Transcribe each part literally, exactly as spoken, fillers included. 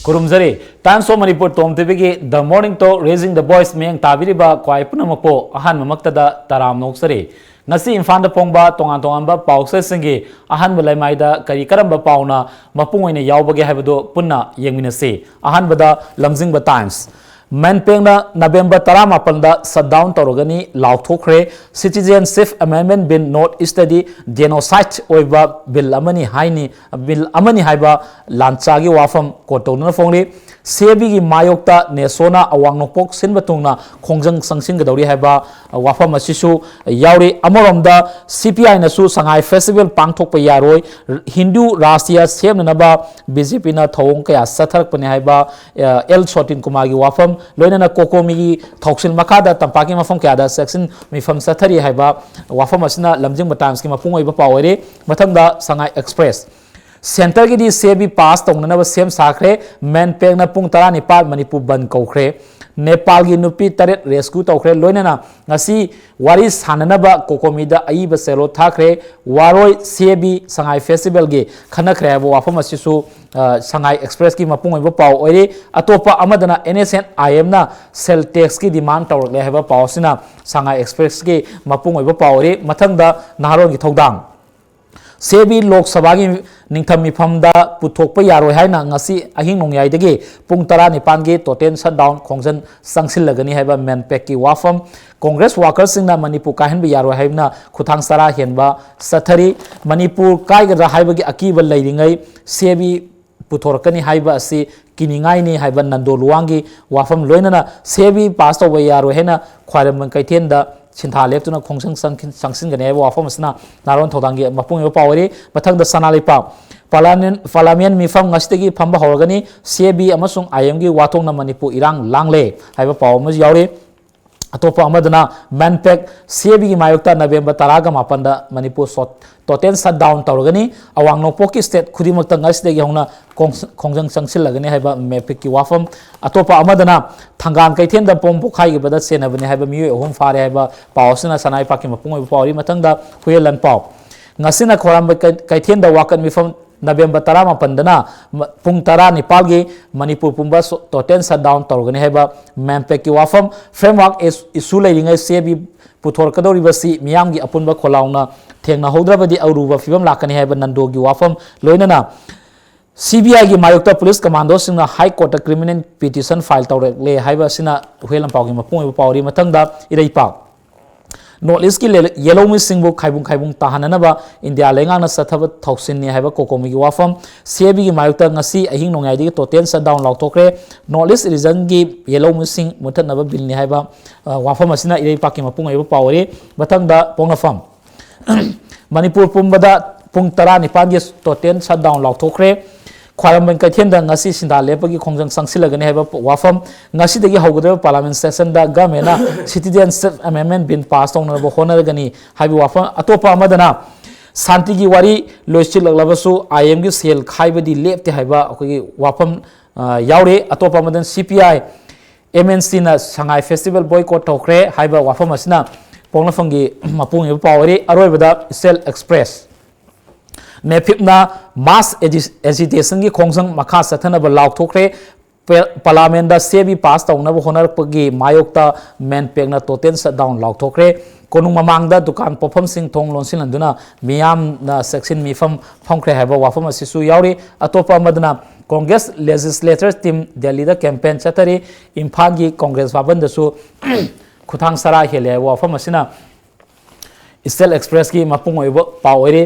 ꯈꯨꯔꯨꯝꯖꯔꯤ꯫ Times of Manipur Tom ꯇꯤꯚꯤꯒꯤ The Morning Talk Raising the Voice ꯃꯤꯠꯌꯦꯡ ꯇꯥꯕꯤꯔꯤꯕ ꯈ꯭ꯋꯥꯏ ꯄꯨꯝꯅꯃꯛꯄꯨ ꯑꯍꯥꯟꯕꯃꯛꯇꯗ ꯇꯔꯥꯝꯅ ꯑꯣꯛꯆꯔꯤ꯫ ꯉꯁꯤ ꯏꯝꯐꯥꯜꯗ ꯐꯣꯡꯕ ꯇꯣꯉꯥꯟ ꯇꯣꯉꯥꯟꯕ ꯄꯥꯎꯆꯦꯁꯤꯡꯒꯤ ꯑꯍꯥꯟꯕ ꯂꯩꯃꯥꯏꯗ ꯀꯔꯤ ꯀꯔꯝꯕ ꯄꯥꯎꯅ ꯃꯄꯨꯡ ꯑꯣꯏꯅ ꯌꯥꯎꯕꯒꯦ ꯍꯥꯏꯕꯗꯨ ꯄꯨꯟꯅ ꯌꯦꯡꯃꯤꯟꯅꯁꯤ꯫ ꯑꯍꯥꯟꯕꯗ ꯂꯝꯖꯤꯡꯕ ꯇꯥꯏꯝꯁ꯫ ꯃꯦꯟꯄꯦꯛꯅ ꯅꯕꯦꯝꯕꯔ ꯇꯔꯥꯃꯥꯄꯟꯗ ꯁꯠ ꯗꯥꯎꯟ ꯇꯧꯔꯒꯅꯤ ꯂꯥꯎꯊꯣꯛꯈ꯭ꯔꯦ꯫ Citizenship Amendment Bill North Eastꯇꯗꯤ genocide ꯑꯣꯏꯕ ꯕꯤꯜ ꯑꯃꯅꯤ ꯍꯥꯏꯅꯤ, ꯕꯤꯜ ꯑꯃꯅꯤ ꯍꯥꯏꯕ ꯂꯥꯟꯆꯥꯒꯤ ꯋꯥꯐꯝ ꯀꯣꯠ ꯇꯧꯗꯨꯅ ꯐꯣꯡꯂꯤ꯫ ꯁꯤ ꯑꯦ ꯕꯤꯒꯤ ꯃꯥꯌꯣꯛꯇ ꯅꯦꯁꯣꯅ ꯑꯋꯥꯡ ꯅꯣꯡꯄꯣꯛ ꯁꯤꯟꯕ ꯊꯨꯡꯅ ꯈꯣꯡꯖꯪ ꯆꯪꯁꯤꯟꯒꯗꯧꯔꯤ ꯍꯥꯏꯕ ꯋꯥꯐꯝ ꯑꯁꯤꯁꯨ ꯌꯥꯎꯔꯤ꯫ ꯑꯃꯔꯣꯝꯗ ꯁꯤ ꯄꯤ ꯑꯥꯏꯅꯁꯨ ꯁꯉꯥꯏ ꯐꯦꯁꯇꯤꯚꯦꯜ ꯄꯥꯡꯊꯣꯛꯄ ꯌꯥꯔꯣꯏ, ꯍꯤꯟꯗꯨ ꯔꯥꯁꯇ꯭ꯔꯤꯌ ꯁꯦꯝꯅꯅꯕ ꯕꯤ ꯖꯦ ꯄꯤꯅ ꯊꯧꯑꯣꯡ ꯀꯌꯥ ꯆꯠꯊꯔꯛꯄꯅꯤ ꯍꯥꯏꯕ, ꯑ, ꯑꯦꯜ ꯁꯣꯇꯤꯟ ꯀꯨꯃꯥꯔꯒꯤ ꯋꯥꯐꯝ, ꯂꯣꯏꯅꯅ ꯀꯣꯀꯣꯃꯤꯒꯤ ꯊꯧꯁꯤꯜ ꯃꯈꯥꯗ ꯇꯝꯄꯥꯛꯀꯤ ꯃꯐꯝ ꯀꯌꯥꯗ ꯆꯦꯛꯁꯤꯟ ꯃꯤꯐꯝ ꯆꯠꯊꯔꯤ ꯍꯥꯏꯕ ꯋꯥꯐꯝ ꯑꯁꯤꯅ ꯂꯝꯖꯤꯡꯕ ꯇꯥꯏꯝꯁꯀꯤ ꯃꯄꯨꯡ ꯑꯣꯏꯕ ꯄꯥꯎ ꯑꯣꯏꯔꯦ꯫ ꯃꯊꯪꯗ ꯁꯉꯥꯏ ꯑꯦꯛꯁꯄ꯭ꯔꯦꯁ꯫ ꯁꯦꯟꯇꯔꯒꯤꯗꯤ ꯁꯤ ꯑꯦ ꯕꯤ ꯄꯥꯁ ꯇꯧꯅꯅꯕ ꯁꯦꯝ ꯁꯥꯈ꯭ꯔꯦ꯫ ꯃꯦꯟꯄꯦꯛꯅ ꯄꯨꯡ ꯇꯔꯥꯅꯤꯄꯥꯜ ꯃꯅꯤꯄꯨꯔ ꯕꯟ ꯀꯧꯈ꯭ꯔꯦ꯫ ꯅꯦꯄꯥꯜꯒꯤ ꯅꯨꯄꯤ ꯇꯔꯦꯠ ꯔꯦꯁꯀ꯭ꯌꯨ ꯇꯧꯈ꯭ꯔꯦ꯫ ꯂꯣꯏꯅꯅ ꯉꯁꯤ ꯋꯥꯔꯤ ꯁꯥꯟꯅꯅꯕ ꯀꯣꯀꯣꯃꯤꯗ ꯑꯏꯕ ꯆꯦꯔꯣꯜ ꯊꯥꯈ꯭ꯔꯦ꯫ ꯋꯥꯔꯣꯏ ꯁꯤ ꯑꯦ ꯕꯤ ꯁꯉꯥꯏ ꯐꯦꯁꯇꯤꯚꯦꯜꯒꯤ ꯈꯟꯅꯈ꯭ꯔꯦ ꯍꯥꯏꯕ ꯋꯥꯐꯝ ꯑꯁꯤꯁꯨ, ꯑ, ꯁꯉꯥꯏ ꯑꯦꯛꯁꯄ꯭ꯔꯦꯁꯀꯤ ꯃꯄꯨꯡ ꯑꯣꯏꯕ ꯄꯥꯎ ꯑꯣꯏꯔꯤ꯫ ꯑꯇꯣꯞꯄ ꯑꯃꯗꯅ ꯑꯦꯟ ꯑꯦꯁ ꯑꯦꯟ ꯑꯥꯏ ꯑꯦꯝꯅ ꯁꯦꯜ ꯇꯦꯛꯁꯀꯤ ꯗꯤꯃꯥꯟ ꯇꯧꯔꯛꯂꯦ ꯍꯥꯏꯕ ꯄꯥꯎ ꯑꯁꯤꯅ ꯁꯉꯥꯏ ꯑꯦꯛꯁꯄ꯭ꯔꯦꯁꯀꯤ ꯃꯄꯨꯡ ꯑꯣꯏꯕ ꯄꯥꯎ ꯑꯣꯏꯔꯤ꯫ ꯃꯊꯪꯗ ꯅꯍꯥꯔꯣꯜꯒꯤ ꯊꯧꯗꯥꯡ꯫ ꯁꯤ ꯑꯦ ꯕꯤ ꯂꯣꯛ ꯁꯚꯥꯒꯤ ꯅꯤꯡꯊꯝ ꯃꯤꯐꯝꯗ ꯄꯨꯊꯣꯛꯄ ꯌꯥꯔꯣꯏ ꯍꯥꯏꯅ ꯉꯁꯤ ꯑꯍꯤꯡ ꯅꯣꯡꯌꯥꯏꯗꯒꯤ ꯄꯨꯡ ꯇꯔꯥꯅꯤꯄꯥꯟꯒꯤ ꯇꯣꯇꯦꯜ ꯁꯠ ꯗꯥꯎꯟ, ꯈꯣꯡꯖꯟ ꯆꯪꯁꯤꯜꯂꯒꯅꯤ ꯍꯥꯏꯕ ꯃꯦꯟꯄꯦꯛꯀꯤ ꯋꯥꯐꯝ꯫ ꯀꯣꯡꯒ꯭ꯔꯦꯁ ꯋꯥꯀꯔꯁꯤꯡꯅ ꯃꯅꯤꯄꯨꯔ ꯀꯥꯏꯍꯟꯕ ꯌꯥꯔꯣꯏ ꯍꯥꯏꯕꯅ ꯈꯨꯊꯥꯡ ꯆꯔꯥ ꯍꯦꯟꯕ ꯆꯠꯊꯔꯤ꯫ ꯃꯅꯤꯄꯨꯔ ꯀꯥꯏꯒꯗ꯭ꯔꯥ ꯍꯥꯏꯕꯒꯤ ꯑꯀꯤꯕ ꯂꯩꯔꯤꯉꯩ ꯁꯤ ꯑꯦ ꯕꯤ ꯄꯨꯊꯣꯔꯛꯀꯅꯤ ꯍꯥꯏꯕ ꯑꯁꯤ ꯀꯤꯅꯤꯡꯉꯥꯏꯅꯤ ꯍꯥꯏꯕ ꯅꯟꯗꯣ ꯂꯨꯋꯥꯡꯒꯤ ꯋꯥꯐꯝ, ꯂꯣꯏꯅꯅ ꯁꯤ ꯑꯦ ꯕꯤ ꯄꯥꯁ ꯇꯧꯕ ꯌꯥꯔꯣꯏ ꯍꯥꯏꯅ ꯈ꯭ꯋꯥꯏꯔꯝꯕꯟ ꯀꯩꯊꯦꯜꯗ ꯁꯤꯟꯊꯥ ꯂꯦꯞꯇꯨꯅ ꯈꯣꯡꯖꯪ ꯆꯪ-, ꯆꯪꯁꯤꯟꯒꯅꯤ ꯍꯥꯏꯕ ꯋꯥꯐꯝ ꯑꯁꯤꯅ ꯅꯍꯥꯔꯣꯜ ꯊꯧꯗꯥꯡꯒꯤ ꯃꯄꯨꯡ ꯑꯣꯏꯕ ꯄꯥꯎ ꯑꯣꯏꯔꯤ꯫ ꯃꯊꯪꯗ ꯁꯅꯥ ꯂꯩꯄꯥꯛ꯫ ꯄꯥꯔꯂꯤꯌꯥꯃꯦꯟ, ꯄꯥꯔꯂꯤꯌꯥꯃꯦꯟ ꯃꯤꯐꯝ ꯉꯁꯤꯗꯒꯤ ꯐꯝꯕ ꯍꯧꯔꯒꯅꯤ꯫ ꯁꯤ ꯑꯦ ꯕꯤ ꯑꯃꯁꯨꯡ ꯑꯥꯏ ꯑꯦꯝꯒꯤ ꯋꯥꯊꯣꯛꯅ ꯃꯅꯤꯄꯨꯔ ꯏꯔꯥꯡ ꯂꯥꯡꯂꯦ ꯍꯥꯏꯕ ꯄꯥꯎ ꯑꯃꯁꯨ ꯌꯥꯎꯔꯤ꯫ ꯑꯇꯣꯞꯄ ꯑꯃꯗꯅ ꯃꯦꯟꯄꯦꯛ ꯁꯤ ꯑꯦ ꯕꯤꯒꯤ ꯃꯥꯌꯣꯛꯇ ꯅꯕꯦꯝꯕꯔ ꯇꯔꯥꯒ ꯃꯥꯄꯟꯗ ꯃꯅꯤꯄꯨꯔ ꯁꯣꯠ-, ꯇꯣꯇꯦꯜ ꯁꯠ ꯗꯥꯎꯟ ꯇꯧꯔꯒꯅꯤ꯫ ꯑꯋꯥꯡ ꯅꯣꯡꯄꯣꯛꯀꯤ ꯁ꯭ꯇꯦꯠ ꯈꯨꯗꯤꯡꯃꯛꯇ ꯉꯁꯤꯗꯒꯤ ꯍꯧꯅ ꯈꯣꯡ-, ꯈꯣꯡꯖꯪ ꯆꯪꯁꯤꯜꯂꯒꯅꯤ ꯍꯥꯏꯕ ꯃꯦꯟꯄꯦꯛꯀꯤ ꯋꯥꯐꯝ꯫ ꯑꯇꯣꯞꯄ ꯑꯃꯗꯅ ꯊꯪꯒꯥꯜ ꯀꯩꯊꯦꯜꯗ ꯕꯣꯝ ꯄꯣꯈꯥꯏꯈꯤꯕꯗ ꯆꯦꯟꯅꯕꯅꯤ ꯍꯥꯏꯕ ꯃꯤꯑꯣꯏ ꯑꯍꯨꯝ ꯐꯥꯔꯦ ꯍꯥꯏꯕ ꯄꯥꯎ ꯑꯁꯤꯅ ꯁꯅꯥ ꯂꯩꯄꯥꯛꯀꯤ ꯃꯄꯨꯡ ꯑꯣꯏꯕ ꯄꯥꯎꯔꯤ꯫ ꯃꯊꯪꯗ ꯍꯨꯏꯌꯦꯟ ꯂꯥꯟꯄꯥꯎ꯫ ꯉꯁꯤꯅ ꯈ꯭ꯋꯥꯏꯔꯝꯕꯟ ꯀꯩ-, ꯀꯩꯊꯦꯜꯗ ꯋꯥꯀꯠ ꯃꯤꯐꯝ ꯅꯕꯦꯝꯕꯔ ꯇꯔꯥꯃꯥꯄꯟꯗꯅ ꯃ-, ꯄꯨꯡ ꯇꯔꯥꯅꯤꯄꯥꯜꯒꯤ ꯃꯅꯤꯄꯨꯔ ꯄꯨꯝꯕ ꯁꯣ-, ꯇꯣꯇꯦꯜ ꯁꯠꯗꯥꯎꯟ ꯇꯧꯔꯒꯅꯤ ꯍꯥꯏꯕ ꯃꯦꯝꯄꯦꯛꯀꯤ ꯋꯥꯐꯝ꯫ ꯐ꯭ꯔꯦꯝꯋꯥꯔꯛ ꯏꯁ-, ꯏꯁꯨ ꯂꯩꯔꯤꯉꯩ ꯁꯤ ꯑꯦ ꯕꯤ ꯄꯨꯊꯣꯔꯛꯀꯗꯧꯔꯤꯕꯁꯤ ꯃꯤꯌꯥꯝꯒꯤ ꯑꯄꯨꯟꯕ ꯈꯣꯜꯂꯥꯎꯅ ꯊꯦꯡꯅꯍꯧꯗ꯭ꯔꯕꯗꯤ ꯑꯔꯨꯕ ꯐꯤꯕꯝ ꯂꯥꯛꯀꯅꯤ ꯍꯥꯏꯕ ꯅꯟꯗꯣꯒꯤ ꯋꯥꯐꯝ, ꯂꯣꯏꯅꯅ ꯁꯤ ꯕꯤ ꯑꯥꯏꯒꯤ ꯃꯥꯌꯣꯛꯇ ꯄꯨꯂꯤꯁ ꯀꯃꯥꯟꯗꯣꯁꯤꯡꯅ ꯍꯥꯏ ꯀꯣꯔꯠꯇ ꯀ꯭ꯔꯤꯃꯤꯅꯦꯜ ꯄꯤꯇꯤꯁꯟ ꯐꯥꯏꯜ ꯇꯧꯔꯛꯂꯦ ꯍꯥꯏꯕ ꯑꯁꯤꯅ ꯍꯨꯏꯌꯦꯟ ꯂꯥꯟꯄꯥꯎꯒꯤ ꯃꯄꯨꯡ ꯑꯣꯏꯕ ꯄꯥꯎꯔꯤ꯫ ꯃꯊꯪꯗ ꯏꯔꯩꯄꯥꯛ꯫ ꯅꯣꯔꯠ ꯏꯁꯀꯤ ꯂꯦ-, ꯌꯦꯜꯍꯧꯃꯤꯁꯤꯡꯕꯨ ꯈꯥꯏꯕꯨꯡ ꯈꯥꯏꯕꯨꯡ ꯇꯥꯍꯟꯅꯅꯕ ꯏꯟꯗꯤꯌꯥ ꯂꯩꯉꯥꯛꯅ ꯆꯠꯊꯕ ꯊꯧꯁꯤꯟꯅꯤ ꯍꯥꯏꯕ ꯀꯣꯀꯣꯃꯤꯒꯤ ꯋꯥꯐꯝ꯫ ꯁꯤ ꯑꯦ ꯕꯤꯒꯤ ꯃꯥꯌꯣꯛꯇ ꯉꯁꯤ ꯑꯍꯤꯡ ꯅꯣꯡꯌꯥꯏꯗꯒꯤ ꯇꯣꯇꯦꯜ ꯁꯠꯗꯥꯎꯟ ꯂꯥꯎꯊꯣꯛꯈ꯭ꯔꯦ꯫ ꯅꯣꯔꯠ ꯏꯁ ꯔꯤꯖꯟꯒꯤ ꯌꯦꯜꯍꯧꯃꯤꯁꯤꯡ ꯃꯨꯠꯊꯠꯅꯕ ꯕꯤꯜꯅꯤ ꯍꯥꯏꯕ, ꯑ, ꯋꯥꯐꯝ ꯑꯁꯤꯅ ꯏꯔꯩꯄꯥꯛꯀꯤ ꯃꯄꯨꯡ ꯑꯣꯏꯕ ꯄꯥꯎ ꯑꯣꯏꯔꯤ꯫ ꯃꯊꯪꯗ ꯄꯣꯛꯅꯐꯝ꯫ ꯃꯅꯤꯄꯨꯔ ꯄꯨꯝꯕꯗ ꯄꯨꯡ ꯇꯔꯥꯅꯤꯄꯥꯟꯒꯤ ꯇꯣꯇꯦꯜ ꯁꯠꯗꯥꯎꯟ ꯂꯥꯎꯊꯣꯛꯈ꯭ꯔꯦ꯫ ꯈ꯭ꯋꯥꯏꯔꯝꯕꯟ ꯀꯩꯊꯦꯜꯗ ꯉꯁꯤ ꯁꯤꯟꯊꯥ ꯂꯦꯞꯄꯒꯤ ꯈꯣꯡꯖꯪ ꯆꯪꯁꯤꯜꯂꯒꯅꯤ ꯍꯥꯏꯕ ꯋꯥꯐꯝ꯫ ꯉꯁꯤꯗꯒꯤ ꯍꯧꯒꯗꯧꯔꯤꯕ ꯄꯥꯔꯂꯥꯃꯦꯟ ꯁꯦꯁꯟꯗ ꯒꯚꯔꯟꯃꯦꯟꯅ ꯁꯤꯇꯤꯖꯦꯟꯁꯤꯞ ꯑꯦꯃꯦꯟꯃꯦꯟ ꯕꯤꯜ ꯄꯥꯁ ꯇꯧꯅꯅꯕ ꯍꯣꯠꯅꯔꯒꯅꯤ ꯍꯥꯏꯕ ꯋꯥꯐꯝ꯫ ꯑꯇꯣꯞꯄ ꯑꯃꯗꯅ ꯁꯥꯟꯇꯤꯒꯤ ꯋꯥꯔꯤ ꯂꯣꯏꯁꯤꯜꯂꯛꯂꯕꯁꯨ ꯑꯥꯏ ꯑꯦꯝꯒꯤ ꯁꯦꯜ ꯈꯥꯏꯕꯗꯤ ꯂꯦꯞꯇꯦ ꯍꯥꯏꯕ ꯑꯩꯈꯣꯏꯒꯤ ꯋꯥꯐꯝ, ꯑ, ꯌꯥꯎꯔꯤ꯫ ꯑꯇꯣꯞꯄ ꯑꯃꯗꯅ ꯁꯤ ꯄꯤ ꯑꯥꯏ ꯑꯦꯝ ꯑꯦꯟ ꯁꯤꯅ ꯁꯉꯥꯏ ꯐꯦꯁꯇꯤꯚꯦꯜ ꯕꯣꯏꯀꯣꯠ ꯇꯧꯈ꯭ꯔꯦ ꯍꯥꯏꯕ ꯋꯥꯐꯝ ꯑꯁꯤꯅ ꯄꯣꯛꯅꯐꯝꯒꯤ ꯃꯄꯨꯡ ꯑꯣꯏꯕ ꯄꯥꯎ ꯑꯣꯏꯔꯤ꯫ ꯑꯔꯣꯏꯕꯗ ꯏꯁꯇꯦꯜ ꯑꯦꯛꯁꯄ꯭ꯔꯦꯁ꯫ ꯅꯦꯐꯤꯞꯅ ꯃꯥꯁ ꯑꯦꯖꯤ-, ꯑꯦꯖꯤꯇꯦꯁꯟꯒꯤ ꯈꯣꯡꯖꯪ ꯃꯈꯥ ꯆꯠꯊꯅꯕ ꯂꯥꯎꯊꯣꯛꯈ꯭ꯔꯦ꯫ ꯄꯦ-, ꯄꯥꯔꯂꯥꯃꯦꯟꯗ ꯁꯤ ꯑꯦ ꯕꯤ ꯄꯥꯁ ꯇꯧꯅꯕ ꯍꯣꯠꯅꯔꯛꯄꯒꯤ ꯃꯥꯌꯣꯛꯇ ꯃꯦꯟꯄꯦꯛꯅ ꯇꯣꯇꯦꯜ ꯁꯠꯗꯥꯎꯟ ꯂꯥꯎꯊꯣꯛꯈ꯭ꯔꯦ꯫ ꯀꯣꯅꯨꯡ ꯃꯃꯥꯡꯗ ꯗꯨꯀꯥꯟ ꯄꯣꯠꯐꯝꯁꯤꯡ ꯊꯣꯡ ꯂꯣꯟꯁꯤꯟꯍꯟꯗꯨꯅ ꯃꯤꯌꯥꯝꯅ ꯆꯦꯛꯁꯤꯟ ꯃꯤꯐꯝ ꯐꯝꯈ꯭ꯔꯦ ꯍꯥꯏꯕ ꯋꯥꯐꯝ ꯑꯁꯤꯁꯨ ꯌꯥꯎꯔꯤ꯫ ꯑꯇꯣꯞꯄ ꯑꯃꯗꯅ ꯀꯣꯡꯒ꯭ꯔꯦꯁ ꯂꯦꯖꯤꯁꯂꯦꯇꯔ ꯇꯤꯝ ꯗꯦꯜꯂꯤꯗ ꯀꯦꯝꯄꯦꯟ ꯆꯠꯊꯔꯤ꯫ ꯏꯝꯐꯥꯜꯒꯤ ꯀꯣꯡꯒ꯭ꯔꯦꯁ ꯚꯕꯟꯗꯁꯨ ꯈꯨꯊꯥꯡ ꯁꯔꯥ ꯍꯦꯜꯂꯦ ꯍꯥꯏꯕ ꯋꯥꯐꯝ ꯑꯁꯤꯅ ꯏꯁꯇꯦꯜ ꯑꯦꯛꯁꯄ꯭ꯔꯦꯁꯀꯤ ꯃꯄꯨꯡ ꯑꯣꯏꯕ ꯄꯥꯎ ꯑꯣꯏꯔꯤ꯫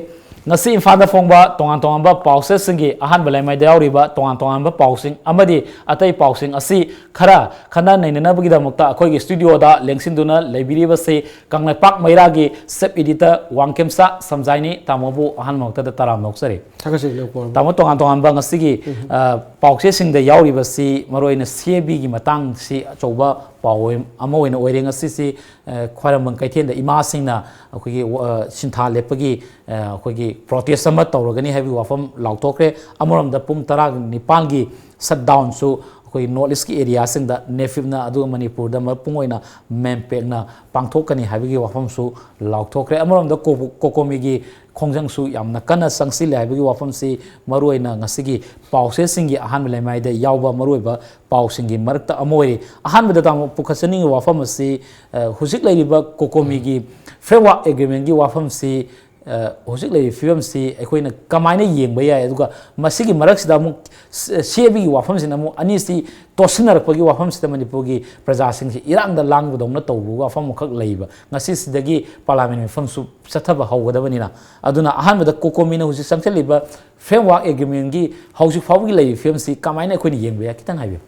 ꯉꯁꯤ ꯏꯝꯐꯥꯜꯗ ꯐꯣꯡꯕ ꯇꯣꯉꯥꯟ ꯇꯣꯉꯥꯟꯕ ꯄꯥꯎꯆꯦꯁꯤꯡꯒꯤ ꯑꯍꯥꯟꯕ ꯂꯩꯃꯥꯏꯗ ꯌꯥꯎꯔꯤꯕ ꯇꯣꯉꯥꯟ ꯇꯣꯉꯥꯟꯕ ꯄꯥꯎꯁꯤꯡ ꯑꯃꯗꯤ ꯑꯇꯩ ꯄꯥꯎꯁꯤꯡ ꯑꯁꯤ ꯈꯔ ꯈꯟꯅ ꯅꯩꯅꯅꯕꯒꯤꯗꯃꯛꯇ ꯑꯩꯈꯣꯏꯒꯤ ꯁ꯭ꯇꯨꯗꯤꯑꯣꯗ ꯂꯦꯡꯁꯤꯟꯗꯨꯅ ꯂꯩꯕꯤꯔꯤꯕꯁꯤ ꯀꯪꯂꯩꯄꯥꯛ ꯃꯩꯔꯥꯒꯤ ꯁꯕ ꯏꯗꯤꯇꯔ ꯋꯥꯡꯈꯦꯝꯆꯥ ꯁꯝꯖꯥꯏꯅꯤ꯫ ꯇꯥꯃꯣꯕꯨ ꯑꯍꯥꯟꯕ ꯃꯛꯇꯗ ꯇꯔꯥꯝꯅ ꯑꯣꯛꯆꯔꯤ꯫ ꯊꯥꯒꯠꯆꯔꯤ, ꯂꯧꯀꯣ꯫ ꯇꯥꯃꯣ, ꯇꯣꯉꯥꯟ ꯇꯣꯉꯥꯟꯕ ꯉꯁꯤꯒꯤ, ꯎꯝ꯫ ꯑ, ꯄꯥꯎꯆꯦꯁꯤꯡꯗ ꯌꯥꯎꯔꯤꯕꯁꯤ ꯃꯔꯨꯑꯣꯏꯅ ꯁꯤ ꯑꯦ ꯕꯤꯒꯤ ꯃꯇꯥꯡꯁꯤ ꯑꯆꯧꯕ ꯄꯥꯎ ꯑꯣꯏ-, ꯑꯃ ꯑꯣꯏꯅ ꯑꯣꯏꯔꯦ꯫ ꯉꯁꯤꯁꯤ, ꯑ, ꯈ꯭ꯋꯥꯏꯔꯝꯕꯟ ꯀꯩꯊꯦꯜꯗ ꯏꯃꯥꯁꯤꯡꯅ ꯑꯩꯈꯣꯏꯒꯤ, ꯑ, ꯁꯤꯟꯊꯥ ꯂꯦꯞꯄꯒꯤ, ꯑ, ꯑꯩꯈꯣꯏꯒꯤ ꯄ꯭ꯔꯣꯇꯦꯁ ꯑꯃ ꯇꯧꯔꯒꯅꯤ ꯍꯥꯏꯕꯒꯤ ꯋꯥꯐꯝ ꯂꯥꯎꯊꯣꯛꯈ꯭ꯔꯦ꯫ ꯑꯃꯔꯣꯝꯗ ꯄꯨꯡ ꯇꯔꯥꯅꯤꯄꯥꯟꯒꯤ ꯁꯠꯗꯥꯎꯟꯁꯨ ꯑꯩꯈꯣꯏ ꯅꯣꯔꯠ ꯏꯁꯀꯤ ꯑꯦꯔꯤꯌꯥꯁꯤꯡꯗ ꯅꯦꯐꯤꯞꯅ ꯑꯗꯨꯒ ꯃꯅꯤꯄꯨꯔꯗ ꯃꯄꯨꯡ ꯑꯣꯏꯅ ꯃꯦꯝꯄꯦꯛꯅ ꯄꯥꯡꯊꯣꯛꯀꯅꯤ ꯍꯥꯏꯕꯒꯤ ꯋꯥꯐꯝꯁꯨ ꯂꯥꯎꯊꯣꯛꯈ꯭ꯔꯦ꯫ ꯑꯃꯔꯣꯝꯗ ꯀꯣ-, ꯀꯣꯀꯣꯃꯤꯒꯤ ꯈꯣꯡꯖꯪꯁꯨ ꯌꯥꯝꯅ ꯀꯟꯅ ꯆꯪꯁꯤꯜꯂꯦ ꯍꯥꯏꯕꯒꯤ ꯋꯥꯐꯝꯁꯤ ꯃꯔꯨꯑꯣꯏꯅ ꯉꯁꯤꯒꯤ ꯄꯥꯎꯆꯦꯁꯤꯡꯒꯤ ꯑꯍꯥꯟꯕ ꯂꯩꯃꯥꯏꯗ ꯌꯥꯎꯕ ꯃꯔꯨꯑꯣꯏꯕ ꯄꯥꯎꯁꯤꯡꯒꯤ ꯃꯔꯛꯇ ꯑꯃ ꯑꯣꯏꯔꯤ꯫ ꯑꯍꯥꯟꯕꯗ ꯇꯥꯃꯣ ꯄꯨꯈꯠꯆꯅꯤꯡꯉꯤꯕ ꯋꯥꯐꯝ ꯑꯁꯤ, ꯑ, ꯍꯧꯖꯤꯛ ꯂꯩꯔꯤꯕ ꯀꯣꯀꯣꯃꯤꯒꯤ ꯐ꯭ꯔꯦꯝꯋꯥꯔꯛ ꯑꯦꯒ꯭ꯔꯤꯃꯦꯟꯒꯤ ꯋꯥꯐꯝꯁꯤ, ꯑ, ꯍꯧꯖꯤꯛ ꯂꯩꯔꯤꯕ ꯐꯤꯕꯝꯁꯤ ꯑꯩꯈꯣꯏꯅ ꯀꯃꯥꯏꯅ ꯌꯦꯡꯕ ꯌꯥꯏ? ꯑꯗꯨꯒ ꯃꯁꯤꯒꯤ ꯃꯔꯛꯁꯤꯗ ꯑꯃꯨꯛ ꯁ-, ꯁꯤ ꯑꯦ ꯕꯤꯒꯤ ꯋꯥꯐꯝꯁꯤꯅ ꯑꯃꯨꯛ ꯑꯅꯤꯁꯤ ꯇꯣꯠꯁꯤꯟꯅꯔꯛꯄꯒꯤ ꯋꯥꯐꯝꯁꯤꯗ ꯃꯅꯤꯄꯨꯔꯒꯤ ꯄ꯭ꯔꯖꯥꯁꯤꯡꯁꯤ ꯏꯔꯥꯡꯗ ꯂꯥꯡꯕꯗꯧꯅ ꯇꯧꯕ ꯋꯥꯐꯝ ꯑꯃꯈꯛ ꯂꯩꯕ꯫ ꯉꯁꯤꯁꯤꯗꯒꯤ ꯄꯥꯔꯂꯥꯃꯦꯟ ꯃꯤꯐꯝꯁꯨ ꯆꯠꯊꯕ ꯍꯧꯒꯗꯕꯅꯤꯅ꯫ ꯑꯗꯨꯅ ꯑꯍꯥꯟꯕꯗ ꯀꯣꯀꯣꯃꯤꯅ ꯍꯧꯖꯤꯛ ꯆꯪꯁꯤꯜꯂꯤꯕ ꯐ꯭ꯔꯦꯝꯋꯥꯔꯛ ꯑꯦꯒ꯭ꯔꯤꯃꯦꯟꯒꯤ ꯍꯧꯖꯤꯛ ꯐꯥꯎꯕꯒꯤ ꯂꯩꯔꯤꯕ ꯐꯤꯕꯝꯁꯤ ꯀꯃꯥꯏꯅ ꯑꯩꯈꯣꯏꯅ ꯌꯦꯡꯕ ꯌꯥꯏ? ꯈꯤꯇꯪ ꯍꯥꯏꯕꯤꯌꯨ꯫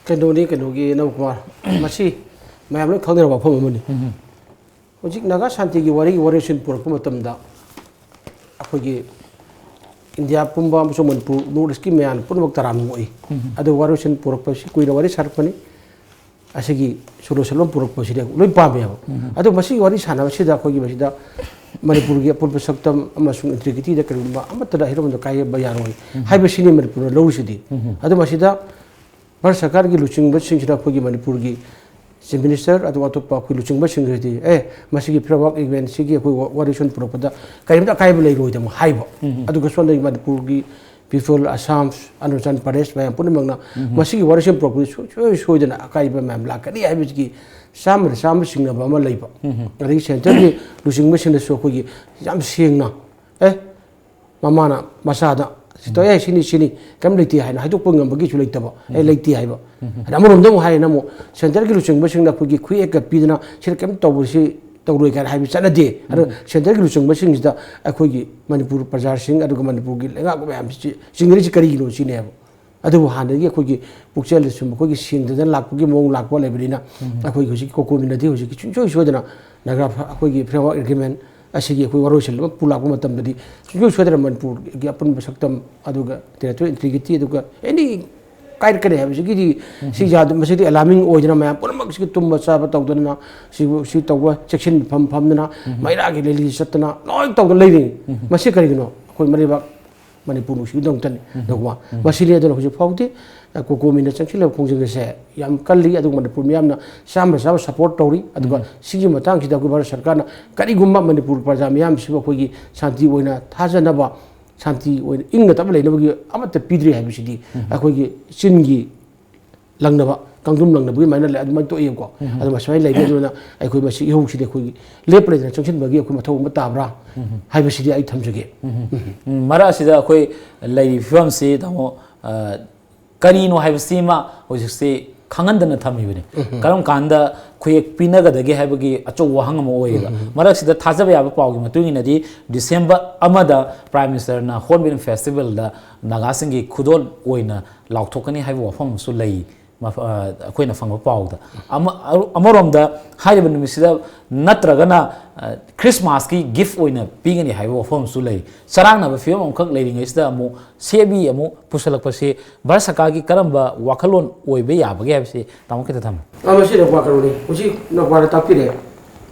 ꯀꯩꯅꯣꯅꯤ, ꯀꯩꯅꯣꯒꯤ, ꯑꯅꯧ ꯀꯨꯃꯥꯔ, ꯃꯁꯤ ꯃꯌꯥꯝ ꯂꯣꯏ ꯈꯪꯅꯔꯕ ꯋꯥꯐꯝ ꯑꯃꯅꯤ꯫ ꯎꯝ꯫ ꯍꯧꯖꯤꯛ ꯅꯥꯒꯥ ꯁꯥꯟꯇꯤꯒꯤ ꯋꯥꯔꯤꯒꯤ ꯋꯥꯔꯦꯡꯁꯤꯟ ꯄꯨꯔꯛꯄ ꯃꯇꯝꯗ ꯑꯩꯈꯣꯏꯒꯤ ꯏꯟꯗꯤꯌꯥ ꯄꯨꯝꯕ ꯑꯃꯁꯨꯡ ꯃꯅꯤꯄꯨꯔ ꯅꯣꯔꯠ ꯏꯁꯀꯤ ꯃꯌꯥꯝ ꯄꯨꯝꯅꯃꯛ ꯇꯔꯥꯝꯅ ꯑꯣꯛꯏ꯫ ꯎꯝ꯫ ꯑꯗꯨ ꯋꯥꯔꯦꯡꯁꯤꯟ ꯄꯨꯔꯛꯄꯁꯤ ꯀꯨꯏꯅ ꯋꯥꯔꯤ ꯁꯥꯔꯛꯄꯅꯤ꯫ ꯑꯁꯤꯒꯤ ꯁꯣꯂꯨꯁꯟ ꯑꯃ ꯄꯨꯔꯛꯄꯁꯤꯗ ꯂꯣꯏ ꯄꯥꯝꯃꯦꯕ꯫ ꯎꯝ꯫ ꯑꯗꯣ ꯃꯁꯤꯒꯤ ꯋꯥꯔꯤ ꯁꯥꯟꯅꯕꯁꯤꯗ ꯑꯩꯈꯣꯏꯒꯤ ꯃꯁꯤꯗ ꯃꯅꯤꯄꯨꯔꯒꯤ ꯑꯄꯨꯟꯕ ꯁꯛꯇꯝ ꯑꯃꯁꯨꯡ ꯏꯟꯇꯤꯒ꯭ꯔꯤꯇꯤꯗ ꯀꯔꯤꯒꯨꯝꯕ ꯑꯃꯠꯇꯗ ꯍꯤꯔꯝꯗ ꯀꯥꯏꯕ ꯌꯥꯔꯣꯏ ꯎꯝ꯫ ꯍꯥꯏꯕꯁꯤꯅꯤ ꯃꯅꯤꯄꯨꯔꯅ ꯂꯧꯔꯤꯁꯤꯗꯤ꯫ ꯎꯝ꯫ ꯑꯗꯣ ꯃꯁꯤꯗ ꯚꯥꯔꯠ ꯁꯔꯀꯥꯔꯒꯤ ꯂꯨꯆꯤꯡꯕꯁꯤꯡꯁꯤꯅ ꯑꯩꯈꯣꯏꯒꯤ ꯃꯅꯤꯄꯨꯔꯒꯤ ꯆꯤꯐ ꯃꯤꯅꯤꯁꯇꯔ ꯑꯗꯨꯒ ꯑꯇꯣꯞꯄ ꯑꯩꯈꯣꯏ ꯂꯨꯆꯤꯡꯕꯁꯤꯡꯁꯤꯗꯤ, "ꯑꯦ, ꯃꯁꯤꯒꯤ ꯐ꯭ꯔꯦꯝꯋꯥꯔꯛ ꯑꯦꯒ꯭ꯔꯤꯃꯦꯟꯁꯤꯒꯤ ꯑꯩꯈꯣꯏ ꯋꯥ-, ꯋꯥꯔꯦꯡꯁꯤꯟ ꯄꯨꯔꯛꯄꯗ ꯀꯔꯤꯝꯇ ꯑꯀꯥꯏꯕ ꯂꯩꯔꯣꯏꯗ" ꯑꯃꯨꯛ ꯍꯥꯏꯕ꯫ ꯎꯝ꯫ ꯑꯗꯨꯒ ꯁꯣꯝꯗꯒꯤ ꯃꯅꯤꯄꯨꯔꯒꯤ ꯄꯤꯄꯜ, ꯑꯁꯥꯝ, ꯑꯔꯨꯅꯥꯆꯜ ꯄ꯭ꯔꯗꯦꯁ ꯃꯌꯥꯝ ꯄꯨꯝꯅꯃꯛꯅ ꯎꯝ꯫ ꯃꯁꯤꯒꯤ ꯋꯥꯔꯦꯡꯁꯤꯟ ꯄꯨꯔꯛꯄꯗ ꯁꯨꯡꯁꯣꯏ ꯁꯣꯏꯗꯅ ꯑꯀꯥꯏꯕ ꯃꯌꯥꯝ ꯂꯥꯛꯀꯅꯤ ꯍꯥꯏꯕꯁꯤꯒꯤ ꯆꯥꯝꯃꯗ ꯆꯥꯝꯃ ꯆꯤꯡꯅꯕ ꯑꯃ ꯂꯩꯕ꯫ ꯎꯝ꯫ ꯑꯗꯒꯤ ꯁꯦꯟꯇ꯭ꯔꯒꯤ ꯂꯨꯆꯤꯡꯕꯁꯤꯡꯅꯁꯨ ꯑꯩꯈꯣꯏꯒꯤ ꯌꯥꯝ ꯁꯦꯡꯅ, "ꯑꯦ, ꯃꯃꯥꯅ ꯃꯆꯥꯗ ꯁꯤ ꯇꯧ, ꯑꯦ, ꯁꯤꯅꯤ, ꯁꯤꯅꯤ, ꯀꯔꯤꯝ ꯂꯩꯇꯦ" ꯍꯥꯏꯅ ꯍꯥꯏꯗꯣꯛꯄ ꯉꯝꯕꯒꯤꯁꯨ ꯂꯩꯇꯕ, "ꯑꯦ, ꯎꯝ꯫ ꯂꯩꯇꯦ" ꯍꯥꯏꯕ꯫ ꯎꯝ꯫ ꯑꯗ ꯑꯃꯔꯣꯝꯗ ꯑꯃꯨꯛ ꯍꯥꯏꯔꯦꯅ ꯑꯃꯨꯛ ꯁꯦꯟꯇ꯭ꯔꯒꯤ ꯂꯨꯆꯤꯡꯕꯁꯤꯡꯅ ꯑꯩꯈꯣꯏꯒꯤ ꯈꯨꯌꯦꯛꯀ ꯄꯤꯗꯅ, "ꯁꯤꯗ ꯀꯔꯤꯝ ꯇꯧꯔꯣꯏ, ꯁꯤ ꯇꯧꯔꯣꯏ" ꯀꯥꯏꯅ ꯍꯥꯏꯕ ꯆꯠꯅꯗꯦ꯫ ꯑꯗꯣ ꯎꯝ꯫ ꯁꯦꯟꯇ꯭ꯔꯒꯤ ꯂꯨꯆꯤꯡꯕꯁꯤꯡꯁꯤꯗ ꯑꯩꯈꯣꯏꯒꯤ ꯃꯅꯤꯄꯨꯔ ꯄ꯭ꯔꯖꯥꯁꯤꯡ ꯑꯗꯨꯒ ꯃꯅꯤꯄꯨꯔꯒꯤ ꯂꯩꯉꯥꯛ ꯃꯌꯥꯝꯁꯤ ꯆꯤꯡꯅꯔꯤꯁꯤ ꯀꯔꯤꯒꯤꯅꯣ ꯁꯤꯅꯦꯕ꯫ ꯑꯗꯨꯕꯨ ꯍꯥꯟꯅꯗꯒꯤ ꯑꯩꯈꯣꯏꯒꯤ ꯄꯨꯛꯆꯦꯜꯗꯁꯨ ꯃꯈꯣꯏꯒꯤ ꯁꯦꯡꯗꯗꯅ ꯂꯥꯛꯄꯒꯤ ꯃꯑꯣꯡ ꯂꯥꯛꯄ ꯂꯩꯕꯅꯤꯅ, ꯎꯝ꯫ ꯑꯩꯈꯣꯏꯒꯤ ꯍꯧꯖꯤꯛꯀꯤ ꯀꯣꯀꯣꯃꯤꯅꯗꯤ ꯍꯧꯖꯤꯛꯀꯤ ꯁꯨꯡꯁꯣꯏ ꯁꯣꯏꯗꯅ ꯅꯥꯒꯥ ꯐ-, ꯑꯩꯈꯣꯏꯒꯤ ꯐ꯭ꯔꯦꯝꯋꯥꯔꯛ ꯑꯦꯒ꯭ꯔꯤꯃꯦꯟ ꯑꯁꯤꯒꯤ ꯑꯩꯈꯣꯏ ꯋꯥꯔꯣꯏꯁꯤꯟ ꯑꯃ ꯄꯨ ꯂꯥꯛꯄ ꯃꯇꯝꯗꯗꯤ ꯁꯨꯡꯁꯣꯏ ꯁꯣꯏꯗꯅ ꯃꯅꯤꯄꯨꯔꯒꯤ ꯑꯄꯨꯟꯕ ꯁꯛꯇꯝ, ꯑꯗꯨꯒ ꯇꯦꯔꯤꯇꯣꯔꯤ ꯏꯟꯇꯤꯒ꯭ꯔꯤꯇꯤ, ꯑꯗꯨꯒ ꯑꯦꯅꯤ ꯀꯥꯏꯔꯛꯀꯅꯤ ꯍꯥꯏꯕꯁꯤꯒꯤꯗꯤ, ꯎꯝ꯫ ꯁꯤ ꯌꯥꯗ-, ꯃꯁꯤꯗꯤ ꯑꯦꯂꯥꯔꯃꯤꯡ ꯑꯣꯏꯗꯅ ꯃꯌꯥꯝ ꯄꯨꯝꯅꯃꯛꯁꯤꯒꯤ ꯇꯨꯝꯕ ꯆꯥꯕ ꯇꯧꯗꯅ, ꯁꯤꯕꯨ, ꯁꯤ ꯇꯧꯕ ꯆꯦꯛꯁꯤꯟ ꯐꯝ ꯐꯝꯗꯅ, ꯎꯝ꯫ ꯃꯩꯔꯥꯒꯤ ꯂꯤꯂꯤ ꯆꯠꯇꯅ ꯂꯣꯏ ꯇꯧꯗꯅ ꯂꯩꯔꯤ꯫ ꯎꯝ꯫ ꯃꯁꯤ ꯀꯔꯤꯒꯤꯅꯣ? ꯑꯩꯈꯣꯏ ꯃꯔꯩꯕꯥꯛ ꯃꯅꯤꯄꯨꯔ ꯅꯨꯡꯁꯤꯕꯗꯧꯇꯅꯤ꯫ ꯎꯝ꯫ ꯅꯀꯣ꯫ ꯎꯝ꯫ ꯃꯁꯤꯅꯤ꯫ ꯑꯗꯨꯅ ꯍꯧꯖꯤꯛ ꯐꯥꯎꯗꯤ ꯀꯣꯀꯣꯃꯤꯅ ꯆꯪꯁꯤꯜꯂꯕ ꯈꯣꯡꯖꯪ ꯑꯁꯦ ꯌꯥꯝ ꯀꯜꯂꯤ꯫ ꯑꯗꯨꯒ ꯃꯅꯤꯄꯨꯔ ꯃꯤꯌꯥꯝꯅ ꯆꯥꯝꯃ ꯆꯥꯝꯃ ꯁꯄꯣꯔꯠ ꯇꯧꯔꯤ꯫ ꯑꯗꯨꯒ ꯁꯤꯒꯤ ꯃꯇꯥꯡꯁꯤꯗ ꯑꯩꯈꯣꯏ ꯚꯥꯔꯠ ꯁꯔꯀꯥꯔꯅ ꯀꯔꯤꯒꯨꯝꯕ ꯃꯅꯤꯄꯨꯔ ꯄ꯭ꯔꯖꯥ ꯃꯤꯌꯥꯝꯁꯤꯕꯨ ꯑꯩꯈꯣꯏꯒꯤ ꯁꯥꯟꯇꯤ ꯑꯣꯏꯅ ꯊꯥꯖꯅꯕ, ꯁꯥꯟꯇꯤ ꯑꯣꯏꯅ ꯏꯪꯅ ꯇꯞꯅ ꯂꯩꯅꯕꯒꯤ ꯑꯃꯠꯇ ꯄꯤꯗ꯭ꯔꯤ ꯍꯥꯏꯕꯁꯤꯗꯤ ꯑꯩꯈꯣꯏꯒꯤ ꯆꯤꯟꯒꯤ ꯂꯪꯅꯕ, ꯀꯥꯡꯗ꯭ꯔꯨꯝ ꯂꯪꯅꯕꯒꯤ ꯑꯗꯨꯃꯥꯏꯅ ꯂꯩ, ꯑꯗꯨꯃꯥꯏꯅ ꯇꯣꯛꯑꯦꯕꯀꯣ꯫ ꯑꯗꯨꯃꯥꯏꯅ ꯁꯨꯃꯥꯏꯅ ꯂꯩꯔꯦ꯫ ꯑꯗꯨꯅ ꯑꯩꯈꯣꯏ ꯃꯁꯤ ꯏꯍꯧꯁꯤꯗꯤ ꯑꯩꯈꯣꯏꯒꯤ ꯂꯦꯞꯄ ꯂꯩꯇꯅ ꯆꯪꯁꯤꯟꯕꯒꯤ ꯑꯩꯈꯣꯏ ꯃꯊꯧ ꯑꯃ ꯇꯥꯕ꯭ꯔꯥ ꯍꯥꯏꯕꯁꯤꯗꯤ ꯑꯩ ꯊꯝꯖꯒꯦ꯫ ꯎꯝ, ꯃꯔꯛ ꯑꯁꯤꯗ ꯑꯩꯈꯣꯏ ꯂꯩꯔꯤꯕ ꯐꯤꯕꯝꯁꯤ, ꯇꯥꯃꯣ, ꯑ, ꯀꯔꯤꯅꯣ ꯍꯥꯏꯕꯁꯤꯃ ꯍꯧꯖꯤꯛꯁꯤ ꯈꯪꯍꯟꯗꯅ ꯊꯝꯃꯤꯕꯅꯤ꯫ ꯀꯔꯝ ꯀꯥꯟꯗ ꯈꯨꯌꯦꯛ ꯄꯤꯅꯒꯗꯒꯦ ꯍꯥꯏꯕꯒꯤ ꯑꯆꯧꯕ ꯋꯥꯍꯪ ꯑꯃ ꯑꯣꯏꯌꯦꯕ꯫ ꯃꯔꯛꯁꯤꯗ ꯊꯥꯖꯕ ꯌꯥꯕ ꯄꯥꯎꯒꯤ ꯃꯇꯨꯡ ꯏꯟꯅꯗꯤ, ꯗꯤꯁꯦꯝꯕꯔ ꯑꯃꯗ ꯄ꯭ꯔꯥꯏꯝ ꯃꯤꯅꯤꯁꯇꯔꯅ ꯍꯣꯔꯟꯕꯤꯜ ꯐꯦꯁꯇꯤꯚꯦꯜꯗ ꯅꯥꯒꯥꯁꯤꯡꯒꯤ ꯈꯨꯗꯣꯜ ꯑꯣꯏꯅ ꯂꯥꯎꯊꯣꯛꯀꯅꯤ ꯍꯥꯏꯕ ꯋꯥꯐꯝ ꯑꯃꯁꯨ ꯂꯩ꯫ ꯃꯐ-, ꯑ, ꯑꯩꯈꯣꯏꯅ ꯐꯪꯕ ꯄꯥꯎꯗ꯫ ꯑꯃ-, ꯑ-, ꯑꯃꯔꯣꯝꯗ ꯍꯥꯏꯔꯤꯕ ꯅꯨꯃꯤꯠꯁꯤꯗ ꯅꯠꯇ꯭ꯔꯒꯅ, ꯑ, ꯈ꯭ꯔꯤꯁꯃꯥꯁꯀꯤ ꯒꯤꯐ ꯑꯣꯏꯅ ꯄꯤꯒꯅꯤ ꯍꯥꯏꯕ ꯋꯥꯐꯝ ꯑꯃꯁꯨ ꯂꯩ꯫ ꯆꯔꯥꯡꯅꯕ ꯐꯤꯕꯝ ꯑꯃꯈꯛ ꯂꯩꯔꯤꯉꯩꯁꯤꯗ ꯑꯃꯨꯛ ꯁꯦꯕꯤ ꯑꯃꯨꯛ ꯄꯨꯁꯜꯂꯛꯄꯁꯤ ꯚꯥꯔꯠ ꯁꯔꯀꯥꯔꯒꯤ ꯀꯔꯝꯕ ꯋꯥꯈꯜꯂꯣꯟ ꯑꯣꯏꯕ ꯌꯥꯕꯒꯦ ꯍꯥꯏꯕꯁꯤ ꯇꯥꯃꯣ ꯈꯤꯇ ꯊꯝꯕꯤꯌꯨ꯫ ꯑ, ꯃꯁꯤ ꯅꯧꯄꯥ ꯀꯩꯅꯣꯅꯤ꯫ ꯍꯧꯖꯤꯛ ꯅꯧꯄꯥꯅ ꯇꯥꯛꯄꯤꯔꯦ꯫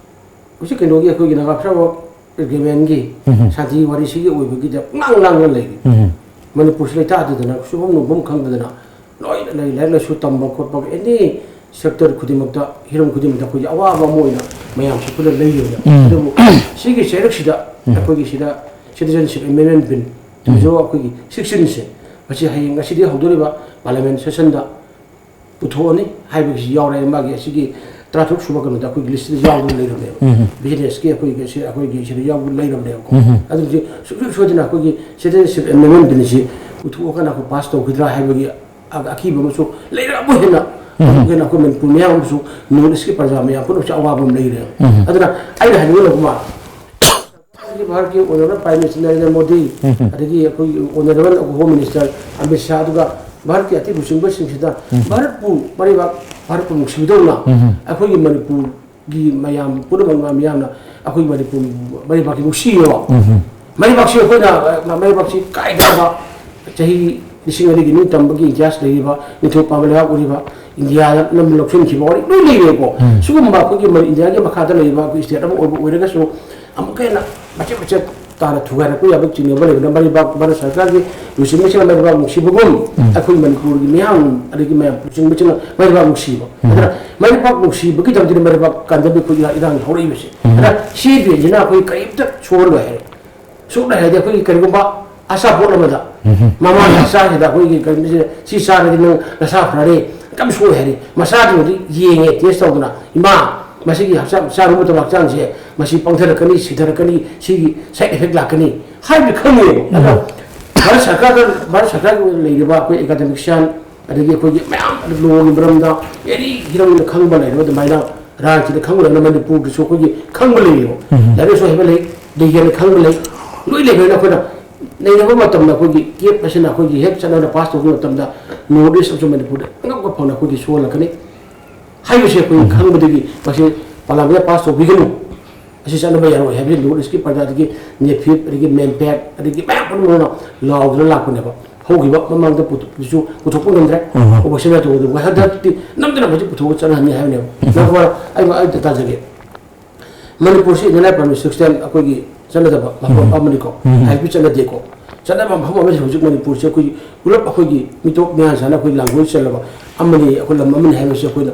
ꯍꯧꯖꯤꯛ ꯀꯩꯅꯣꯒꯤ ꯑꯩꯈꯣꯏꯒꯤ ꯅꯥꯒꯥ ꯐꯦꯗꯔꯦꯜ ꯑꯦꯒ꯭ꯔꯤꯃꯦꯟꯒꯤ ꯁꯥꯟꯇꯤ ꯋꯥꯔꯤꯁꯤꯒꯤ ꯑꯣꯏꯕꯒꯤꯗ ꯉꯥꯡ ꯉꯥꯡꯅ ꯂꯩꯔꯤ꯫ ꯃꯅꯤꯄꯨꯔꯁꯤ ꯂꯩꯇꯥꯗꯗꯅ, ꯁꯨꯐꯝ ꯅꯣꯝꯐꯝ ꯈꯪꯗꯗꯅ ꯂꯣꯏꯅ ꯂꯩ꯫ ꯂꯥꯏꯔꯤꯛ ꯂꯥꯏꯁꯨ ꯇꯝꯕ ꯈꯣꯠꯄ ꯑꯦꯅꯤ ꯁꯦꯛꯇꯔ ꯈꯨꯗꯤꯡꯃꯛꯇ, ꯍꯤꯔꯝ ꯈꯨꯗꯤꯡꯃꯛꯇ ꯑꯩꯈꯣꯏꯒꯤ ꯑꯋꯥꯕ ꯑꯃ ꯑꯣꯏꯅ ꯃꯌꯥꯝꯁꯤ ꯄꯨꯟꯅ ꯂꯩꯔꯤꯕꯅꯤ꯫ ꯑꯗꯨꯕꯨ ꯁꯤꯒꯤ ꯆꯩꯔꯛꯁꯤꯗ ꯑꯩꯈꯣꯏꯒꯤ ꯁꯤꯗ ꯁꯤꯇꯤꯖꯟꯁꯤꯞ ꯑꯦꯃꯦꯟꯗꯃꯦꯟ ꯕꯤꯜ ꯇꯨ ꯖꯤꯔꯣ ꯑꯩꯈꯣꯏꯒꯤ ꯁꯤꯛꯁꯇꯤꯟꯁꯦ, ꯃꯁꯤ ꯍꯌꯦꯡ ꯉꯁꯤꯗꯒꯤ ꯍꯧꯗꯣꯔꯤꯕ ꯄꯥꯔꯂꯤꯌꯥꯃꯦꯟ ꯁꯦꯁꯟꯗ ꯄꯨꯊꯣꯛꯑꯅꯤ ꯍꯥꯏꯕꯒꯤꯁꯤ ꯌꯥꯎꯔꯦ꯫ ꯃꯥꯒꯤ ꯑꯁꯤꯒꯤ ꯇꯔꯥꯇꯔꯨꯛ ꯁꯨꯕ ꯀꯩꯅꯣꯗ ꯑꯩꯈꯣꯏꯒꯤ ꯂꯤꯁꯇꯗ ꯌꯥꯎꯗꯅ ꯂꯩꯔꯕꯅꯦꯕ꯫ ꯕꯤꯖꯤꯅꯦꯁꯀꯤ ꯑꯩꯈꯣꯏꯒꯤ ꯁꯤ-, ꯑꯩꯈꯣꯏꯒꯤ ꯁꯤꯗ ꯌꯥꯎꯗꯅ ꯂꯩꯔꯕꯅꯦꯕꯀꯣ꯫ ꯑꯗꯨꯗꯤ ꯁꯨꯡꯁꯣꯏ ꯁꯣꯏꯗꯅ ꯑꯩꯈꯣꯏꯒꯤ ꯁꯤꯇꯤꯖꯟꯁꯤꯞ ꯑꯦꯃꯦꯟꯗꯃꯦꯟ ꯕꯤꯜꯁꯤ ꯄꯨꯊꯣꯛꯑꯀꯥꯟꯗ ꯑꯩꯈꯣꯏ ꯄꯥꯁ ꯇꯧꯈꯤꯗ꯭ꯔꯥ ꯍꯥꯏꯕꯒꯤ ꯑ-, ꯑꯀꯤꯕ ꯑꯃꯁꯨ ꯂꯩꯔꯦ꯫ ꯑꯃꯨꯛ ꯍꯦꯟꯅ, ꯑꯃꯨꯛ ꯍꯦꯟꯅ ꯑꯩꯈꯣꯏ ꯃꯅꯤꯄꯨꯔ ꯃꯤꯌꯥꯝ ꯑꯃꯁꯨ, ꯅꯣꯔꯠ ꯏꯁꯀꯤ ꯄ꯭ꯔꯖꯥ ꯃꯌꯥꯝ ꯄꯨꯝꯅꯃꯛꯁꯨ ꯑꯋꯥꯕ ꯑꯃ ꯂꯩꯔꯦ꯫ ꯑꯗꯨꯅ ꯑꯩꯅ ꯍꯥꯏꯅꯤꯡꯕꯅ ꯀꯃꯥꯏ ꯚꯥꯔꯠꯀꯤ honourable prime minister Narendra Modi, ꯑꯗꯒꯤ ꯑꯩꯈꯣꯏꯒꯤ honourable home minister Amit Shah, ꯑꯗꯨꯒ ꯚꯥꯔꯠꯀꯤ ꯑꯇꯤꯡꯕ ꯂꯨꯆꯤꯡꯕꯁꯤꯡꯁꯤꯗ ꯚꯥꯔꯠꯄꯨ ꯃꯔꯩꯕꯥꯛ, ꯚꯥꯔꯠꯄꯨ ꯅꯨꯡꯁꯤꯕꯗꯧꯅ ꯑꯩꯈꯣꯏꯒꯤ ꯃꯅꯤꯄꯨꯔꯒꯤ ꯃꯌꯥꯝ ꯄꯨꯝꯅꯃꯛ ꯃꯤꯌꯥꯝꯅ ꯑꯩꯈꯣꯏꯒꯤ ꯃꯅꯤꯄꯨꯔ ꯃꯔꯩꯕꯥꯛꯀꯤ ꯅꯨꯡꯁꯤꯌꯦꯕ꯫ ꯃꯔꯩꯕꯥꯛꯁꯤ ꯑꯩꯈꯣꯏꯅ, ꯃꯔꯩꯕꯥꯛꯁꯤ ꯀꯥꯏꯗꯕ ꯆꯍꯤ ꯂꯤꯁꯤꯡ ꯑꯅꯤꯒꯤ ꯅꯤꯡꯇꯝꯕꯒꯤ ꯏꯇꯤꯍꯥꯁ ꯂꯩꯔꯤꯕ, ꯅꯤꯡꯊꯧ ꯄꯥꯟꯕ ꯂꯩꯕꯥꯛ ꯑꯣꯏꯔꯤꯕ, ꯏꯟꯗꯤꯌꯥꯗ ꯅꯝ ꯂꯧꯁꯤꯟꯈꯤꯕ ꯋꯥꯔꯤ ꯂꯣꯏ ꯂꯩꯔꯦꯀꯣ꯫ ꯁꯤꯒꯨꯝꯕ ꯑꯩꯈꯣꯏꯒꯤ ꯃꯅꯤ-, ꯏꯟꯗꯤꯌꯥꯒꯤ ꯃꯈꯥꯗ ꯂꯩꯔꯤꯕ ꯑꯩꯈꯣꯏ ꯁ꯭ꯇꯦꯠ ꯑꯃ ꯑꯣꯏꯕ ꯑꯣꯏꯔꯒꯁꯨ, ꯑꯃꯨꯛꯀ ꯍꯦꯟꯅ ꯃꯆꯦꯠ ꯃꯆꯦꯠ ꯇꯥꯅ ꯊꯨꯒꯥꯏꯔꯛꯄ ꯌꯥꯕ ꯆꯤꯡꯅꯕ ꯂꯩꯕꯅ ꯃꯩꯕꯥꯛ ꯚꯥꯔꯠ ꯁꯔꯀꯥꯔꯒꯤ ꯂꯨꯆꯤꯡꯕꯁꯤꯡꯅ ꯃꯩꯕꯥꯛ ꯅꯨꯡꯁꯤꯕꯒꯨꯝ ꯑꯩꯈꯣꯏ ꯃꯅꯤꯄꯨꯔꯒꯤ ꯃꯤꯌꯥꯝ ꯑꯗꯒꯤ ꯃꯌꯥꯝ ꯂꯨꯆꯤꯡꯕꯁꯤꯡꯅ ꯃꯩꯕꯥꯛ ꯅꯨꯡꯁꯤꯕ꯫ ꯑꯗꯨꯅ ꯃꯩꯕꯥꯛ ꯅꯨꯡꯁꯤꯕꯒꯤꯗꯃꯛꯇꯗꯤ ꯃꯩꯕꯥꯛ ꯀꯟꯗꯕ ꯑꯩꯈꯣꯏ ꯏꯔꯥꯡ ꯍꯧꯔꯛꯏꯕꯁꯦ꯫ ꯑꯗꯨꯅ ꯁꯤ ꯕꯦꯟꯁꯤꯅ ꯑꯩꯈꯣꯏ ꯀꯔꯤꯝꯇ ꯁꯣꯛꯍꯜꯂꯣꯏ ꯍꯥꯏꯔꯦ꯫ ꯁꯣꯛꯅ ꯍꯥꯏꯔꯗꯤ ꯑꯩꯈꯣꯏꯒꯤ ꯀꯔꯤꯒꯨꯝꯕ ꯑꯆꯥꯄꯣꯠ ꯑꯃꯗ ꯃꯃꯥꯅ ꯆꯥꯁꯤꯗ ꯑꯩꯈꯣꯏꯒꯤ ꯀꯩꯅꯣꯁꯦ ꯁꯤ ꯆꯥꯔꯗꯤ ꯅꯪ ꯅꯁꯥ ꯐꯔꯅꯤ, ꯀꯔꯝ ꯁꯣꯛꯑꯣꯏ ꯍꯥꯏꯔꯤ꯫ ꯃꯆꯥꯗꯨꯅꯗꯤ ꯌꯦꯡꯉꯦ, ꯇꯦꯁ ꯇꯧꯗꯅ, "ꯏꯃꯥ, ꯃꯁꯤꯒꯤ ꯍꯛꯆꯥꯡ ꯆꯥꯔꯨꯕ ꯃꯇꯝꯗ ꯍꯛꯆꯥꯡꯁꯦ ꯃꯁꯤ ꯄꯪꯊꯔꯛꯀꯅꯤ, ꯁꯤꯊꯔꯛꯀꯅꯤ, ꯁꯤꯒꯤ ꯁꯥꯏꯠ ꯏꯐꯦꯛ ꯂꯥꯛꯀꯅꯤ" ꯍꯥꯏꯕꯗꯤ ꯈꯪꯉꯦꯕ꯫ ꯑꯗꯣ ꯚꯥꯔꯠ ꯁꯔꯀꯥꯔꯗ, ꯚꯥꯔꯠ ꯁꯔꯀꯥꯔꯒꯤ ꯑꯣꯏꯅ ꯂꯩꯔꯤꯕ ꯑꯩꯈꯣꯏ ꯑꯦꯀꯥꯗꯦꯃꯤꯛꯁꯤꯌꯥꯟ, ꯑꯗꯒꯤ ꯑꯩꯈꯣꯏꯒꯤ ꯃꯌꯥꯝ ꯂꯣꯒꯤ ꯃꯔꯝꯗ ꯑꯦꯅꯤ ꯍꯤꯔꯝꯗ ꯈꯪꯕ ꯂꯩꯔꯕ ꯑꯗꯨꯃꯥꯏꯅ ꯔꯥꯖ꯭ꯌꯗ ꯈꯪꯕ ꯂꯩꯔꯕ ꯃꯅꯤꯄꯨꯔꯗꯁꯨ ꯑꯩꯈꯣꯏꯒꯤ ꯈꯪꯕ ꯂꯩꯌꯦꯕ꯫ ꯂꯥꯏꯔꯤꯛ ꯂꯥꯏꯁꯨ ꯍꯩꯕ ꯂꯩ, ꯂꯩꯒꯦꯅ ꯈꯪꯕ ꯂꯩ, ꯂꯣꯏ ꯂꯩꯕꯅꯤꯅ ꯑꯩꯈꯣꯏꯅ ꯅꯩꯅꯕ ꯃꯇꯝꯗ ꯑꯩꯈꯣꯏꯒꯤ ꯀꯦꯞ ꯑꯁꯤꯅ ꯑꯩꯈꯣꯏꯒꯤ ꯍꯦꯛ ꯆꯠꯅꯕ ꯄꯥꯁ ꯇꯧꯕ ꯃꯇꯝꯗ ꯅꯣꯔꯠ ꯏꯁ ꯑꯃꯁꯨꯡ ꯃꯅꯤꯄꯨꯔꯗ ꯑꯉꯛꯄ ꯐꯪꯅ ꯑꯩꯈꯣꯏꯒꯤ ꯁꯣꯛꯍꯜꯂꯛꯀꯅꯤ ꯍꯥꯏꯕꯁꯦ ꯑꯩꯈꯣꯏ ꯈꯪꯕꯗꯒꯤ ꯃꯁꯤ ꯄꯥꯔꯂꯥꯃꯦꯟꯗ ꯄꯥꯁ ꯇꯧꯕꯤꯒꯅꯨ, ꯑꯁꯤ ꯆꯠꯅꯕ ꯌꯥꯔꯣꯏ ꯍꯥꯏꯕꯁꯤ ꯅꯣꯔꯠ ꯏꯁꯀꯤ ꯄ꯭ꯔꯖꯥꯗꯒꯤ ꯅꯦꯐꯤꯠ ꯑꯗꯒꯤ ꯃꯦꯝꯄꯦꯛ ꯑꯗꯒꯤ ꯃꯌꯥꯝ ꯄꯨꯝꯅꯃꯛꯅ ꯂꯥꯎꯗꯨꯅ ꯂꯥꯛꯄꯅꯦꯕ꯫ ꯍꯧꯈꯤꯕ ꯃꯃꯥꯡꯗ ꯄꯨꯊꯣꯛꯄꯁꯨ ꯄꯨꯊꯣꯛꯄ ꯉꯝꯗ꯭ꯔꯦ꯫ ꯎꯝ꯫ ꯑꯣꯄꯣꯖꯤꯁꯟꯅ ꯇꯧꯕꯗꯨ ꯍꯟꯗꯛꯇꯤ ꯅꯝꯗꯅ ꯍꯧꯖꯤꯛ ꯄꯨꯊꯣꯛꯑ ꯆꯠꯅꯍꯟꯅꯤ ꯍꯥꯏꯕꯅꯦꯕ꯫ ꯎꯝ꯫ ꯅꯪ ꯑꯩ ꯑꯩ ꯇꯥꯖꯒꯦ꯫ ꯃꯅꯤꯄꯨꯔꯁꯤ ꯏꯟꯗꯤꯌꯟ ꯄ꯭ꯔꯥꯏꯝ ꯃꯤꯅꯤꯁꯇꯔ ꯁꯤꯁꯇꯦꯝ ꯑꯩꯈꯣꯏꯒꯤ ꯆꯠꯅꯗꯕ ꯃꯐꯝ ꯎꯝ꯫ ꯑꯃꯅꯤꯀꯣ꯫ ꯎꯝ꯫ ꯍꯥꯏꯕꯗꯤ ꯆꯠꯅꯗꯦꯀꯣ꯫ ꯆꯠꯅꯕ ꯃꯐꯝ ꯑꯃꯁꯤ ꯍꯧꯖꯤꯛ ꯃꯅꯤꯄꯨꯔꯁꯦ ꯑꯩꯈꯣꯏꯒꯤ ꯄꯨꯂꯞ ꯑꯩꯈꯣꯏꯒꯤ ꯃꯤꯇꯣꯞ ꯃꯌꯥꯟ ꯆꯥꯅ ꯑꯩꯈꯣꯏ ꯂꯥꯡꯒꯣꯜ ꯆꯦꯜꯂꯕ ꯑꯃꯅꯤ, ꯑꯩꯈꯣꯏ ꯂꯝ ꯑꯃꯅꯤ ꯍꯥꯏꯕꯁꯤ ꯑꯩꯈꯣꯏꯅ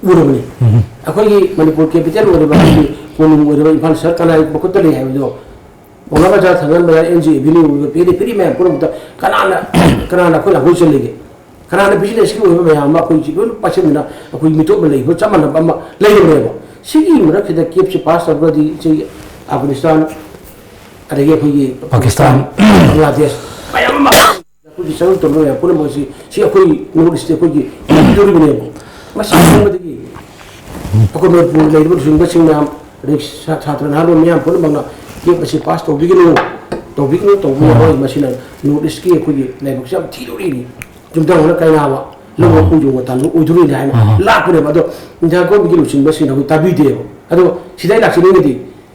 ꯎꯔꯕꯅꯤ꯫ ꯎꯝ꯫ ꯑꯩꯈꯣꯏꯒꯤ ꯃꯅꯤꯄꯨꯔ ꯀꯦꯄꯤꯇꯦꯜ ꯑꯣꯏꯔꯤꯕ ꯑꯩꯈꯣꯏꯒꯤ ꯀꯣꯅꯨꯡ ꯑꯣꯏꯔꯤꯕ ꯏꯝꯐꯥꯜ ꯁꯍꯔ ꯀꯅꯥꯒꯤ ꯃꯈꯨꯠꯇ ꯂꯩ ꯍꯥꯏꯕꯗꯣ ꯄꯥꯎꯅꯥ ꯕꯖꯥꯔ, ꯊꯥꯡꯒꯥꯜ ꯕꯖꯥꯔ, ꯑꯦꯟ ꯖꯤ ꯑꯦꯚꯦꯅ꯭ꯌꯨ ꯑꯣꯏꯕ ꯄꯦꯔꯤ ꯄꯦꯔꯤ ꯃꯌꯥꯝ ꯄꯨꯝꯅꯃꯛꯇ ꯀꯅꯥꯅ, ꯀꯅꯥꯅ ꯑꯩꯈꯣꯏ ꯂꯥꯡꯒꯣꯜ ꯆꯦꯜꯂꯤꯒꯦ? ꯀꯅꯥꯅ ꯕꯤꯖꯤꯅꯦꯁꯀꯤ ꯑꯣꯏꯕ ꯃꯌꯥꯝ ꯑꯃ ꯑꯩꯈꯣꯏ ꯍꯧꯖꯤꯛ ꯂꯣꯏꯅ ꯄꯥꯏꯁꯤꯟꯗꯅ ꯑꯩꯈꯣꯏ ꯃꯤꯇꯣꯞ ꯑꯃ ꯂꯩꯕ ꯆꯞ ꯃꯥꯟꯅꯕ ꯑꯃ ꯂꯩꯔꯕꯅꯦꯕ? ꯁꯤꯒꯤ ꯃꯔꯛꯁꯤꯗ ꯀꯦꯞꯁꯦ ꯄꯥꯁ ꯇꯧꯔꯒꯗꯤ ꯁꯤ ꯑꯐꯒꯥꯅꯤꯁꯇꯥꯟ, ꯑꯗꯒꯤ ꯑꯩꯈꯣꯏꯒꯤ ꯄꯥꯀꯤꯁꯇꯥꯟ꯫ ꯕꯪꯒ꯭ꯂꯥꯗꯦꯁ ꯃꯌꯥꯝ ꯑꯃ ꯑꯩꯈꯣꯏꯒꯤ ꯁꯔꯨꯛ ꯇꯧꯔꯤꯕ ꯃꯌꯥꯝ ꯄꯨꯝꯅꯃꯛ ꯑꯁꯤ ꯁꯤ ꯑꯩꯈꯣꯏ ꯅꯣꯔꯠ ꯏꯁꯇ ꯑꯩꯈꯣꯏꯒꯤ ꯄꯤꯕꯤꯗꯧꯔꯤꯕꯅꯦꯕ꯫ ꯃꯁꯤ ꯈꯪꯕꯗꯒꯤ ꯑꯩꯈꯣꯏ ꯃꯅꯤꯄꯨꯔꯗ ꯂꯩꯔꯤꯕ ꯂꯨꯆꯤꯡꯕꯁꯤꯡ ꯃꯌꯥꯝ, ꯑꯗꯩ ꯁꯥ-, ꯁꯥꯇ꯭ꯔ ꯅꯍꯥꯔꯣꯜ ꯃꯌꯥꯝ ꯄꯨꯝꯅꯃꯛꯅ ꯀꯦꯞ ꯑꯁꯤ ꯄꯥꯁ ꯇꯧꯕꯤꯒꯅꯨ, ꯇꯧꯕꯤꯒꯅꯨ, ꯇꯧꯕ ꯌꯥꯔꯣꯏ꯫ ꯃꯁꯤꯅ ꯅꯣꯔꯠ ꯏꯁꯀꯤ ꯑꯩꯈꯣꯏꯒꯤ ꯂꯥꯏꯕꯛꯁꯦ ꯌꯥꯝ ꯊꯤꯗꯣꯔꯤꯅꯤ꯫ ꯌꯨꯝꯊꯪꯅꯅ ꯀꯥꯏꯅꯕ, ꯂꯧ ꯃꯄꯨ ꯌꯣꯡꯒ ꯇꯥꯟꯕ ꯑꯣꯏꯗꯣꯔꯤꯅꯤ ꯍꯥꯏꯅ ꯑꯍꯥ꯫ ꯂꯥꯛꯄꯅꯦꯕ꯫ ꯑꯗꯣ ꯏꯟꯗꯤꯌꯥ ꯒꯣꯔꯃꯦꯟꯒꯤ ꯂꯨꯆꯤꯡꯕꯁꯤꯡꯅ ꯑꯩꯈꯣꯏ ꯇꯥꯕꯤꯗꯦꯕ꯫ ꯑꯗꯣ ꯁꯤꯗ ꯑꯩ ꯂꯥꯛꯆꯅꯤꯡꯉꯗꯤ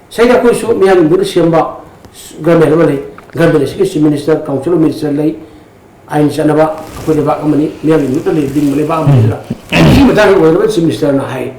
ꯁꯤꯗ ꯑꯩꯈꯣꯏꯁꯨ ꯃꯤꯌꯥꯝꯒꯤ ꯃꯤꯍꯨꯠꯅ ꯁꯦꯝꯕ ꯒꯔꯃꯦꯟ ꯑꯃ ꯂꯩ꯫ ꯒꯔꯃꯦꯟ ꯑꯁꯤꯒꯤ chief minister, council of minister ꯂꯩ, ꯑꯥꯏꯟ ꯆꯠꯅꯕ ꯑꯩꯈꯣꯏ ꯂꯩꯕꯥꯛ ꯑꯃꯅꯤ, ꯃꯤꯌꯥꯝꯒꯤ ꯃꯤꯍꯨꯠꯅ ꯂꯩ-, ꯂꯤꯡꯕ ꯂꯩꯕꯥꯛ ꯑꯃꯅꯤ꯫ ꯑꯗꯨꯅ ꯁꯤꯒꯤ ꯃꯇꯥꯡꯗ ꯑꯣꯏꯔꯕ ꯆꯤꯐ ꯃꯤꯅꯤꯁꯇꯔꯅ ꯍꯥꯏ,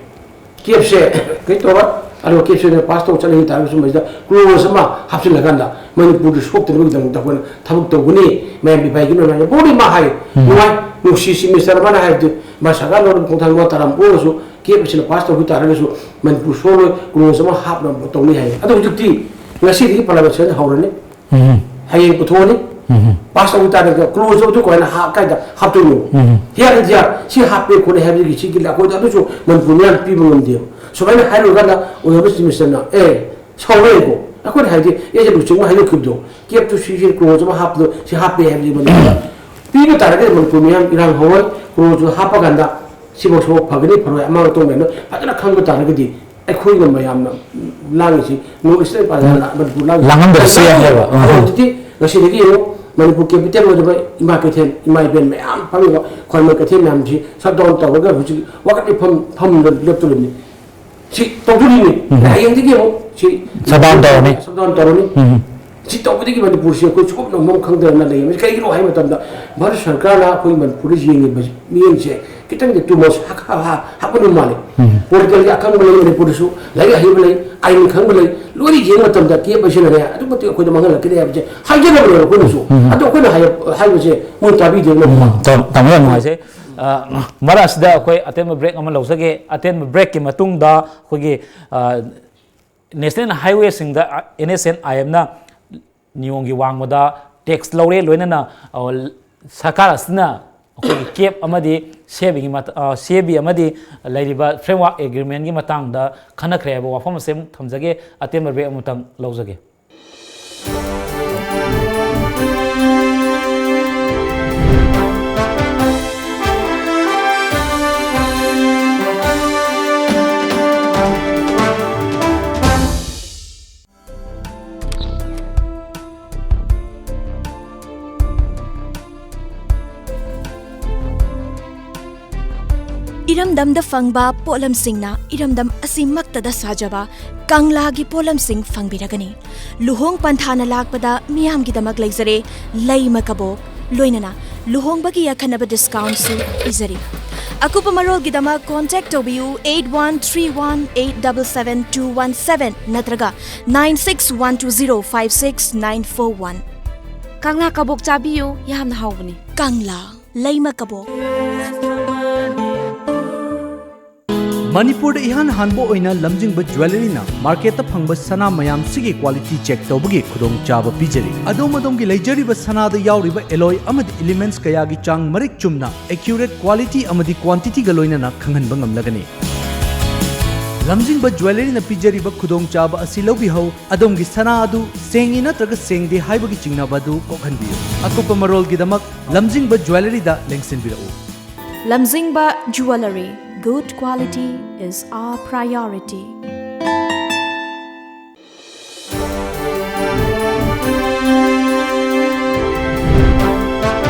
ꯀꯦꯞꯁꯦ ꯀꯩ ꯇꯧꯔ ꯑꯗꯨꯒ ꯀꯦꯞꯁꯨꯜꯅ ꯄꯥꯁ ꯇꯧ ꯆꯠꯂꯤ ꯇꯥꯔꯒꯁꯨ ꯃꯁꯤꯗ ꯀ꯭ꯂꯣꯖ ꯑꯃ ꯍꯥꯞꯆꯤꯜꯂꯒꯅ ꯃꯅꯤꯄꯨꯔꯗ ꯁꯣꯛꯇꯅꯕꯒꯤꯗꯃꯛꯇ ꯑꯩꯈꯣꯏꯅ ꯊꯕꯛ ꯇꯧꯒꯅꯤ꯫ ꯃꯌꯥꯝ ꯏꯄꯥ ꯏꯒꯤꯅ ꯃꯌꯥꯝ ꯕꯣꯔꯗꯤ ꯃꯥ ꯍꯥꯏ꯫ ꯎꯝ꯫ ꯅꯨꯡꯉꯥꯏ, ꯅꯨꯡꯁꯤ ꯆꯤꯐ ꯃꯤꯅꯤꯁꯇꯔ ꯑꯃꯅ ꯍꯥꯏꯕꯗꯤ ꯃꯥ ꯁꯔꯀꯥꯔ ꯂꯧꯔꯕ ꯈꯣꯡꯊꯥꯡ ꯂꯧꯕ ꯇꯥꯔꯝꯕ ꯑꯣꯏꯔꯁꯨ ꯀꯦꯞ ꯑꯁꯤꯅ ꯄꯥꯁ ꯇꯧꯈꯤ ꯇꯥꯔꯒꯁꯨ ꯃꯅꯤꯄꯨꯔ ꯁꯣꯛꯂꯣꯏ, ꯀ꯭ꯂꯣꯖ ꯑꯃ ꯍꯥꯞꯅꯕ ꯇꯧꯅꯤ ꯍꯥꯏ꯫ ꯑꯗꯣ ꯍꯧꯖꯤꯛꯇꯤ ꯉꯁꯤꯗꯒꯤ ꯄꯥꯔꯂꯤꯌꯥꯃꯦꯟ ꯁꯦꯁꯟ ꯍꯧꯔꯅꯤ꯫ ꯎꯝ꯫ ꯍꯌꯦꯡ ꯄꯨꯊꯣꯛꯑꯅꯤ꯫ ꯎꯝ꯫ ꯄꯥꯁ ꯇꯧꯈꯤ ꯇꯥꯔꯒꯗꯤ ꯀ꯭ꯂꯣꯖ ꯑꯗꯨ ꯀꯃꯥꯏꯅ ꯍꯥꯞ-, ꯀꯥꯏꯗ ꯍꯥꯞꯇꯣꯏꯅꯣ? ꯎꯝ꯫ ꯍꯤꯌꯥꯔ ꯏꯟꯗꯤꯌꯥ ꯁꯤ ꯍꯥꯞꯄꯦ ꯈꯣꯠꯂꯦ ꯍꯥꯏꯕꯒꯤ ꯁꯤꯒꯤ ꯑꯩꯈꯣꯏꯗ ꯑꯗꯨꯁꯨ ꯃꯅꯤꯄꯨꯔ ꯃꯤꯌꯥꯝ ꯄꯤꯕ ꯉꯝꯗꯦꯕ꯫ ꯁꯨꯃꯥꯏꯅ ꯍꯥꯏꯔꯨꯔꯀꯥꯟꯗ ꯑꯣꯏꯔꯕ ꯆꯤꯐ ꯃꯤꯅꯤꯁꯇꯔꯅ, "ꯑꯦ, ꯁꯥꯎꯔꯦꯀꯣ, ꯑꯩꯈꯣꯏꯅ ꯍꯥꯏꯗꯤ ꯑꯦꯁꯦ ꯂꯨꯆꯤꯡꯕ ꯍꯥꯏꯗꯣꯛꯈꯤꯕꯗꯣ, ꯀꯦꯞꯇꯨ ꯁꯤꯁꯦ ꯀ꯭ꯂꯣꯖ ꯑꯃ ꯍꯥꯞꯄꯗꯣ ꯁꯤ ꯍꯥꯞꯄꯦ ꯍꯥꯏꯕꯗꯤ ꯃꯅꯤꯄꯨꯔꯗ ꯄꯤꯕ ꯇꯥꯔꯒꯗꯤ ꯃꯅꯤꯄꯨꯔ ꯃꯤꯌꯥꯝ ꯏꯔꯥꯡ ꯍꯧꯔꯣꯏ, ꯀ꯭ꯂꯣꯖꯇꯨ ꯍꯥꯞꯄꯀꯥꯟꯗ ꯁꯤꯐꯧ ꯁꯤꯐꯧ ꯐꯒꯅꯤ ꯐꯔꯣꯏ ꯑꯃꯥꯡ ꯑꯇꯣꯡ ꯃꯌꯥꯝꯗꯣ ꯐꯖꯅ ꯈꯪꯕ ꯇꯥꯔꯒꯗꯤ ꯑꯩꯈꯣꯏꯅ ꯃꯌꯥꯝꯅ ꯂꯥꯡꯉꯤꯁꯤ ꯅꯣꯔꯠ ꯏꯁꯇꯔꯟ ꯄ꯭ꯔꯖꯥꯅ ꯃꯅꯤꯄꯨꯔ ꯂꯥꯡꯉꯤꯁꯤ ꯂꯥꯡꯉꯝꯗꯕꯁꯨ ꯌꯥꯏ ꯍꯥꯏꯕ꯫ ꯑꯗꯣ ꯎꯝ꯫ ꯍꯧꯖꯤꯛꯇꯤ ꯉꯁꯤꯗꯒꯤ ꯌꯦꯡꯉꯨ, ꯃꯅꯤꯄꯨꯔ ꯀꯦꯄꯤꯇꯦꯜ ꯑꯣꯏꯔꯤꯕ ꯏꯃꯥ ꯀꯩꯊꯦꯜ, ꯏꯃꯥ ꯏꯕꯦꯟ ꯃꯌꯥꯝ ꯐꯝꯃꯤꯕ ꯈ꯭ꯋꯥꯏꯔꯝꯕꯟ ꯀꯩꯊꯦꯜ ꯃꯌꯥꯝꯁꯤ ꯁꯠ ꯗꯥꯎꯟ ꯇꯧꯔꯒ ꯍꯧꯖꯤꯛ ꯋꯥꯀꯠ ꯃꯤꯐꯝ ꯐꯝꯗ ꯂꯦꯞꯇꯣꯔꯤꯕꯅꯤ꯫ ꯁꯤ ꯇꯧꯗꯣꯔꯤꯅꯤ꯫ ꯎꯝ꯫ ꯍꯌꯦꯡꯗꯒꯤ ꯑꯃꯨꯛ ꯁꯤ ꯁꯠ ꯗꯥꯎꯟ ꯇꯧꯔꯅꯤ꯫ ꯁꯠ ꯗꯥꯎꯟ ꯇꯧꯔꯅꯤ꯫ ꯎꯝ꯫ ꯁꯤ ꯇꯧꯕꯗꯒꯤ ꯃꯅꯤꯄꯨꯔꯁꯤ ꯑꯩꯈꯣꯏ ꯁꯨꯞꯅ ꯃꯐꯝ ꯈꯪꯗꯅ ꯂꯩꯔꯝꯃꯤ꯫ ꯀꯩꯒꯤꯅꯣ ꯍꯥꯏꯕ ꯃꯇꯝꯗ ꯚꯥꯔꯠ ꯁꯔꯀꯥꯔꯅ ꯑꯩꯈꯣꯏ ꯃꯅꯤꯄꯨꯔꯗ ꯌꯦꯡꯉꯤꯕ ꯃꯤꯠꯌꯦꯡꯁꯦ ꯈꯤꯇꯪꯗꯤ too much ꯍꯥꯞ-, ꯍꯥꯞ-, ꯍꯥꯞꯀꯗꯧ ꯃꯥꯜꯂꯤ꯫ ꯎꯝ꯫ ꯄꯣꯂꯤꯇꯤꯀꯦꯜꯒꯤ ꯑꯈꯪꯕ ꯂꯩ, ꯃꯅꯤꯄꯨꯔꯗꯁꯨ ꯂꯥꯏꯔꯤꯛ ꯑꯍꯩꯕ ꯂꯩ, ꯑꯥꯏꯟ ꯈꯪꯕ ꯂꯩ, ꯂꯣꯏꯅ ꯌꯦꯡꯕ ꯃꯇꯝꯗ ꯀꯦꯞ ꯑꯁꯤꯅꯅꯦ ꯑꯗꯨꯛ ꯃꯇꯤꯛ ꯑꯩꯈꯣꯏꯗ ꯃꯥꯡꯍꯜꯂꯛꯀꯅꯤ ꯍꯥꯏꯕꯁꯦ ꯍꯥꯏꯖꯅꯕꯅꯦꯕ ꯑꯩꯈꯣꯏꯅꯁꯨ꯫ ꯎꯝ꯫ ꯑꯗꯣ ꯑꯩꯈꯣꯏꯅ ꯍꯥꯏ-, ꯍꯥꯏꯕꯁꯦ ꯃꯣꯏ ꯇꯥꯕꯤꯗꯦꯕ꯫ ꯎꯝ, ꯇꯥ-, ꯇꯥꯃꯣ ꯌꯥꯝ ꯅꯨꯡꯉꯥꯏꯖꯩ꯫ ꯑ, ꯃꯔꯛ ꯑꯁꯤꯗ ꯑꯩꯈꯣꯏ ꯑꯇꯦꯟꯕ ꯕ꯭ꯔꯦꯛ ꯑꯃ ꯂꯧꯖꯒꯦ꯫ ꯑꯇꯦꯟꯕ ꯕ꯭ꯔꯦꯛꯀꯤ ꯃꯇꯨꯡꯗ ꯑꯩꯈꯣꯏꯒꯤ, ꯑ, ꯅꯦꯁꯅꯦꯜ ꯍꯥꯏꯋꯦꯁꯤꯡꯗ, ꯑ, NHAIMꯅ ꯅꯤꯌꯣꯝꯒꯤ ꯋꯥꯡꯃꯗ ꯇꯦꯛꯁ ꯂꯧꯔꯦ, ꯂꯣꯏꯅꯅ, ꯑ, ꯁꯔꯀꯥꯔ ꯑꯁꯤꯅ ꯑꯩꯈꯣꯏꯒꯤ ꯀꯦꯞ ꯑꯃꯗꯤ ꯁꯦꯕꯤꯒꯤ ꯃꯇ-, ꯑ, ꯁꯦꯕꯤ ꯑꯃꯗꯤ ꯂꯩꯔꯤꯕ ꯐ꯭ꯔꯦꯝꯋꯥꯔꯛ ꯑꯦꯒ꯭ꯔꯤꯃꯦꯟꯒꯤ ꯃꯇꯥꯡꯗ ꯈꯟꯅꯈ꯭ꯔꯦ ꯍꯥꯏꯕ ꯋꯥꯐꯝ ꯑꯁꯤ ꯑꯃꯨꯛ ꯊꯝꯖꯒꯦ꯫ ꯑꯇꯦꯟꯕ ꯕ꯭ꯔꯦꯛ ꯑꯃꯇꯪ ꯂꯧꯖꯒꯦ꯫ ꯏꯔꯝꯗꯝꯗ ꯐꯪꯕ ꯄꯣꯠꯂꯝꯁꯤꯡꯅ ꯏꯔꯝꯗꯝ ꯑꯁꯤꯃꯛꯇꯗ ꯁꯥꯖꯕ ꯀꯪꯂꯥꯒꯤ ꯄꯣꯠꯂꯝꯁꯤꯡ ꯐꯪꯕꯤꯔꯒꯅꯤ꯫ ꯂꯨꯍꯣꯡ ꯄꯟꯊꯥꯅ ꯂꯥꯛꯄꯗ ꯃꯤꯌꯥꯝꯒꯤꯗꯃꯛ ꯂꯩꯖꯔꯦ ꯂꯩꯃ ꯀꯕꯣꯛ, ꯂꯣꯏꯅꯅ ꯂꯨꯍꯣꯡꯕꯒꯤ ꯑꯈꯟꯅꯕ ꯗꯤꯁꯀꯥꯎꯟꯁꯨ ꯄꯤꯖꯔꯤ꯫ ꯑꯀꯨꯞꯄ ꯃꯔꯣꯜꯒꯤꯗꯃꯛ contact ꯇꯧꯕꯤꯌꯨ eight one three one eight seven seven two one seven ꯅꯠꯇ꯭ꯔꯒ nine six one two zero five six nine four one꯫ ꯀꯪꯂꯥ ꯀꯕꯣꯛ ꯆꯥꯕꯤꯌꯨ, ꯌꯥꯝꯅ ꯍꯥꯎꯕꯅꯤ꯫ ꯀꯪꯂꯥ ꯂꯩꯃ ꯀꯕꯣꯛ꯫ ꯃꯅꯤꯄꯨꯔꯗ ꯏꯍꯥꯟ ꯍꯥꯟꯕ ꯑꯣꯏꯅ ꯂꯝꯖꯤꯡꯕ ꯖ꯭ꯋꯦꯂꯔꯤꯅ ꯃꯥꯔꯀꯦꯠꯇ ꯐꯪꯕ ꯁꯅꯥ ꯃꯌꯥꯝꯁꯤꯒꯤ quality check ꯇꯧꯕꯒꯤ ꯈꯨꯗꯣꯡꯆꯥꯕ ꯄꯤꯖꯔꯤ꯫ ꯑꯗꯣꯝ ꯑꯗꯣꯝꯒꯤ ꯂꯩꯖꯔꯤꯕ ꯁꯅꯥꯗ ꯌꯥꯎꯔꯤꯕ alloy ꯑꯃꯗꯤ elements ꯀꯌꯥꯒꯤ ꯆꯥꯡ ꯃꯔꯤꯛ ꯆꯨꯝꯅ, accurate quality ꯑꯃꯗꯤ quantity ꯒ ꯂꯣꯏꯅꯅ ꯈꯪꯍꯟꯕ ꯉꯝꯂꯒꯅꯤ꯫ ꯂꯝꯖꯤꯡꯕ ꯖ꯭ꯋꯦꯂꯔꯤꯅ ꯄꯤꯖꯔꯤꯕ ꯈꯨꯗꯣꯡꯆꯥꯕ ꯑꯁꯤ ꯂꯧꯕꯤꯍꯧ꯫ ꯑꯗꯣꯝꯒꯤ ꯁꯅꯥ ꯑꯗꯨ ꯁꯦꯡꯉꯤ ꯅꯠꯇ꯭ꯔꯒ ꯁꯦꯡꯗꯦ ꯍꯥꯏꯕꯒꯤ ꯆꯤꯡꯅꯕ ꯑꯗꯨ ꯀꯣꯛꯍꯟꯕꯤꯌꯨ꯫ ꯑꯀꯨꯞꯄ ꯃꯔꯣꯜꯒꯤꯗꯃꯛ ꯂꯝꯖꯤꯡꯕ ꯖ꯭ꯋꯦꯂꯔꯤꯗ ꯂꯦꯡꯁꯤꯟꯕꯤꯔꯛꯎ꯫ ꯂꯝꯖꯤꯡꯕ Jewellery, good quality is our priority.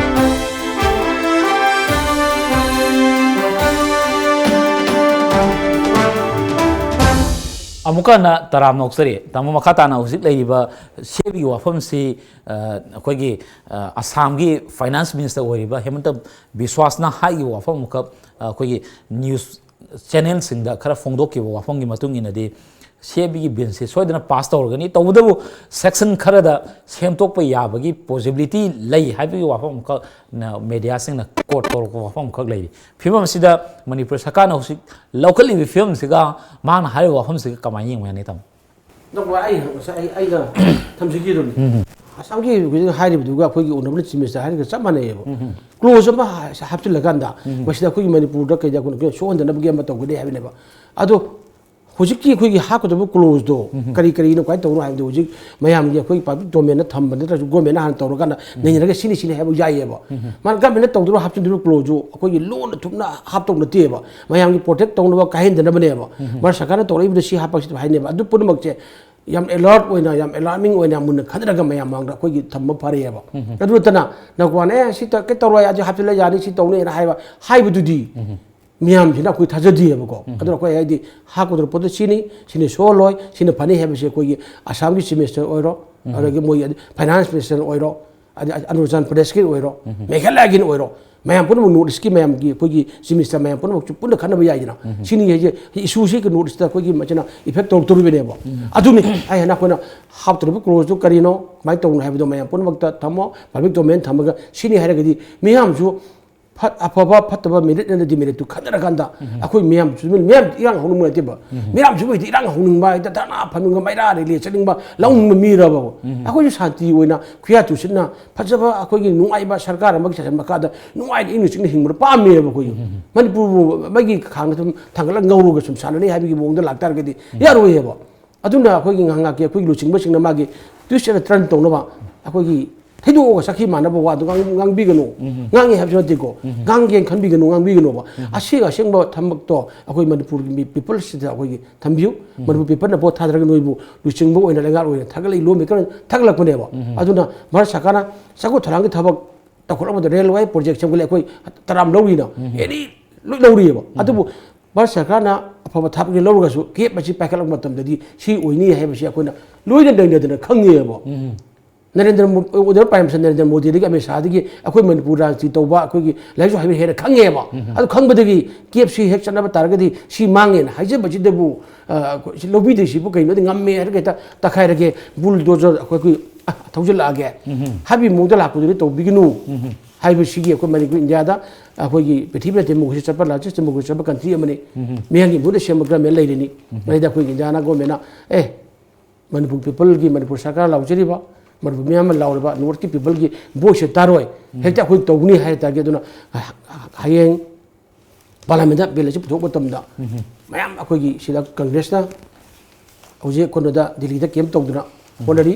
ꯑꯃꯨꯛꯀ ꯍꯟꯅ ꯇꯔꯥꯝꯅ ꯑꯣꯛꯆꯔꯤ꯫ ꯇꯥꯃꯣ, ꯃꯈꯥ ꯇꯥꯅ ꯍꯧꯖꯤꯛ ꯂꯩꯔꯤꯕ ꯁꯦꯕꯤꯒꯤ ꯋꯥꯐꯝꯁꯤ, ꯑ, ꯑꯩꯈꯣꯏꯒꯤ, ꯑ, ꯑꯁꯥꯝꯒꯤ finance minister ꯑꯣꯏꯔꯤꯕ ꯍꯦꯃꯟꯇ ꯕꯤꯁ꯭ꯋꯥꯁꯅ ꯍꯥꯏꯈꯤꯕ ꯋꯥꯐꯝ ꯑꯃꯈꯛ, ꯑ, ꯑꯩꯈꯣꯏꯒꯤ news channel ꯁꯤꯡꯗ ꯈꯔ ꯐꯣꯡꯗꯣꯛꯈꯤꯕ ꯋꯥꯐꯝꯒꯤ ꯃꯇꯨꯡ ꯏꯟꯅꯗꯤ, ꯁꯦꯕꯤꯒꯤ ꯕꯤꯜꯁꯤ ꯁꯣꯏꯗꯅ pass ꯇꯧꯔꯒꯅꯤ, ꯇꯧꯕꯇꯕꯨ section ꯈꯔꯗ ꯁꯦꯝꯗꯣꯛꯄ ꯌꯥꯕꯒꯤ possibility ꯂꯩ ꯍꯥꯏꯕꯒꯤ ꯋꯥꯐꯝ ꯑꯃꯈꯛ ꯅ-, media ꯁꯤꯡꯅ quote ꯇꯧꯔꯛꯄ ꯋꯥꯐꯝ ꯑꯃꯈꯛ ꯂꯩꯔꯤ꯫ ꯐꯤꯕꯝ ꯑꯁꯤꯗ ꯃꯅꯤꯄꯨꯔ ꯁꯔꯀꯥꯔꯅ ꯍꯧꯖꯤꯛ ꯂꯧꯈꯠꯂꯤꯕ ꯐꯤꯕꯝꯁꯤꯒ ꯃꯥꯅ ꯍꯥꯏꯔꯤꯕ ꯋꯥꯐꯝꯁꯤꯒ ꯀꯃꯥꯏꯅ ꯌꯦꯡꯕ ꯌꯥꯅꯤ, ꯇꯥꯃꯣ? ꯅꯪꯕꯨ ꯑꯩ ꯉꯁꯥꯏ ꯑꯩ, ꯑꯩꯅ ꯊꯝꯖꯈꯤꯗꯨꯅꯤ꯫ ꯑꯁꯥꯝꯒꯤ ꯍꯧꯖꯤꯛ ꯍꯥꯏꯔꯤꯕꯗꯨꯒ ꯑꯩꯈꯣꯏꯒꯤ honourable chief minister ꯍꯥꯏꯔꯤꯒ ꯆꯞ ꯃꯥꯟꯅꯩꯌꯦꯕ꯫ Clause ꯑꯃ ꯍꯥ-, ꯍꯥꯞꯆꯤꯜꯂꯒ ꯃꯁꯤꯗ ꯑꯩꯈꯣꯏꯒꯤ ꯃꯅꯤꯄꯨꯔꯗ ꯀꯩꯗ ꯑꯩꯈꯣꯏꯅ ꯁꯣꯛꯍꯟꯗꯅꯕꯒꯤ ꯑꯃ ꯇꯧꯒꯅꯤ ꯍꯥꯏꯕꯅꯦꯕ꯫ ꯑꯗꯣ ꯍꯧꯖꯤꯛꯀꯤ ꯑꯩꯈꯣꯏꯒꯤ ꯍꯥꯞꯀꯗꯕ clause ꯇꯣ ꯀꯔꯤ ꯀꯔꯤꯅꯣ, ꯀꯃꯥꯏꯅ ꯇꯧꯅꯣ ꯍꯥꯏꯕꯗꯣ ꯍꯧꯖꯤꯛ ꯃꯌꯥꯝꯒꯤ ꯑꯩꯈꯣꯏ public domain ꯗ ꯊꯝꯕ ꯅꯠꯇ꯭ꯔꯁꯨ government ꯅ ꯍꯥꯟꯅ ꯇꯧꯔꯀꯥꯟꯗ ꯅꯩꯅꯔꯒ ꯁꯤꯅꯤ ꯁꯤꯅꯤ ꯍꯥꯏꯕ ꯌꯥꯏꯌꯦꯕ꯫ ꯃꯥꯅ government ꯅ ꯇꯧꯗꯣꯏꯔꯣ ꯍꯥꯞꯆꯤꯟꯗꯣꯏꯔꯣ clause ꯁꯨ ꯑꯩꯈꯣꯏꯒꯤ ꯂꯣꯟꯅ ꯊꯨꯞꯅ ꯍꯥꯞꯇꯧ ꯅꯠꯇꯦꯕ꯫ ꯃꯌꯥꯝꯒꯤ protect ꯇꯧꯅꯕ, ꯀꯥꯏꯍꯟꯗꯅꯕꯅꯦꯕ꯫ ꯃꯥꯅ ꯁꯔꯀꯥꯔꯅ ꯇꯧꯔꯛꯏꯕꯗ ꯁꯤ ꯍꯥꯞꯄꯁꯤ ꯍꯥꯏꯅꯦꯕ꯫ ꯑꯗꯨ ꯄꯨꯝꯅꯃꯛꯁꯦ ꯌꯥꯝ alert ꯑꯣꯏꯅ, ꯌꯥꯝ alarming ꯑꯣꯏꯅ, ꯌꯥꯝ ꯃꯨꯟꯅ ꯈꯟꯅꯔꯒ ꯃꯌꯥꯝ ꯃꯥꯡꯗ ꯑꯩꯈꯣꯏꯒꯤ ꯊꯝꯕ ꯐꯔꯦꯕ꯫ ꯑꯗꯨ ꯅꯠꯇꯅ ꯅꯀꯣꯟ, "ꯑꯦ, ꯁꯤ ꯇ-, ꯀꯩ ꯇꯧꯔꯣꯏ, ꯑꯗꯨ ꯍꯥꯞꯆꯤꯜꯂ ꯌꯥꯅꯤ, ꯁꯤ ꯇꯧꯅꯤꯅ" ꯍꯥꯏꯕ, ꯍꯥꯏꯕꯗꯨꯗꯤ ꯃꯤꯌꯥꯝꯁꯤꯅ ꯑꯩꯈꯣꯏ ꯊꯥꯖꯗꯦꯕꯀꯣ꯫ ꯑꯗꯨꯅ ꯑꯩꯈꯣꯏ ꯍꯥꯏꯗꯤ ꯍꯥꯞꯀꯗꯧꯔꯤꯕ ꯄꯣꯠꯇꯨ ꯁꯤꯅꯤ, ꯁꯤꯅꯤ ꯁꯣꯛꯍꯜꯂꯣꯏ, ꯁꯤꯅ ꯐꯅꯤ ꯍꯥꯏꯕꯁꯦ ꯑꯩꯈꯣꯏꯒꯤ ꯑꯁꯥꯝꯒꯤ chief minister ꯑꯣꯏꯔꯣ, ꯑꯗꯒꯤ ꯃꯣꯏꯒꯤ finance minister ꯑꯣꯏꯔꯣ, ꯑꯗꯩ ꯑꯔꯨꯅꯥꯆꯜ ꯄ꯭ꯔꯗꯦꯁꯀꯤ ꯑꯣꯏꯔꯣ, ꯃꯦꯘꯥꯂꯌꯥꯒꯤ ꯑꯣꯏꯔꯣ, ꯃꯌꯥꯝ ꯄꯨꯝꯅꯃꯛ ꯅꯣꯔꯠ ꯏꯁꯀꯤ ꯃꯌꯥꯝꯒꯤ ꯑꯩꯈꯣꯏꯒꯤ ꯆꯤꯐ ꯃꯤꯅꯤꯁꯇꯔ ꯃꯌꯥꯝ ꯄꯨꯝꯅꯃꯛꯁꯨ ꯄꯨꯟꯅ ꯈꯟꯅꯕ ꯌꯥꯏꯗꯅ꯫ ꯁꯤꯅꯤ ꯍꯥꯏꯁꯦ, ꯏꯁꯨꯁꯤ ꯅꯣꯔꯠ ꯏꯁꯇ ꯑꯩꯈꯣꯏꯒꯤ ꯃꯁꯤꯅ ꯏꯐꯦꯛ ꯇꯧꯔꯛꯇꯣꯔꯤꯕꯅꯦꯕ꯫ ꯑꯗꯨꯅꯤ ꯑꯩ ꯍꯥꯏꯅ ꯑꯩꯈꯣꯏꯅ ꯍꯥꯞꯇꯣꯔꯤꯕ ꯀ꯭ꯂꯣꯖꯇꯨ ꯀꯔꯤꯅꯣ, ꯀꯃꯥꯏꯅ ꯇꯧꯕꯅꯣ ꯍꯥꯏꯕꯗꯣ ꯃꯌꯥꯝ ꯄꯨꯝꯅꯃꯛꯇ ꯊꯝꯃꯣ, ꯄꯕ꯭ꯂꯤꯛ ꯗꯣꯃꯦꯟ ꯊꯝꯃꯒ꯫ ꯁꯤꯅꯤ ꯍꯥꯏꯔꯒꯗꯤ ꯃꯤꯌꯥꯝꯁꯨ ꯐꯠ-, ꯑꯐꯕ ꯐꯠꯇꯕ, ꯃꯦꯔꯤꯠ ꯑꯦꯟ ꯗꯤꯃꯦꯔꯤꯠꯇꯨ ꯈꯟꯅꯔꯀꯥꯟꯗ ꯑꯩꯈꯣꯏ ꯃꯤꯌꯥꯝꯁꯨ, ꯃꯤꯌꯥꯝ ꯏꯔꯥꯡ ꯍꯧꯅꯤꯡꯕ ꯅꯠꯇꯦꯕ꯫ ꯃꯤꯌꯥꯝꯁꯨ ꯑꯣꯏꯗꯤ ꯏꯔꯥꯡ ꯍꯧꯅꯤꯡꯕ, ꯍꯦꯛꯇ ꯙꯔꯅꯥ ꯐꯝꯅꯤꯡꯕ, ꯃꯩꯔꯥ ꯔꯦꯂꯤ ꯆꯠꯅꯤꯡꯕ, ꯂꯧꯅꯤꯡꯕ ꯃꯤꯔꯕ? ꯑꯩꯈꯣꯏꯁꯨ ꯁꯥꯟꯇꯤ ꯑꯣꯏꯅ ꯈꯨꯌꯥ ꯇꯨꯁꯤꯟꯅ ꯐꯖꯕ ꯑꯩꯈꯣꯏꯒꯤ ꯅꯨꯡꯉꯥꯏꯕ ꯁꯔꯀꯥꯔ ꯑꯃꯒꯤ ꯁꯥꯁꯟ ꯃꯈꯥꯗ ꯅꯨꯡꯉꯥꯏꯅ ꯏꯪꯅ ꯆꯤꯛꯅ ꯍꯤꯡꯕꯗ ꯄꯥꯝꯃꯦꯕ ꯑꯩꯈꯣꯏꯁꯨ꯫ ꯃꯅꯤꯄꯨꯔꯕꯨ ꯃꯩꯒꯤ ꯈꯥꯡꯗ ꯁꯨꯝ ꯊꯥꯡꯒꯠꯂꯒ ꯉꯧꯔꯒ ꯁꯨꯝ ꯁꯥꯟꯅꯅꯤ ꯍꯥꯏꯕꯒꯤ ꯃꯑꯣꯡꯗ ꯂꯥꯛꯇꯥꯔꯒꯗꯤ ꯌꯥꯔꯣꯏꯌꯦꯕ꯫ ꯑꯗꯨꯅ ꯑꯩꯈꯣꯏꯒꯤ ꯉꯥꯏꯍꯥꯛ ꯉꯥꯏꯍꯥꯛꯀꯤ ꯑꯩꯈꯣꯏꯒꯤ ꯂꯨꯆꯤꯡꯕꯁꯤꯡꯅ ꯃꯥꯒꯤ twist and turn ꯇꯧꯅꯕ ꯑꯩꯈꯣꯏꯒꯤ ꯊꯩꯗꯣꯛꯑꯒ ꯆꯠꯈꯤ ꯃꯥꯟꯅꯕ ꯋꯥꯗꯨ ꯉꯥꯡ-, ꯉꯥꯡꯕꯤꯒꯅꯨ꯫ ꯉꯥꯡꯉꯤ ꯍꯥꯏꯕꯁꯨ ꯅꯠꯇꯦꯀꯣ꯫ ꯉꯥꯡꯒꯦꯅ ꯈꯟꯕꯤꯒꯅꯨ, ꯉꯥꯡꯕꯤꯒꯅꯣꯕ꯫ ꯑꯁꯦꯡ ꯑꯁꯦꯡꯕ ꯊꯕꯛꯇꯣ ꯑꯩꯈꯣꯏ ꯃꯅꯤꯄꯨꯔꯒꯤ ꯃꯤ ꯄꯤꯄꯜꯁꯤꯗ ꯑꯩꯈꯣꯏꯒꯤ ꯊꯝꯕꯤꯌꯨ꯫ ꯃꯅꯤꯄꯨꯔ ꯄꯤꯄꯜꯅ ꯚꯣꯠ ꯊꯥꯗꯔꯒ ꯅꯣꯏꯕꯨ ꯂꯨꯆꯤꯡꯕ ꯑꯣꯏꯅ ꯂꯩꯉꯥꯛ ꯑꯣꯏꯅ ꯊꯥꯒꯠꯂꯛꯏ, ꯂꯣꯟꯕ ꯀꯟꯅ ꯊꯥꯒꯠꯂꯛꯄꯅꯦꯕ꯫ ꯑꯗꯨꯅ ꯚꯥꯔꯠ ꯁꯔꯀꯥꯔꯅ ꯆꯥꯎꯈꯠ ꯊꯧꯔꯥꯡꯒꯤ ꯊꯕꯛ ꯇꯧꯈꯠꯂꯛꯄꯗ ꯔꯦꯜꯋꯦ ꯄ꯭ꯔꯣꯖꯦꯛ ꯁꯦꯝꯒꯠꯂꯦ, ꯑꯩꯈꯣꯏ ꯇꯔꯥꯝ ꯂꯧꯔꯤꯅ ꯑꯦꯅꯤ ꯂꯣꯏ ꯂꯧꯔꯤꯑꯕ꯫ ꯑꯗꯨꯕꯨ ꯚꯥꯔꯠ ꯁꯔꯀꯥꯔꯅ ꯑꯐꯕ ꯊꯕꯛꯁꯦ ꯂꯧꯔꯒꯁꯨ ꯒꯦꯞ ꯑꯁꯤ ꯄꯥꯏꯈꯠꯂꯛꯄ ꯃꯇꯝꯗꯗꯤ ꯁꯤ ꯑꯣꯏꯅꯤ ꯍꯥꯏꯕꯁꯤ ꯑꯩꯈꯣꯏꯅ ꯂꯣꯏꯅ ꯅꯩꯅꯗꯅ ꯈꯪꯉꯦꯕ꯫ ꯅꯔꯦꯟꯗ꯭ꯔ ꯃꯣ-, ꯑꯣꯅꯔꯦꯕꯜ ꯄ꯭ꯔꯥꯏꯝ ꯃꯤꯅꯤꯁꯇꯔ ꯅꯔꯦꯟꯗ꯭ꯔ ꯃꯣꯗꯤꯗꯒꯤ ꯑꯃꯤꯠ ꯁꯥꯍꯗꯒꯤ ꯑꯩꯈꯣꯏ ꯃꯅꯤꯄꯨꯔ ꯔꯥꯖꯅꯤꯇꯤ ꯇꯧꯕ ꯑꯩꯈꯣꯏꯒꯤ ꯂꯥꯏꯔꯤꯛꯁꯨ ꯍꯩꯕ ꯍꯦꯟꯅ ꯈꯪꯉꯦꯕ꯫ ꯑꯗꯨ ꯈꯪꯕꯗꯒꯤ ꯒꯦꯞꯁꯤ ꯍꯦꯛ ꯆꯠꯅꯕ ꯇꯥꯔꯒꯗꯤ ꯁꯤ ꯃꯥꯡꯉꯦꯅ ꯍꯥꯏꯖꯕꯁꯤꯗꯕꯨ, ꯑ, ꯑꯩꯈꯣꯏ ꯁꯤ ꯂꯧꯕꯤꯗ꯭ꯔꯤꯁꯤꯕꯨ ꯀꯩꯅꯣꯗꯤ ꯉꯝꯃꯦ ꯍꯥꯏꯔꯒ ꯍꯦꯛꯇ ꯇꯛꯈꯥꯏꯔꯒꯦ, ꯕꯨꯜꯗꯣꯖꯔ ꯑꯩꯈꯣꯏ, ꯑ, ꯊꯧꯖꯤꯜꯂꯛꯑꯒꯦ ꯍꯥꯏꯕꯒꯤ ꯃꯑꯣꯡꯗ ꯂꯥꯛꯄꯗꯨꯗꯤ ꯇꯧꯕꯤꯒꯅꯨ ꯍꯥꯏꯕꯁꯤꯒꯤ ꯑꯩꯈꯣꯏ ꯃꯅꯤꯄꯨꯔ ꯏꯟꯗꯤꯌꯥꯗ ꯑꯩꯈꯣꯏꯒꯤ ꯄ꯭ꯔꯤꯊꯤꯕꯤꯗ ꯗꯦꯃꯣꯀ꯭ꯔꯦꯁꯤ ꯆꯠꯄ, ꯂꯥꯔꯖꯦꯁ ꯗꯦꯃꯣꯀ꯭ꯔꯦꯁꯤ ꯆꯠꯄ ꯀꯟꯇ꯭ꯔꯤ ꯑꯃꯅꯤ꯫ ꯃꯤꯌꯥꯝꯒꯤ ꯃꯍꯨꯠꯇ ꯁꯦꯝꯕ ꯒꯔꯃꯦꯟ ꯂꯩꯔꯤꯅꯤ꯫ ꯃꯁꯤꯗ ꯑꯩꯈꯣꯏꯒꯤ ꯏꯟꯗꯤꯌꯥꯅ ꯒꯣꯔꯃꯦꯟꯅ, ꯑꯦ, ꯃꯅꯤꯄꯨꯔ ꯄꯤꯄꯜꯒꯤ, ꯃꯅꯤꯄꯨꯔ ꯁꯔꯀꯥꯔ ꯂꯥꯎꯖꯔꯤꯕ, ꯃꯅꯤꯄꯨꯔ ꯃꯤꯌꯥꯝ ꯑꯃ ꯂꯥꯎꯔꯤꯕ ꯅꯣꯔꯠꯀꯤ ꯄꯤꯄꯜꯒꯤ ꯚꯣꯏꯁꯁꯦ ꯇꯥꯔꯣꯏ꯫ ꯍꯦꯛꯇ ꯑꯩꯈꯣꯏ ꯇꯧꯅꯤ ꯍꯥꯏ ꯇꯥꯔꯒꯦ꯫ ꯑꯗꯨꯅ ꯍ-, ꯍꯌꯦꯡ ꯄꯥꯔꯂꯥꯃꯦꯟꯗ ꯕꯤꯜ ꯑꯁꯤ ꯄꯨꯊꯣꯛꯄ ꯃꯇꯝꯗ ꯃꯌꯥꯝ ꯑꯩꯈꯣꯏꯒꯤ ꯁꯤꯗ ꯀꯪꯒ꯭ꯔꯦꯁꯅ ꯍꯧꯖꯤꯛ ꯀꯩꯅꯣꯗ ꯗꯤꯜꯂꯤꯗ ꯀꯦꯝ ꯇꯧꯗꯨꯅ ꯍꯣꯠꯅꯔꯤ꯫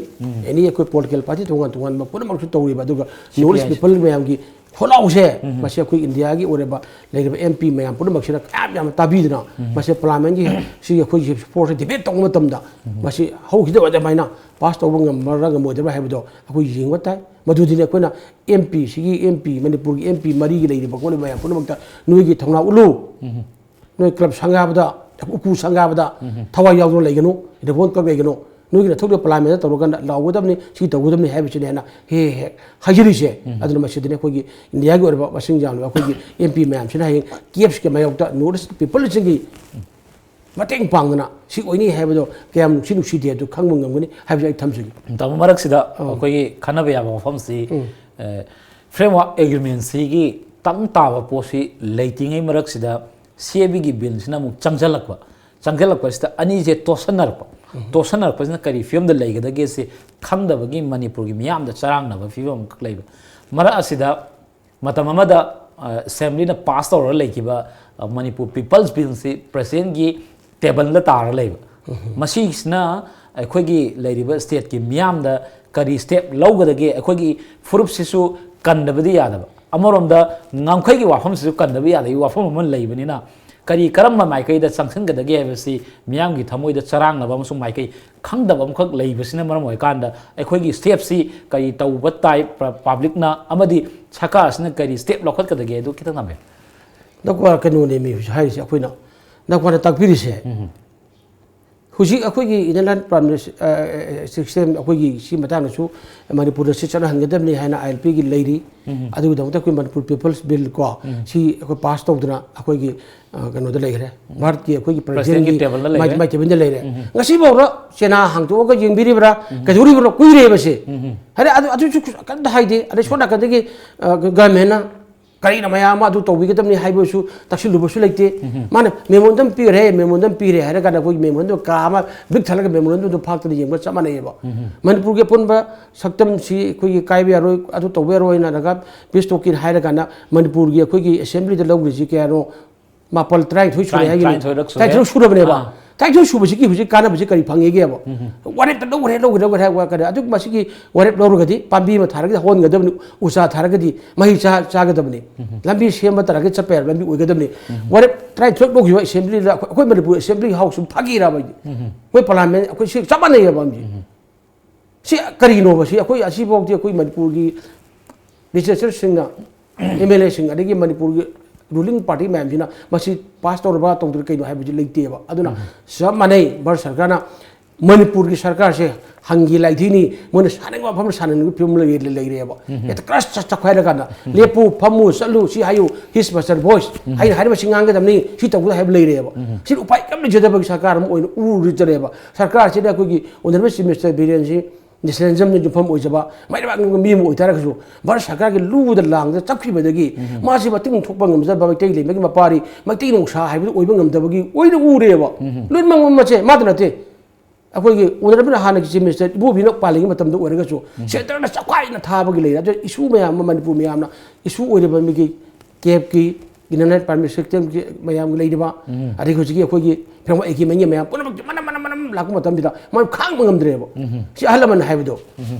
ꯑꯦꯅꯤ ꯑꯩꯈꯣꯏ ꯄꯣꯂꯤꯇꯤꯀꯦꯜ ꯄꯥꯔꯇꯤ ꯇꯣꯉꯥꯟ ꯇꯣꯉꯥꯟꯕ ꯄꯨꯝꯅꯃꯛꯁꯨ ꯇꯧꯔꯤꯕ꯫ ꯑꯗꯨꯒ ꯅꯣꯔꯠ ꯏꯁ ꯄꯤꯄꯜ ꯃꯌꯥꯝꯒꯤ ꯍꯣꯠꯅꯧꯁꯦ꯫ ꯃꯁꯤ ꯑꯩꯈꯣꯏ ꯏꯟꯗꯤꯌꯥꯒꯤ ꯑꯣꯏꯔꯤꯕ ꯂꯩꯔꯤꯕ ꯑꯦꯝ ꯄꯤ ꯃꯌꯥꯝ ꯄꯨꯝꯅꯃꯛꯁꯤꯅ ꯌꯥꯝ ꯌꯥꯝꯅ ꯇꯥꯕꯤꯗꯨꯅ ꯃꯁꯤ ꯄꯥꯔꯂꯥꯃꯦꯟꯒꯤ ꯁꯤꯒꯤ ꯑꯩꯈꯣꯏꯒꯤ ꯐꯣꯔꯁꯁꯦ ꯗꯤꯕꯦꯠ ꯇꯧꯕ ꯃꯇꯝꯗ ꯃꯁꯤ ꯍꯧꯈꯤꯗꯕ ꯑꯗꯨꯃꯥꯏꯅ ꯄꯥꯁ ꯇꯧꯕ ꯉꯝꯕ꯭ꯔꯥ ꯉꯝꯃꯣꯏꯗꯕ꯭ꯔꯥ ꯍꯥꯏꯕꯗꯣ ꯑꯩꯈꯣꯏ ꯌꯦꯡꯕ ꯇꯥꯏ꯫ ꯃꯗꯨꯗꯤꯅꯦ ꯑꯩꯈꯣꯏꯅ ꯑꯦꯝ ꯄꯤ ꯁꯤꯒꯤ, ꯑꯦꯝ ꯄꯤ ꯃꯅꯤꯄꯨꯔꯒꯤ ꯑꯦꯝ ꯄꯤ ꯃꯔꯤꯒꯤ ꯂꯩꯔꯤꯕ ꯈꯣꯠꯂꯤꯕ ꯃꯌꯥꯝ ꯄꯨꯝꯅꯃꯛꯇ ꯅꯣꯏꯒꯤ ꯊꯧꯅꯥ ꯎꯠꯂꯨ꯫ ꯅꯣꯏ ꯀ꯭ꯂꯕ ꯁꯪꯒꯥꯕꯗ, ꯎꯀꯨ ꯁꯪꯒꯥꯕꯗ ꯊꯋꯥꯏ ꯌꯥꯎꯗꯨꯅ ꯂꯩꯒꯅꯨ, ꯔꯤꯕꯣꯟ ꯀꯛ ꯂꯩꯒꯅꯨ꯫ ꯅꯣꯏꯒꯤ ꯅꯊꯧꯗꯣ ꯄꯥꯔꯂꯤꯌꯥꯃꯦꯟꯗ ꯇꯧꯔꯀꯥꯟꯗ ꯂꯥꯎꯒꯗꯕꯅꯤ, ꯁꯤ ꯇꯧꯒꯗꯕꯅꯤ ꯍꯥꯏꯕꯁꯤꯅꯦꯅ ꯍꯦꯛ ꯍꯦꯛ ꯍꯥꯏꯖꯔꯤꯁꯦ꯫ ꯑꯗꯨꯅ ꯃꯁꯤꯗꯅꯤ ꯑꯩꯈꯣꯏꯒꯤ ꯏꯟꯗꯤꯌꯥꯒꯤ ꯑꯣꯏꯔꯕ ꯃꯁꯤꯡ ꯌꯥꯝꯂꯕ ꯑꯩꯈꯣꯏꯒꯤ ꯑꯦꯝ ꯄꯤ ꯃꯌꯥꯝꯁꯤꯅ ꯍꯌꯦꯡ ꯀꯦꯞꯁꯀꯤ ꯃꯥꯌꯣꯛꯇ ꯅꯣꯔꯠ ꯏꯁ ꯄꯤꯄꯜꯁꯤꯡꯒꯤ ꯃꯇꯦꯡ ꯄꯥꯡꯗꯅ ꯁꯤ ꯑꯣꯏꯅꯤ ꯍꯥꯏꯕꯗꯣ ꯀꯌꯥꯝ ꯅꯨꯡꯁꯤ ꯅꯨꯡꯁꯤꯗꯦ ꯑꯗꯨ ꯈꯪꯕ ꯉꯝꯒꯅꯤ ꯍꯥꯏꯕꯁꯤ ꯑꯩ ꯊꯝꯖꯒꯦ꯫ ꯇꯥꯃꯣ, ꯃꯔꯛꯁꯤꯗ ꯑꯩꯈꯣꯏꯒꯤ ꯈꯟꯅꯕ ꯌꯥꯕ ꯋꯥꯐꯝꯁꯤ, ꯐ꯭ꯔꯦꯝꯋꯥꯔꯛ ꯑꯦꯒ꯭ꯔꯤꯃꯦꯟꯁꯤꯒꯤ ꯇꯪ ꯇꯥꯕ ꯄꯣꯠꯁꯤ ꯂꯩꯇ꯭ꯔꯤꯉꯩ ꯃꯔꯛꯁꯤꯗ ꯁꯤ ꯑꯦ ꯕꯤꯒꯤ ꯕꯤꯜꯁꯤꯅ ꯑꯃꯨꯛ ꯆꯪꯁꯤꯜꯂꯛꯄ, ꯆꯪꯁꯤꯜꯂꯛꯄꯁꯤꯗ ꯑꯅꯤꯁꯦ ꯇꯣꯠꯁꯟꯅꯔꯛꯄ, ꯇꯣꯠꯁꯟꯅꯔꯛꯄꯁꯤꯅ ꯀꯔꯤ ꯐꯤꯕꯝꯗ ꯂꯩꯒꯗꯒꯦ ꯁꯤ ꯈꯪꯗꯕꯒꯤ ꯃꯅꯤꯄꯨꯔꯒꯤ ꯃꯤꯌꯥꯝꯗ ꯆꯔꯥꯡꯅꯕ ꯐꯤꯕꯝ ꯑꯃꯈꯛ ꯂꯩꯕ꯫ ꯃꯔꯛ ꯑꯁꯤꯗ ꯃꯇꯝ ꯑꯃꯗ ꯑꯦꯁꯦꯝꯕ꯭ꯂꯤꯅ ꯄꯥꯁ ꯇꯧꯔꯒ ꯂꯩꯈꯤꯕ ꯃꯅꯤꯄꯨꯔ ꯄꯤꯄꯜꯁ ꯕꯤꯜꯁꯤ ꯄ꯭ꯔꯁꯤꯗꯦꯟꯒꯤ ꯇꯦꯕꯜꯗ ꯇꯥꯔ ꯂꯩꯕ꯫ ꯃꯁꯤꯁꯤꯅ ꯑꯩꯈꯣꯏꯒꯤ ꯂꯩꯔꯤꯕ ꯁ꯭ꯇꯦꯠꯀꯤ ꯃꯤꯌꯥꯝꯗ ꯀꯔꯤ ꯁ꯭ꯇꯦꯞ ꯂꯧꯒꯗꯒꯦ? ꯑꯩꯈꯣꯏꯒꯤ ꯐꯨꯔꯨꯞꯁꯤꯁꯨ ꯀꯟꯗꯕꯗꯤ ꯌꯥꯗꯕ, ꯑꯃꯔꯣꯝꯗ ꯉꯝꯈꯩꯒꯤ ꯋꯥꯐꯝꯁꯤꯁꯨ ꯀꯟꯗꯕ ꯌꯥꯗꯕꯒꯤ ꯋꯥꯐꯝ ꯑꯃ ꯂꯩꯕꯅꯤꯅ, ꯀꯔꯤ ꯀꯔꯝꯕ ꯃꯥꯏꯀꯩꯗ ꯆꯪꯁꯤꯟꯒꯗꯒꯦ ꯍꯥꯏꯕꯁꯤ ꯃꯤꯌꯥꯝꯒꯤ ꯊꯃꯣꯏꯗ ꯆꯔꯥꯡꯅꯕ ꯑꯃꯁꯨꯡ ꯃꯥꯏꯀꯩ ꯈꯪꯗꯕ ꯑꯃꯈꯛ ꯂꯩꯕꯁꯤꯅ ꯃꯔꯝ ꯑꯣꯏꯔꯀꯥꯟꯗ ꯑꯩꯈꯣꯏꯒꯤ ꯁ꯭ꯇꯦꯞꯁꯤ ꯀꯔꯤ ꯇꯧꯕ ꯇꯥꯏ, ꯄ-, ꯄꯕ꯭ꯂꯤꯛꯅ ꯑꯃꯗꯤ ꯁꯔꯀꯥꯔꯁꯤꯅ ꯀꯔꯤ ꯁ꯭ꯇꯦꯞ ꯂꯧꯈꯠꯀꯗꯒꯦ, ꯑꯗꯨ ꯈꯤꯇꯪ ꯊꯝꯕꯤꯌꯨ꯫ ꯅꯀꯣ ꯀꯩꯅꯣꯅꯦ ꯃꯤ ꯍꯧꯖꯤꯛ ꯍꯥꯏꯔꯤꯁꯦ ꯑꯩꯈꯣꯏꯅ ꯅꯀꯣꯅ ꯇꯥꯛꯄꯤꯔꯤꯁꯦ꯫ ꯍꯧꯖꯤꯛ ꯑꯩꯈꯣꯏꯒꯤ ꯏꯟꯅꯔ ꯂꯥꯏꯟ ꯄꯔꯃꯤꯠ ꯁꯤꯁꯇꯦꯝ ꯑꯩꯈꯣꯏꯒꯤ ꯁꯤ ꯃꯇꯥꯡꯗꯁꯨ ꯃꯅꯤꯄꯨꯔꯗ ꯁꯤ ꯆꯠꯅꯍꯟꯒꯗꯕꯅꯤ ꯍꯥꯏꯅ ꯑꯥꯏ ꯑꯦꯜ ꯄꯤꯒꯤ ꯂꯩꯔꯤ꯫ ꯑꯗꯨꯒꯤꯗꯃꯛꯇ ꯑꯩꯈꯣꯏ ꯃꯅꯤꯄꯨꯔ ꯄꯤꯄꯜꯁ ꯕꯤꯜ ꯀꯣ, ꯁꯤ ꯑꯩꯈꯣꯏ ꯄꯥꯁ ꯇꯧꯗꯅ ꯑꯩꯈꯣꯏꯒꯤ, ꯑ, ꯀꯩꯅꯣꯗ ꯂꯩꯈ꯭ꯔꯦ, ꯚꯥꯔꯠꯀꯤ ꯑꯩꯈꯣꯏꯒꯤ ꯄ꯭ꯔꯁꯤꯗꯦꯟꯒꯤ ꯄ꯭ꯔꯁꯤꯗꯦꯟꯒꯤ ꯇꯦꯕꯜꯗ ꯂꯩꯈ꯭ꯔꯦ꯫ ꯃꯥꯏ, ꯃꯥꯏ ꯇꯦꯕꯜꯗ ꯂꯩꯔꯦ꯫ ꯉꯁꯤꯐꯥꯎꯗ ꯆꯦꯅꯥ ꯍꯥꯡꯇꯣꯛꯑꯒ ꯌꯦꯡꯕꯤꯔꯤꯕ꯭ꯔꯥ? ꯀꯩꯗꯧꯔꯤꯕꯅꯣ? ꯀꯨꯏꯔꯦꯕ ꯁꯤ꯫ ꯍꯥꯏꯗꯤ ꯑꯗꯨ, ꯑꯗꯨꯁꯨ ꯀꯩꯝꯇ ꯍꯥꯏꯗꯦ꯫ ꯑꯗꯩ ꯁꯣꯝ ꯅꯥꯀꯟꯗꯒꯤ, ꯑ, ꯒ-, ꯒꯚꯔꯟꯃꯦꯟꯅ ꯀꯔꯤꯅ ꯃꯌꯥꯝ ꯑꯃ ꯑꯗꯨ ꯇꯧꯕꯤꯒꯗꯕꯅꯤ ꯍꯥꯏꯕꯁꯨ ꯇꯛꯁꯤꯜꯂꯨꯕꯁꯨ ꯂꯩꯇꯦ꯫ ꯃꯥꯅ memorandum ꯄꯤꯈ꯭ꯔꯦ, memorandum ꯄꯤꯈ꯭ꯔꯦ ꯍꯥꯏꯔ ꯀꯥꯟꯗ ꯑꯩꯈꯣꯏꯒꯤ memorandum ꯀꯥ ꯑꯃ ꯕꯤꯛ ꯊꯜꯂꯒ memorandumꯗꯨ ꯐꯥꯛꯇꯅ ꯌꯦꯡꯕ ꯆꯞ ꯃꯥꯟꯅꯩꯌꯦꯕ꯫ ꯃꯅꯤꯄꯨꯔꯒꯤ ꯑꯄꯨꯟꯕ ꯁꯛꯇꯝꯁꯤ ꯑꯩꯈꯣꯏꯒꯤ ꯀꯥꯏꯕ ꯌꯥꯔꯣꯏ, ꯑꯗꯨ ꯇꯧꯕ ꯌꯥꯔꯣꯏ ꯍꯥꯏꯅ peace talkꯅ ꯍꯥꯏꯔ ꯀꯥꯟꯗ ꯃꯅꯤꯄꯨꯔꯒꯤ ꯑꯩꯈꯣꯏꯒꯤ ꯑꯦꯁꯦꯝꯕ꯭ꯂꯤꯗ ꯂꯧꯈ꯭ꯔꯤꯁꯤ ꯀꯌꯥꯅꯣ? ꯃꯥꯄꯜ, ꯇꯔꯥꯅꯤꯊꯣꯏ ꯁꯨꯔꯦ ꯇꯔꯥ-, ꯍꯥꯏꯒꯤꯅꯤ꯫ ꯇꯔꯥꯅꯤꯊꯣꯏꯔꯛ ꯁꯨꯔꯦ꯫ ꯇꯔꯥꯅꯤꯊꯣꯏꯔꯛ ꯁꯨꯔꯕꯅꯦꯕ꯫ ꯑꯥ꯫ ꯇꯔꯥꯅꯤꯊꯣꯏ ꯁꯨꯕꯁꯤꯒꯤ ꯍꯧꯖꯤꯛ ꯀꯥꯟꯅꯕꯁꯤ ꯀꯔꯤ ꯐꯪꯉꯤꯒꯦꯕ? ꯋꯥꯔꯦꯞꯇ ꯂꯧꯈ꯭ꯔꯦ, ꯂꯧꯈ꯭ꯔꯦ, ꯂꯧꯈ꯭ꯔꯦ ꯍꯥꯏꯕ ꯋꯥ ꯀꯔꯤ? ꯑꯗꯨ ꯃꯁꯤꯒꯤ ꯋꯥꯔꯦꯞ ꯂꯧꯔꯒꯗꯤ ꯄꯥꯝꯕꯤ ꯑꯃ ꯊꯥꯔꯒꯗꯤ ꯍꯧꯍꯟꯒꯗꯕꯅꯤ, ꯎ ꯆꯥ ꯊꯥꯔꯒꯗꯤ ꯃꯍꯩ ꯆꯥ-, ꯆꯥꯒꯗꯕꯅꯤ꯫ ꯂꯝꯕꯤ ꯁꯦꯝꯕ ꯇꯥꯔꯒꯗꯤ ꯆꯠꯄ ꯌꯥꯕ ꯂꯝꯕꯤ ꯑꯣꯏꯒꯗꯕꯅꯤ꯫ ꯋꯥꯔꯦꯞ ꯇꯔꯥꯅꯤꯊꯣꯏ ꯂꯧꯈꯤꯕ ꯑꯦꯁꯦꯝꯕ꯭ꯂꯤꯗ ꯑꯩꯈꯣꯏ, ꯑꯩꯈꯣꯏ ꯃꯅꯤꯄꯨꯔ ꯑꯦꯁꯦꯝꯕ꯭ꯂꯤ ꯍꯥꯎꯁ ꯐꯥꯒꯤꯔꯕ ꯑꯩꯗꯤ? ꯑꯩꯈꯣꯏ ꯄꯥꯔꯂꯤꯌꯥꯃꯦꯟ ꯑꯩꯈꯣꯏ ꯁꯤ ꯆꯞ ꯃꯥꯟꯅꯩꯌꯦꯕ ꯑꯃꯗꯤ꯫ ꯁꯤ ꯀꯔꯤꯅꯣꯕ? ꯁꯤ ꯑꯩꯈꯣꯏ ꯑꯁꯤꯐꯥꯎꯗꯤ ꯑꯩꯈꯣꯏ ꯃꯅꯤꯄꯨꯔꯒꯤ ꯂꯤꯖꯤꯁꯂꯦꯆꯔꯁꯤꯡꯅ, ꯑꯦꯝ ꯑꯦꯜ ꯑꯦꯁꯤꯡ, ꯑꯗꯒꯤ ꯃꯅꯤꯄꯨꯔꯒꯤ ꯔꯨꯂꯤꯡ ꯄꯥꯔꯇꯤ ꯃꯌꯥꯝꯁꯤꯅ ꯃꯁꯤ ꯄꯥꯁ ꯇꯧꯔꯕ ꯇꯧꯗ꯭ꯔ ꯀꯩꯅꯣ ꯍꯥꯏꯕꯁꯤ ꯂꯩꯇꯦꯕ꯫ ꯑꯗꯨꯅ ꯆꯞ ꯃꯥꯟꯅꯩ, ꯚꯥꯔꯠ ꯁꯔꯀꯥꯔꯅ ꯃꯅꯤꯄꯨꯔꯒꯤ ꯁꯔꯀꯥꯔꯁꯦ ꯍꯪꯒꯤ ꯂꯥꯏꯊꯤꯅꯤ, ꯃꯣꯏꯅ ꯁꯥꯅꯤꯡꯕ ꯃꯐꯝꯗ ꯁꯥꯅꯤꯡꯕ ꯐꯤꯕꯝ ꯂꯩ-, ꯂꯩꯔꯦꯕ꯫ ꯍꯦꯛꯇ ꯀ꯭ꯔꯁ ꯆꯠ-, ꯆꯠꯈꯥꯏꯔꯀꯥꯟꯗ, "ꯂꯦꯞꯄꯨ, ꯐꯝꯃꯨ, ꯆꯠꯂꯨ, ꯁꯤ ꯍꯥꯏꯌꯨ, he's master voice" ꯍꯥꯏꯅ ꯍꯥꯏꯔꯤꯕ ꯁꯤ ꯉꯥꯡꯒꯗꯕꯅꯤ, ꯁꯤ ꯇꯧꯒꯗꯕ ꯍꯥꯏꯕ ꯂꯩꯔꯦꯕ꯫ ꯁꯤ ꯎꯄꯥꯏ ꯀꯔꯤꯝ ꯂꯩꯖꯗꯕꯒꯤ ꯁꯔꯀꯥꯔ ꯑꯃ ꯑꯣꯏꯅ ꯎꯔꯨꯖꯔꯦꯕ꯫ ꯁꯔꯀꯥꯔꯁꯤꯗ ꯑꯩꯈꯣꯏꯒꯤ honourable Chief Minister ꯕꯤꯔꯦꯟꯁꯤ nationalismꯅ ꯌꯨꯝꯐꯝ ꯑꯣꯏꯖꯕ ꯃꯩꯔꯥꯕꯥꯛ ꯅꯨꯡꯒꯤ ꯃꯤ ꯑꯃ ꯑꯣꯏꯇꯥꯔꯒꯁꯨ, ꯚꯥꯔꯠ ꯁꯔꯀꯥꯔꯒꯤ ꯂꯨꯕꯗ ꯂꯥꯡꯗ ꯆꯠꯈꯤꯕꯗꯒꯤ ꯃꯥꯁꯤ ꯃꯇꯤꯛ ꯊꯣꯛꯄ ꯉꯝꯖꯗꯕ, ꯃꯩꯇꯩ ꯂꯩꯃꯒꯤ ꯃꯄꯥꯔꯤ, ꯃꯩꯇꯩ ꯅꯣꯡꯁꯥ ꯍꯥꯏꯕꯗꯨ ꯑꯣꯏꯕ ꯉꯝꯗꯕꯒꯤ ꯑꯣꯏꯅ ꯎꯔꯦꯕ꯫ ꯂꯣꯏꯅꯃꯛ ꯃꯁꯦ ꯃꯥꯗ ꯅꯠꯇꯦ꯫ ꯑꯩꯈꯣꯏꯒꯤ honourable ꯍꯥꯟꯅꯒꯤ Chief Minister ꯏꯕꯣꯕꯤꯅ ꯄꯥꯜꯂꯤꯉꯩ ꯃꯇꯝꯗ ꯑꯣꯏꯔꯒꯁꯨ centreꯅ ꯆꯞꯈꯥꯏꯅ ꯊꯥꯕꯒꯤ ꯂꯩꯔꯦ꯫ ꯑꯗꯨ issue ꯃꯌꯥꯝ ꯑꯃ ꯃꯅꯤꯄꯨꯔ ꯃꯌꯥꯝꯅ issue ꯑꯣꯏꯔꯤꯕ ꯃꯤꯒꯤ CABꯀꯤ, Inner Line Permit Systemꯒꯤ ꯃꯌꯥꯝꯒꯤ ꯂꯩꯔꯤꯕ, ꯑꯗꯒꯤ ꯍꯧꯖꯤꯛꯀꯤ ꯑꯩꯈꯣꯏꯒꯤ framework agreementꯀꯤ ꯃꯌꯥꯝ ꯄꯨꯝꯅꯃꯛꯀꯤ ꯃꯅꯝ, ꯃꯅꯝ, ꯃꯅꯝ ꯂꯥꯛꯄ ꯃꯇꯝꯁꯤꯗ ꯃꯣꯏ ꯈꯥꯡꯕ ꯉꯝꯗ꯭ꯔꯦꯕ꯫ ꯁꯤ ꯑꯍꯜ ꯂꯃꯟ ꯍꯥꯏꯕꯗꯣ,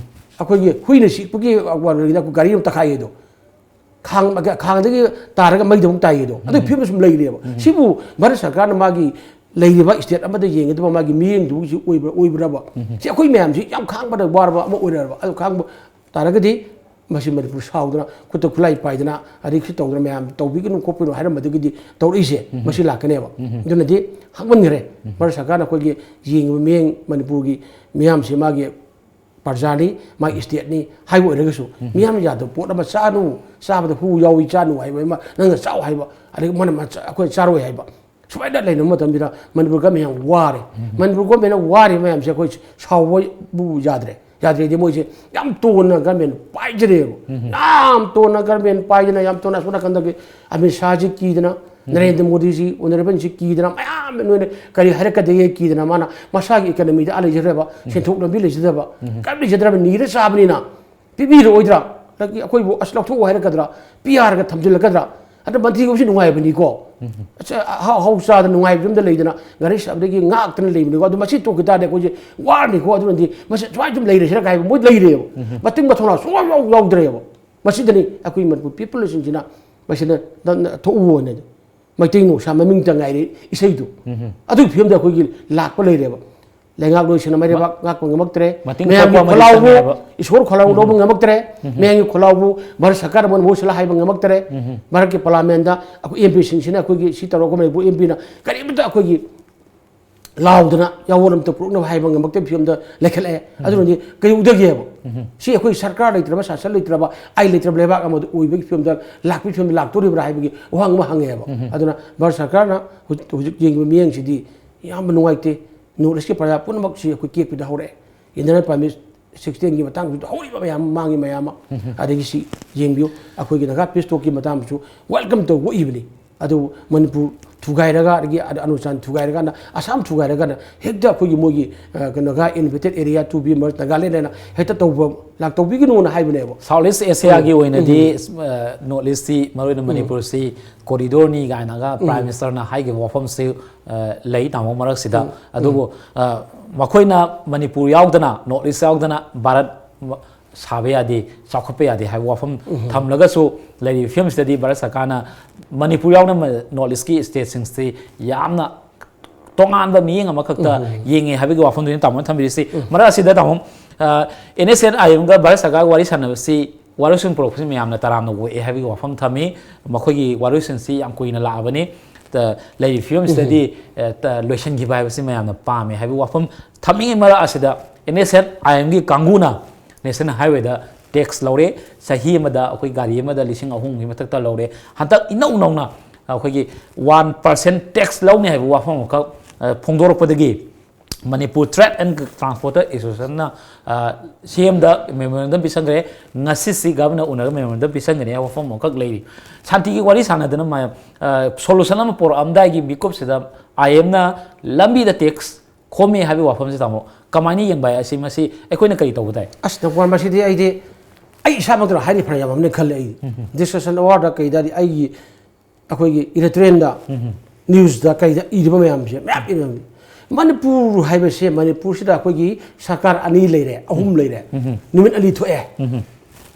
ꯑꯩꯈꯣꯏꯒꯤ ꯍꯨꯏꯅ ꯁꯤꯛꯄꯒꯤ ꯋꯥꯔꯤꯗ ꯒꯥꯔꯤ ꯑꯃ ꯇꯛꯈꯥꯏꯌꯦꯗꯣ, ꯈꯥꯡ-, ꯈꯥꯡꯗꯒꯤ ꯇꯥꯔꯒ ꯃꯩꯗ ꯑꯃꯨꯛ ꯇꯥꯏꯌꯦꯗꯣ, ꯑꯗꯨꯒꯤ ꯐꯤꯕꯝꯗ ꯁꯨꯝ ꯂꯩꯔꯦꯕ꯫ ꯁꯤꯕꯨ ꯚꯥꯔꯠ ꯁꯔꯀꯥꯔꯅ ꯃꯥꯒꯤ ꯂꯩꯔꯤꯕ state ꯑꯃꯗ ꯌꯦꯡꯒꯗꯕ ꯃꯥꯒꯤ ꯃꯤꯠꯌꯦꯡꯗꯨꯒꯤꯁꯨ ꯑꯣꯏꯕ꯭ꯔꯥ, ꯑꯣꯏꯕ꯭ꯔꯕ? ꯁꯤ ꯑꯩꯈꯣꯏ ꯃꯌꯥꯝꯁꯤ ꯌꯥꯝ ꯈꯥꯡꯕꯗ ꯋꯥꯔꯕ ꯑꯃ ꯑꯣꯏꯔꯕ꯫ ꯑꯗꯨ ꯈꯥꯡꯕ ꯇꯥꯔꯒꯗꯤ ꯃꯁꯤ ꯃꯅꯤꯄꯨꯔ ꯁꯥꯎꯗꯅ, ꯈꯨꯠꯇ ꯈꯨꯠꯂꯥꯏ ꯄꯥꯏꯗꯅ, ꯑꯗꯩ ꯁꯤ ꯇꯧꯗꯅ ꯃꯌꯥꯝ ꯇꯧꯕꯤꯒꯅꯨ ꯈꯣꯠꯄꯤꯒꯅꯨ ꯍꯥꯏꯔꯝꯕꯗꯒꯤꯗꯤ ꯇꯧꯔꯛꯏꯁꯦ, ꯃꯁꯤ ꯂꯥꯛꯀꯅꯦꯕ꯫ ꯑꯗꯨꯅꯗꯤ ꯍꯛꯃꯟꯈ꯭ꯔꯦ꯫ ꯚꯥꯔꯠ ꯁꯔꯀꯥꯔꯅ ꯑꯩꯈꯣꯏꯒꯤ ꯌꯦꯡꯉꯤꯕ ꯃꯤꯠꯌꯦꯡ, ꯃꯅꯤꯄꯨꯔꯒꯤ ꯃꯤꯌꯥꯝꯁꯤ ꯃꯥꯒꯤ ꯄ꯭ꯔꯖꯥꯅꯤ, ꯃꯥꯒꯤ stateꯅꯤ ꯍꯥꯏꯕ ꯑꯣꯏꯔꯒꯁꯨ, ꯃꯤꯌꯥꯝꯅ ꯌꯥꯗꯕ ꯄꯣꯠ ꯑꯃ ꯆꯥꯅꯨ, ꯆꯥꯕꯗ ꯍꯨ ꯌꯥꯎꯏ ꯆꯥꯅꯨ ꯍꯥꯏꯕ ꯑꯃ, ꯅꯪꯅ ꯆꯥꯎ ꯍꯥꯏꯕ, ꯑꯗꯒꯤ ꯃꯥꯅ ꯃ-, ꯑꯩꯈꯣꯏꯅ ꯆꯥꯔꯣꯏ ꯍꯥꯏꯕ, ꯁꯨꯃꯥꯏꯅ ꯂꯩꯅꯕ ꯃꯇꯝꯁꯤꯗ ꯃꯅꯤꯄꯨꯔ government ꯌꯥꯝ ꯋꯥꯔꯦ꯫ ꯃꯅꯤꯄꯨꯔ governmentꯅ ꯋꯥꯔꯤꯕ ꯃꯌꯥꯝꯁꯦ ꯑꯩꯈꯣꯏ ꯁꯥꯎꯕꯕꯨ ꯌꯥꯗ꯭ꯔꯦ꯫ ꯌꯥꯗ꯭ꯔꯦꯗꯤ ꯃꯣꯏꯁꯦ ꯌꯥꯝ ꯇꯣꯟꯅ government ꯄꯥꯏꯖꯔꯦꯕ꯫ ꯌꯥꯝ ꯇꯣꯟꯅ government ꯄꯥꯏꯗꯅ, ꯌꯥꯝ ꯇꯣꯟꯅ ꯑꯁꯣꯝ ꯅꯥꯀꯟꯗꯒꯤ ꯑꯃꯤꯠ ꯁꯥꯍꯖꯤ ꯀꯤꯗꯅ, ꯅꯔꯦꯟꯗ꯭ꯔ ꯃꯣꯗꯤꯁꯤ, honourableꯁꯤ ꯀꯤꯗꯅ, ꯃꯌꯥꯝ ꯅꯣꯏꯅ ꯀꯔꯤ ꯍꯥꯏꯔꯛꯀꯗꯒꯦ ꯀꯤꯗꯅ, ꯃꯥꯅ ꯃꯁꯥꯒꯤ economyꯗ ꯑꯥ ꯂꯩꯖꯗ꯭ꯔꯕ, ꯁꯦꯟꯊꯣꯛ ꯂꯝꯕꯤ ꯂꯩꯖꯗꯕ, ꯀꯔꯤꯝ ꯂꯩꯖꯗ꯭ꯔꯕ, ꯅꯤꯔ ꯆꯥꯕꯅꯤꯅ ꯄꯤꯕꯤꯔꯛꯑꯣꯏꯗ꯭ꯔꯥ? ꯑꯗꯒꯤ ꯑꯩꯈꯣꯏꯕꯨ "ꯑꯁ, ꯂꯧꯊꯣꯛꯑꯣ" ꯍꯥꯏꯔꯛꯀꯗ꯭ꯔꯥ? "ꯄꯤꯌꯥꯔꯒ ꯊꯝꯖꯤꯜꯂꯛꯀꯗ꯭ꯔꯥ?" ꯑꯗ ꯃꯟꯇ꯭ꯔꯤ ꯑꯣꯏꯕꯁꯤ ꯅꯨꯡꯉꯥꯏꯕꯅꯤꯀꯣ꯫ ꯑꯁ, ꯑꯍꯥꯎ ꯑꯍꯥꯎ ꯆꯥꯗꯅ ꯅꯨꯡꯉꯥꯏꯕ ꯌꯨꯝꯗ ꯂꯩꯗꯅ ꯒꯥꯔꯤ ꯁꯥꯕꯗꯒꯤ ꯉꯥꯛꯇꯅ ꯂꯩꯕꯅꯤꯀꯣ꯫ ꯑꯗꯨ ꯃꯁꯤ ꯇꯣꯛꯈꯤ ꯇꯥꯔꯗꯤ ꯑꯩꯈꯣꯏꯁꯦ ꯋꯥꯔꯅꯤꯀꯣ꯫ ꯑꯗꯨꯅꯗꯤ ꯃꯁꯤ ꯁꯨꯃꯥꯏꯅ ꯁꯨꯝ ꯂꯩꯔꯁꯤꯔ ꯀꯥꯏꯕ ꯃꯣꯏ ꯂꯩꯔꯦꯕ꯫ ꯃꯇꯤꯛ ꯃꯊꯧꯅꯥ ꯁꯨꯡꯌꯥꯎ ꯌꯥꯎ-, ꯌꯥꯎꯗ꯭ꯔꯦꯕ꯫ ꯃꯁꯤꯗꯅꯤ ꯑꯩꯈꯣꯏ ꯃꯅꯤꯄꯨꯔ peopleꯁꯤꯡꯁꯤꯅ ꯃꯁꯤꯗ ꯅ-, ꯅ-, ꯊꯣꯛꯎ ꯍꯥꯏꯅ ꯃꯩꯇꯩ ꯅꯣꯡꯁꯥ ꯃꯃꯤꯡꯇ ꯉꯥꯏꯔꯦ ꯏꯁꯩꯗꯨ꯫ ꯑꯗꯨꯒꯤ ꯐꯤꯕꯝꯗ ꯑꯩꯈꯣꯏꯒꯤ ꯂꯥꯛꯄ ꯂꯩꯔꯦꯕ꯫ ꯂꯩꯉꯥꯛꯂꯣꯏꯁꯤꯅ ꯃꯩꯔꯩꯕꯥꯛ ꯉꯥꯛꯄ ꯉꯝꯃꯛꯇ꯭ꯔꯦ꯫ ꯃꯇꯤꯡ ꯃꯌꯥꯝꯒꯤ ꯊꯣꯛꯄ ꯑꯃꯗꯤ ꯈꯣꯜꯂꯥꯎꯕꯨ ꯆꯪꯉꯦꯕ꯫ ꯏꯁꯣꯔ ꯈꯣꯜꯂꯥꯎ ꯂꯧꯕ ꯉꯝꯃꯛꯇ꯭ꯔꯦ꯫ ꯃꯌꯥꯝꯒꯤ ꯈꯣꯜꯂꯥꯎꯕꯨ ꯚꯥꯔꯠ ꯁꯔꯀꯥꯔ ꯑꯃꯅ ꯃꯍꯨꯠ ꯁꯤꯜꯂ ꯍꯥꯏꯕ ꯉꯝꯃꯛꯇ꯭ꯔꯦ꯫ ꯚꯥꯔꯠꯀꯤ parliamentꯗ ꯑꯩꯈꯣꯏ MPꯁꯤꯡꯁꯤꯅ, ꯑꯩꯈꯣꯏꯒꯤ ꯁꯤ ꯇꯧꯔꯒ ꯃꯅꯤꯄꯨꯔ MPꯅ ꯀꯔꯤꯝꯇ ꯑꯩꯈꯣꯏꯒꯤ ꯂꯥꯎꯗꯅ ꯌꯥꯑꯣꯟ ꯑꯝꯇ ꯄꯨꯔꯛꯅꯕ ꯍꯥꯏꯕ ꯉꯝꯃꯛꯇꯕ ꯐꯤꯕꯝꯗ ꯂꯩꯈꯠꯂꯛꯑꯦ꯫ ꯑꯗꯨꯅꯗꯤ ꯀꯩꯗꯧꯗꯒꯦꯕ? ꯁꯤ ꯑꯩꯈꯣꯏ ꯁꯔꯀꯥꯔ ꯂꯩꯇ꯭ꯔꯕ, ꯁꯥꯁꯟ ꯂꯩꯇ꯭ꯔꯕ, ꯑꯥꯏꯟ ꯂꯩꯇ꯭ꯔꯕ ꯂꯩꯕꯥꯛ ꯑꯃꯗ ꯑꯣꯏꯕꯒꯤ ꯐꯤꯕꯝꯗ ꯂꯥꯛꯄꯒꯤ ꯐꯤꯕꯝꯗ ꯂꯥꯛꯇꯣꯔꯤꯕ꯭ꯔꯥ ꯍꯥꯏꯕꯒꯤ ꯋꯥꯍꯪ ꯑꯃ ꯍꯪꯉꯦꯕ꯫ ꯑꯗꯨꯅ ꯚꯥꯔꯠ ꯁꯔꯀꯥꯔꯅ ꯍꯧꯖꯤꯛ, ꯍꯧꯖꯤꯛ ꯌꯦꯡꯉꯤꯕ ꯃꯤꯠꯌꯦꯡꯁꯤꯗꯤ ꯌꯥꯝꯅ ꯅꯨꯡꯉꯥꯏꯇꯦ꯫ ꯅꯣꯔꯠ ꯏꯁꯀꯤ ꯄ꯭ꯔꯖꯥ ꯄꯨꯝꯅꯃꯛꯁꯤ ꯑꯩꯈꯣꯏ ꯀꯦꯛꯄꯤꯗ ꯍꯧꯔꯛꯑꯦ꯫ ꯏꯟꯅꯔ ꯄ꯭ꯔꯥꯏꯝ ꯁꯤꯛꯁꯇꯤꯟꯒꯤ ꯃꯇꯥꯡꯗꯁꯨ ꯍꯧꯔꯤꯕ ꯃꯌꯥꯝ ꯑꯃ, ꯃꯥꯡꯉꯤ ꯃꯌꯥꯝ ꯑꯃ꯫ ꯑꯗꯒꯤ ꯁꯤ ꯌꯦꯡꯕꯤꯌꯨ, ꯑꯩꯈꯣꯏꯒꯤ ꯅꯥꯒꯥ ꯄꯤꯁ ꯇꯣꯛꯀꯤ ꯃꯇꯥꯡꯗꯁꯨ ꯋꯦꯜꯀꯝ ꯇꯧꯕ ꯏꯕꯅꯤ꯫ ꯑꯗꯨꯕꯨ ꯃꯅꯤꯄꯨꯔ ꯊꯨꯒꯥꯏꯔꯒ, ꯑꯗꯒꯤ ꯑꯔꯨꯅꯥꯆꯜ ꯊꯨꯒꯥꯏꯔꯀꯥꯟꯗ, ꯑꯁꯥꯝ ꯊꯨꯒꯥꯏꯔꯀꯥꯟꯗ ꯍꯦꯛꯇ ꯑꯩꯈꯣꯏꯒꯤ ꯃꯣꯏꯒꯤ, ꯑ, ꯀꯩꯅꯣ, Naga inhabited area to be ꯃꯔꯁ ꯅꯥꯒꯥꯂꯦꯟ ꯍꯥꯏꯅ ꯍꯦꯛꯇ ꯇꯧꯕ, ꯂꯥꯛ ꯇꯧꯕꯤꯒꯅꯨꯅ ꯍꯥꯏꯕꯅꯦꯕ꯫ ꯁꯥꯎꯠ ꯏꯁ ꯑꯦꯁꯤꯌꯥꯒꯤ ꯎꯝ꯫ ꯑꯣꯏꯅꯗꯤ, ꯎꯝ꯫ ꯑ, ꯅꯣꯔꯠ ꯏꯁꯇꯤ, ꯃꯔꯨꯑꯣꯏꯅ ꯎꯝ꯫ ꯃꯅꯤꯄꯨꯔꯁꯤ ꯀꯣꯔꯤꯗꯣꯔꯅꯤ ꯀꯥꯏꯅꯒ ꯎꯝ꯫ ꯄ꯭ꯔꯥꯏꯝ ꯃꯤꯅꯤꯁꯇꯔꯅ ꯍꯥꯏꯈꯤꯕ ꯋꯥꯐꯝꯁꯤ, ꯑ, ꯂꯩ, ꯇꯥꯃꯣ, ꯃꯔꯛꯁꯤꯗ꯫ ꯎꯝ꯫ ꯑꯗꯨꯕꯨ, ꯎꯝ꯫ ꯑ, ꯃꯈꯣꯏꯅ ꯃꯅꯤꯄꯨꯔ ꯌꯥꯎꯗꯅ, ꯅꯣꯔꯠ ꯏꯁ ꯌꯥꯎꯗꯅ ꯚꯥꯔꯠ ꯁꯥꯕ ꯌꯥꯗꯦ, ꯆꯥꯎꯈꯠꯄ ꯌꯥꯗꯦ ꯍꯥꯏꯕ ꯋꯥꯐꯝ ꯎꯝ꯫ ꯊꯝꯂꯒꯁꯨ, ꯂꯩꯔꯤꯕ ꯐꯤꯕꯝꯁꯤꯗꯗꯤ ꯚꯥꯔꯠ ꯁꯔꯀꯥꯔꯅ ꯃꯅꯤꯄꯨꯔ ꯌꯥꯎꯅ ꯃ-, ꯅꯣꯔꯠ ꯏꯁꯀꯤ ꯁ꯭ꯇꯦꯠꯁꯤꯡꯁꯤ ꯌꯥꯝꯅ ꯇꯣꯉꯥꯟꯕ ꯃꯤꯠꯌꯦꯡ ꯑꯃꯈꯛꯇ ꯎꯝ꯫ ꯌꯦꯡꯉꯦ ꯍꯥꯏꯕꯒꯤ ꯋꯥꯐꯝꯗꯨꯅꯤ ꯇꯥꯃꯣꯅ ꯊꯝꯕꯤꯔꯤꯁꯤ꯫ ꯎꯝ꯫ ꯃꯔꯛ ꯑꯁꯤꯗ ꯇꯥꯃꯣ, ꯑ, ꯑꯦꯟ ꯑꯦꯁ ꯑꯦꯟ ꯑꯥꯏ ꯑꯦꯝꯒ ꯚꯥꯔꯠ ꯁꯔꯀꯥꯔꯒ ꯋꯥꯔꯤ ꯁꯥꯟꯅꯕꯁꯤ ꯋꯥꯔꯣꯏꯁꯤꯟ ꯄꯨꯔꯛꯄꯁꯤ ꯃꯌꯥꯝꯅ ꯇꯔꯥꯝꯅ ꯑꯣꯛꯑꯦ ꯍꯥꯏꯕꯒꯤ ꯋꯥꯐꯝ ꯊꯝꯃꯤ꯫ ꯃꯈꯣꯏꯒꯤ ꯋꯥꯔꯣꯏꯁꯤꯟꯁꯤ ꯌꯥꯝ ꯀꯨꯏꯅ ꯂꯥꯛꯑꯕꯅꯤ꯫ ꯇ-, ꯂꯩꯔꯤꯕ ꯐꯤꯕꯝꯁꯤꯗꯗꯤ, ꯎꯝ꯫ ꯑ, ꯇ-, ꯂꯣꯏꯁꯤꯟꯈꯤꯕ ꯍꯥꯏꯕꯁꯤ ꯃꯌꯥꯝꯅ ꯄꯥꯝꯃꯦ ꯍꯥꯏꯕꯒꯤ ꯋꯥꯐꯝ ꯊꯝꯃꯤꯉꯩ ꯃꯔꯛ ꯑꯁꯤꯗ ꯑꯦꯟ ꯑꯦꯁ ꯑꯦꯟ ꯑꯥꯏ ꯑꯦꯝꯒꯤ ꯀꯥꯡꯕꯨꯅ ꯅꯦꯁꯅꯦꯜ ꯍꯥꯏꯋꯦꯗ ꯇꯦꯛꯁ ꯂꯧꯔꯦ꯫ ꯆꯍꯤ ꯑꯃꯗ ꯑꯩꯈꯣꯏ ꯒꯥꯔꯤ ꯑꯃꯗ ꯂꯤꯁꯤꯡ ꯑꯍꯨꯝꯒꯤ ꯃꯊꯛꯇ ꯂꯧꯔꯦ꯫ ꯍꯟꯗꯛ ꯏꯅꯧ ꯅꯧꯅ ꯑꯩꯈꯣꯏꯒꯤ ꯋꯥꯟ ꯄꯥꯔꯁꯦꯟ ꯇꯦꯛꯁ ꯂꯧꯅꯤ ꯍꯥꯏꯕ ꯋꯥꯐꯝ ꯑꯃꯈꯛ, ꯑ, ꯐꯣꯡꯗꯣꯔꯛꯄꯗꯒꯤ ꯃꯅꯤꯄꯨꯔ ꯇ꯭ꯔꯦꯗ ꯑꯦꯟ ꯇ꯭ꯔꯥꯟꯁꯄꯣꯔꯇꯔ ꯑꯦꯁꯣꯁꯤꯌꯦꯁꯟꯅ, ꯑ, ꯁꯤ ꯑꯦꯝꯗ ꯃꯦꯃꯣꯔꯦꯟꯗꯝ ꯄꯤꯁꯟꯈ꯭ꯔꯦ꯫ ꯉꯁꯤꯁꯤ ꯒꯚꯔꯅꯔ ꯎꯅꯔꯒ ꯃꯦꯃꯣꯔꯦꯟꯗꯝ ꯄꯤꯁꯟꯒꯅꯤ ꯍꯥꯏꯕ ꯋꯥꯐꯝ ꯑꯃꯈꯛ ꯂꯩꯔꯤ꯫ ꯁꯥꯟꯇꯤꯒꯤ ꯋꯥꯔꯤ ꯁꯥꯟꯅꯗꯅ ꯃꯌꯥꯝ, ꯑ, ꯁꯣꯂꯨꯁꯟ ꯑꯃ ꯄꯨꯔꯛꯑꯝꯗꯥꯏꯒꯤ ꯃꯤꯀꯨꯞꯁꯤꯗ ꯑꯥꯏ ꯑꯦꯝꯅ ꯂꯝꯕꯤꯗ ꯇꯦꯛꯁ ꯈꯣꯝꯃꯤ ꯍꯥꯏꯕꯒꯤ ꯋꯥꯐꯝꯁꯤ ꯇꯥꯃꯣ ꯀꯃꯥꯏꯅ ꯌꯦꯡꯕ ꯌꯥꯏ? ꯑꯁꯤ ꯃꯁꯤ ꯑꯩꯈꯣꯏꯅ ꯀꯔꯤ ꯇꯧꯕ ꯇꯥꯏ? ꯑꯁ, ꯗꯣꯛꯇꯔ, ꯃꯁꯤꯗꯤ ꯑꯩꯗꯤ ꯑꯩ ꯏꯁꯥꯃꯛꯇꯅ ꯍꯥꯏꯔꯤ ꯐꯅ ꯌꯥꯝ ꯑꯃꯅ ꯈꯜꯂꯦ ꯑꯩ꯫ ꯎꯝ ꯍꯝ꯫ ꯗꯤꯁꯀꯁꯟ ꯑꯋꯥꯔꯗ ꯀꯩꯗ ꯑꯩꯒꯤ, ꯑꯩꯈꯣꯏꯒꯤ ꯏꯗꯤꯇꯣꯔꯤꯌꯦꯜꯗ, ꯎꯝ ꯍꯝ꯫ ꯅ꯭ꯌꯨꯁꯇ ꯀꯩꯗ ꯏꯔꯤꯕ ꯃꯌꯥꯝꯁꯦ ꯃꯌꯥꯝ ꯏꯔꯝꯃꯤ꯫ ꯃꯅꯤꯄꯨꯔ ꯍꯥꯏꯕꯁꯦ, ꯃꯅꯤꯄꯨꯔꯁꯤꯗ ꯑꯩꯈꯣꯏꯒꯤ ꯁꯔꯀꯥꯔ ꯑꯅꯤ ꯂꯩꯔꯦ, ꯑꯍꯨꯝ ꯂꯩꯔꯦ꯫ ꯎꯝ ꯍꯝ꯫ ꯅꯨꯃꯤꯠ ꯑꯅꯤ ꯊꯣꯛꯑꯦ꯫ ꯎꯝ ꯍꯝ꯫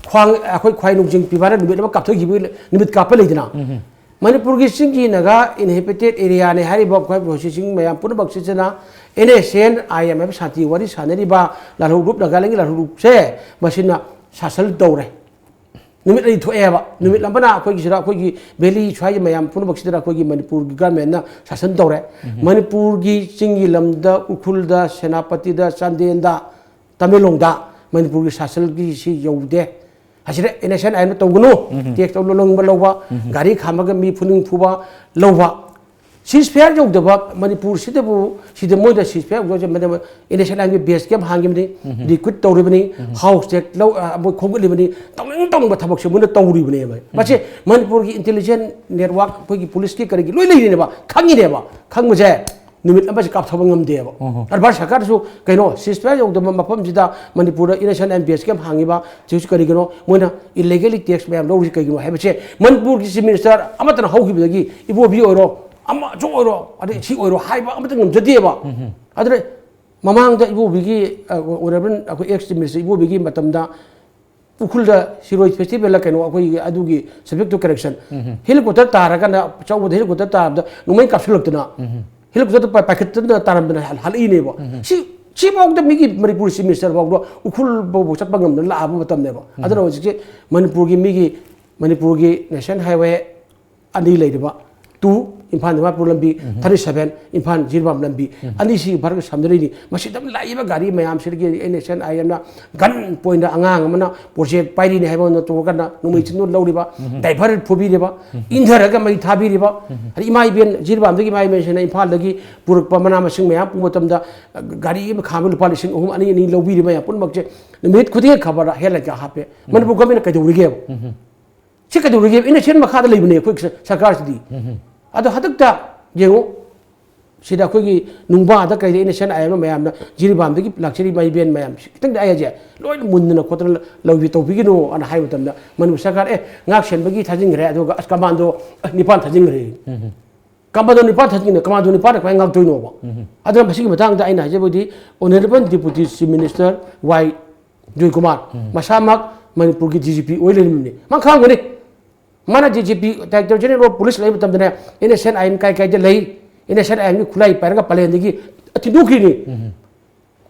ꯈ꯭ꯋꯥꯡ, ꯑꯩꯈꯣꯏ ꯈ꯭ꯋꯥꯏ ꯅꯣꯡꯖꯤꯡ ꯄꯤꯕꯥꯅ ꯅꯨꯃꯤꯠ ꯑꯃ ꯀꯥꯞꯊꯣꯛꯈꯤꯕ ꯅꯨꯃꯤꯠ ꯀꯥꯞꯄ ꯂꯩꯗꯅ꯫ ꯎꯝ ꯍꯝ꯫ ꯃꯅꯤꯄꯨꯔꯒꯤ ꯆꯤꯡꯒꯤ ꯅꯥꯒꯥ ꯏꯟꯍꯦꯕꯤꯇꯦꯠ ꯑꯦꯔꯤꯌꯥꯅꯤ ꯍꯥꯏꯔꯤꯕ ꯑꯩꯈꯣꯏ ꯄ꯭ꯔꯣꯁꯦꯁꯤꯡ ꯃꯌꯥꯝ ꯄꯨꯝꯅꯃꯛꯁꯤꯗꯅ N S C N I M ꯁꯥꯟꯇꯤ ꯋꯥꯔꯤ ꯁꯥꯟꯅꯔꯤꯕ ꯂꯥꯜꯍꯧꯂꯨꯞ, ꯅꯥꯒꯥꯂꯦꯟꯒꯤ ꯂꯥꯜꯍꯧꯂꯨꯞꯁꯦ ꯃꯁꯤꯅ ꯁꯥꯁꯟ ꯇꯧꯔꯦ꯫ ꯅꯨꯃꯤꯠ ꯑꯅꯤ ꯊꯣꯛꯑꯦꯕ꯫ ꯅꯨꯃꯤꯠ ꯑꯃꯅ ꯑꯩꯈꯣꯏꯒꯤꯁꯤꯗ, ꯑꯩꯈꯣꯏꯒꯤ ꯚꯦꯂꯤ ꯁ꯭ꯋꯥꯏꯒꯤ ꯃꯌꯥꯝ ꯄꯨꯝꯅꯃꯛꯁꯤꯗ ꯑꯩꯈꯣꯏꯒꯤ ꯃꯅꯤꯄꯨꯔꯒꯤ ꯒꯚꯔꯟꯃꯦꯟꯅ ꯁꯥꯁꯟ ꯇꯧꯔꯦ꯫ ꯃꯅꯤꯄꯨꯔꯒꯤ ꯆꯤꯡꯒꯤ ꯂꯝꯗ, ꯎꯈ꯭ꯔꯨꯜꯗ, ꯁꯦꯅꯥꯄꯇꯤꯗ, ꯆꯥꯟꯗꯦꯜꯗ, ꯇꯃꯦꯡꯂꯣꯡꯗ ꯃꯅꯤꯄꯨꯔꯒꯤ ꯁꯥꯁꯟꯒꯤ ꯁꯤ ꯌꯧꯗꯦ꯫ ꯑꯁꯤꯗ ꯑꯦꯟ ꯑꯦꯁ ꯑꯦꯟ ꯑꯥꯏ ꯑꯦꯝꯅ ꯇꯧꯒꯅꯨ꯫ ꯇꯦꯛꯁ ꯂꯧꯅꯤꯡꯕ ꯂꯧꯕ, ꯒꯥꯔꯤ ꯈꯥꯝꯃꯒ ꯃꯤ ꯐꯨꯅꯤꯡ ꯐꯨꯕ ꯂꯧꯕ꯫ ꯁꯤꯁ ꯐꯦꯌꯔ ꯌꯧꯗꯕ ꯃꯅꯤꯄꯨꯔꯁꯤꯗꯕꯨ, ꯁꯤꯗ ꯃꯣꯏꯗ ꯁꯤꯁ ꯐꯦꯌꯔ ꯌꯧꯗꯕ, ꯑꯦꯟ ꯑꯦꯁ ꯑꯦꯟ ꯑꯥꯏ ꯑꯦꯝꯒꯤ ꯕꯦꯁ ꯀꯦꯝ ꯍꯥꯡꯈꯤꯕꯅꯤ, ꯔꯤꯀ꯭ꯔꯨꯠ ꯇꯧꯔꯤꯕꯅꯤ, ꯍꯥꯎꯁ ꯆꯦꯛ ꯂꯧ, ꯑ, ꯃꯣꯏ ꯈꯣꯝꯒꯠꯂꯤꯕꯅꯤ, ꯇꯧꯅꯤꯡ ꯇꯧꯅꯤꯡꯕ ꯊꯕꯛꯁꯦ ꯃꯣꯏꯅ ꯇꯧꯔꯤꯕꯅꯦꯕ꯫ ꯃꯁꯤ ꯃꯅꯤꯄꯨꯔꯒꯤ ꯏꯟꯇꯦꯂꯤꯖꯦꯟ ꯅꯦꯠꯋꯥꯔꯛ, ꯑꯩꯈꯣꯏꯒꯤ ꯄꯨꯂꯤꯁꯀꯤ ꯀꯔꯤꯒꯤ ꯂꯣꯏ ꯂꯩꯔꯤꯅꯦꯕ, ꯈꯪꯉꯤꯅꯦꯕ꯫ ꯈꯪꯕꯁꯦ ꯅꯨꯃꯤꯠ ꯑꯃꯁꯦ ꯀꯥꯞꯊꯣꯛꯄ ꯉꯝꯗꯦꯕ꯫ ꯑꯗꯨ ꯚꯥꯔꯠ ꯁꯔꯀꯥꯔꯗꯁꯨ ꯀꯩꯅꯣ, ꯁꯤꯁ ꯐꯦꯌꯔ ꯌꯧꯗꯕ ꯃꯐꯝꯁꯤꯗ ꯃꯅꯤꯄꯨꯔꯗ N S C N I base camp ꯍꯥꯡꯉꯤꯕ ꯁꯤꯁꯨ ꯀꯔꯤꯒꯤꯅꯣ, ꯃꯣꯏꯅ ꯏꯂꯤꯒꯦꯂꯤ ꯇꯦꯛꯁ ꯃꯌꯥꯝ ꯂꯧꯔꯤꯁꯤ ꯀꯩꯒꯤꯅꯣ ꯍꯥꯏꯕꯁꯦ ꯃꯅꯤꯄꯨꯔꯒꯤ ꯆꯤꯐ ꯃꯤꯅꯤꯁꯇꯔ ꯑꯃꯠꯇꯅ ꯍꯧꯈꯤꯕꯗꯒꯤ, ꯏꯕꯣꯕꯤ ꯑꯣꯏꯔꯣ, ꯑꯃꯁꯨ ꯑꯣꯏꯔꯣ, ꯑꯗꯩ ꯁꯤ ꯑꯣꯏꯔꯣ ꯍꯥꯏꯕ ꯑꯃꯠꯇ ꯉꯝꯖꯗꯦꯕ꯫ ꯑꯗꯨꯅ ꯃꯃꯥꯡꯗ ꯏꯕꯣꯕꯤꯒꯤ, ꯑ, ꯑꯣꯅꯔꯦꯕꯜ ꯑꯩꯈꯣꯏ ꯑꯦꯛꯁ ꯆꯤꯐ ꯃꯤꯅꯤꯁꯇꯔ ꯏꯕꯣꯕꯤꯒꯤ ꯃꯇꯝꯗ ꯎꯈ꯭ꯔꯨꯜꯗ ꯁꯤꯔꯣꯏ ꯐꯦꯁꯇꯤꯚꯦꯜꯗ ꯀꯩꯅꯣ ꯑꯩꯈꯣꯏꯒꯤ ꯑꯗꯨꯒꯤ subject to correction, ꯍꯦꯂꯤꯀꯣꯞꯇꯔ ꯇꯥꯔꯀꯥꯟꯗ, ꯑꯆꯧꯕꯗ ꯍꯦꯂꯤꯀꯣꯞꯇꯔ ꯇꯥꯕꯗ ꯅꯣꯡꯃꯩ ꯀꯥꯞꯁꯤꯜꯂꯛꯇꯅ, ꯍꯦꯂꯤꯀꯣꯞꯇꯔꯗ ꯄꯥꯏꯈꯠꯇꯅ ꯇꯥꯔꯝꯗꯅ ꯍꯜ-, ꯍꯜꯂꯛꯏꯅꯦꯕ꯫ ꯁꯤ, ꯁꯤꯐꯥꯎꯗ ꯃꯤꯒꯤ ꯃꯅꯤꯄꯨꯔ ꯆꯤꯐ ꯃꯤꯅꯤꯁꯇꯔ ꯐꯥꯎꯗ ꯎꯈ꯭ꯔꯨꯜ ꯐꯥꯎꯕ ꯆꯠꯄ ꯉꯝꯗꯅ ꯂꯥꯛꯑꯕ ꯃꯇꯝꯅꯦꯕ꯫ ꯑꯗꯨꯅ ꯍꯧꯖꯤꯛꯁꯦ ꯃꯅꯤꯄꯨꯔꯒꯤ ꯃꯤꯒꯤ, ꯃꯅꯤꯄꯨꯔꯒꯤ ꯅꯦꯁꯅꯦꯜ ꯍꯥꯏꯋꯦ ꯑꯅꯤ ꯂꯩꯔꯤꯕ, ꯇꯨ, ꯏꯝꯐꯥꯜ ꯗꯤꯃꯥꯄꯨꯔ ꯂꯝꯕꯤ, ꯊꯥꯔꯇꯤ ꯁꯚꯦꯟ, ꯏꯝꯐꯥꯜ ꯖꯤꯔꯤꯕꯥꯝ ꯂꯝꯕꯤ, ꯑꯅꯤꯁꯤꯒꯤ ꯃꯔꯛꯇ ꯁꯝꯅꯔꯤꯅꯤ꯫ ꯃꯁꯤꯗ ꯂꯥꯛꯏꯕ ꯒꯥꯔꯤ ꯃꯌꯥꯝꯁꯤꯗꯒꯤ N S C N I gun point ꯑꯉꯥꯡ ꯑꯃꯅ ꯄ꯭ꯔꯣꯖꯦꯛ ꯄꯥꯏꯔꯤꯅꯤ ꯍꯥꯏꯕ ꯑꯃ ꯇꯣꯛꯑꯀꯥꯟꯗ ꯅꯣꯡꯃꯩ ꯆꯤꯡꯗꯨꯅ ꯂꯧꯔꯤꯕ, ꯗꯥꯏꯚꯔ ꯐꯨꯕꯤꯔꯤꯕ, ꯏꯟꯊꯔꯒ ꯃꯩ ꯊꯥꯕꯤꯔꯤꯕ, ꯑꯗꯩ ꯏꯃꯥ ꯏꯕꯦꯟ, ꯖꯤꯔꯤꯕꯥꯝꯗꯒꯤ ꯏꯃꯥ ꯏꯕꯦꯟꯁꯤꯅ ꯏꯝꯐꯥꯜꯗꯒꯤ ꯄꯨꯔꯛꯄ ꯃꯅꯥ ꯃꯁꯤꯡ ꯃꯌꯥꯝ ꯄꯨꯕ ꯃꯇꯝꯗ, ꯒꯥꯔꯤ ꯑꯃ ꯈꯥꯝꯕ ꯂꯨꯄꯥ ꯂꯤꯁꯤꯡ ꯑꯍꯨꯝ, ꯑꯅꯤ, ꯑꯅꯤ ꯂꯧꯕꯤꯔꯤ ꯃꯌꯥꯝ ꯄꯨꯝꯅꯃꯛꯁꯦ ꯅꯨꯃꯤꯠ ꯈꯨꯗꯤꯡꯒꯤ ꯈꯕꯔꯗ ꯍꯦꯗꯂꯥꯏꯟ ꯀꯌꯥ ꯍꯥꯞꯄꯦ꯫ ꯃꯅꯤꯄꯨꯔ ꯒꯣꯔꯃꯦꯟꯅ ꯀꯩꯗꯧꯔꯤꯒꯦꯕ? ꯁꯤ ꯀꯩꯗꯧꯔꯤꯒꯦ? ꯏꯟꯅꯣꯁꯦꯟ ꯃꯈꯥꯗ ꯂꯩꯕꯅꯦ ꯑꯩꯈꯣꯏ ꯁ-, ꯁꯔꯀꯥꯔꯁꯤꯗꯤ꯫ ꯑꯗꯣ ꯍꯟꯗꯛꯇ ꯌꯦꯡꯉꯨ, ꯁꯤꯗ ꯑꯩꯈꯣꯏꯒꯤ ꯅꯨꯡꯕꯥꯗ ꯀꯩꯗ ꯏꯟꯅꯣꯁꯦꯟ ꯑꯥꯏ ꯑꯦꯝꯅ ꯃꯌꯥꯝꯅ ꯖꯤꯔꯤꯕꯥꯝꯗꯒꯤ ꯂꯥꯛꯆꯔꯤꯕ ꯏꯕꯦꯟ ꯃꯌꯥꯝ ꯁꯤ ꯈꯤꯇꯪꯗꯤ ꯑꯩ ꯍꯥꯏꯁꯦ ꯂꯣꯏꯅ ꯃꯨꯟꯗꯅ ꯈꯣꯠꯇꯅ ꯂꯧꯕꯤ ꯇꯧꯕꯤꯒꯅꯨ ꯑꯅ ꯍꯥꯏꯕ ꯃꯇꯝꯗ ꯃꯅꯤꯄꯨꯔ ꯁꯔꯀꯥꯔ, "ꯑꯦ, ꯉꯥꯛ ꯁꯦꯟꯕꯒꯤ ꯊꯥꯖꯤꯟꯈ꯭ꯔꯦ, ꯑꯗꯨꯒ ꯑꯁ, ꯀꯃꯥꯟꯗꯣ, ꯑ, ꯅꯤꯄꯥꯟ ꯊꯥꯖꯤꯟꯈ꯭ꯔꯦ"꯫ ꯀꯃꯥꯟꯗꯣ ꯅꯤꯄꯥꯟ ꯊꯥꯖꯤꯟꯈ꯭ꯔꯦ, ꯀꯃꯥꯟꯗꯣ ꯅꯤꯄꯥꯟꯅ ꯀꯃꯥꯏꯅ ꯉꯥꯛꯇꯣꯏꯅꯣꯕ? ꯑꯗꯨꯅ ꯃꯁꯤꯒꯤ ꯃꯇꯥꯡꯗ ꯑꯩꯅ ꯍꯥꯏꯖꯕꯗꯤ, ꯑꯣꯅꯔꯦꯕꯜ ꯗꯤꯄꯨꯇꯤ ꯆꯤꯐ ꯃꯤꯅꯤꯁꯇꯔ ꯋꯥꯏ ꯖꯣꯏꯀꯨꯃꯥꯔ ꯃꯁꯥꯃꯛ ꯃꯅꯤꯄꯨꯔꯒꯤ ꯗꯤ ꯖꯤ ꯄꯤ ꯑꯣꯏ ꯂꯩꯔꯝꯃꯤꯅꯤ꯫ ꯃꯥ ꯈꯪꯉꯝꯒꯅꯤ꯫ ꯃꯥꯅ D G P, director general of police ꯂꯩꯕ ꯃꯇꯝꯗꯅꯦ, ꯏꯟꯅꯣꯁꯦꯟ ꯑꯥꯏ ꯑꯦꯝ ꯀꯥꯏ ꯀꯥꯏꯗ ꯂꯩ, ꯏꯟꯅꯣꯁꯦꯟ ꯑꯥꯏ ꯑꯦꯝꯒꯤ ꯈꯨꯠꯂꯥꯏ ꯄꯥꯏꯔꯒ ꯄꯂꯦꯟꯗꯒꯤ ꯊꯤꯟꯗꯣꯛꯈ꯭ꯔꯤꯅꯤ꯫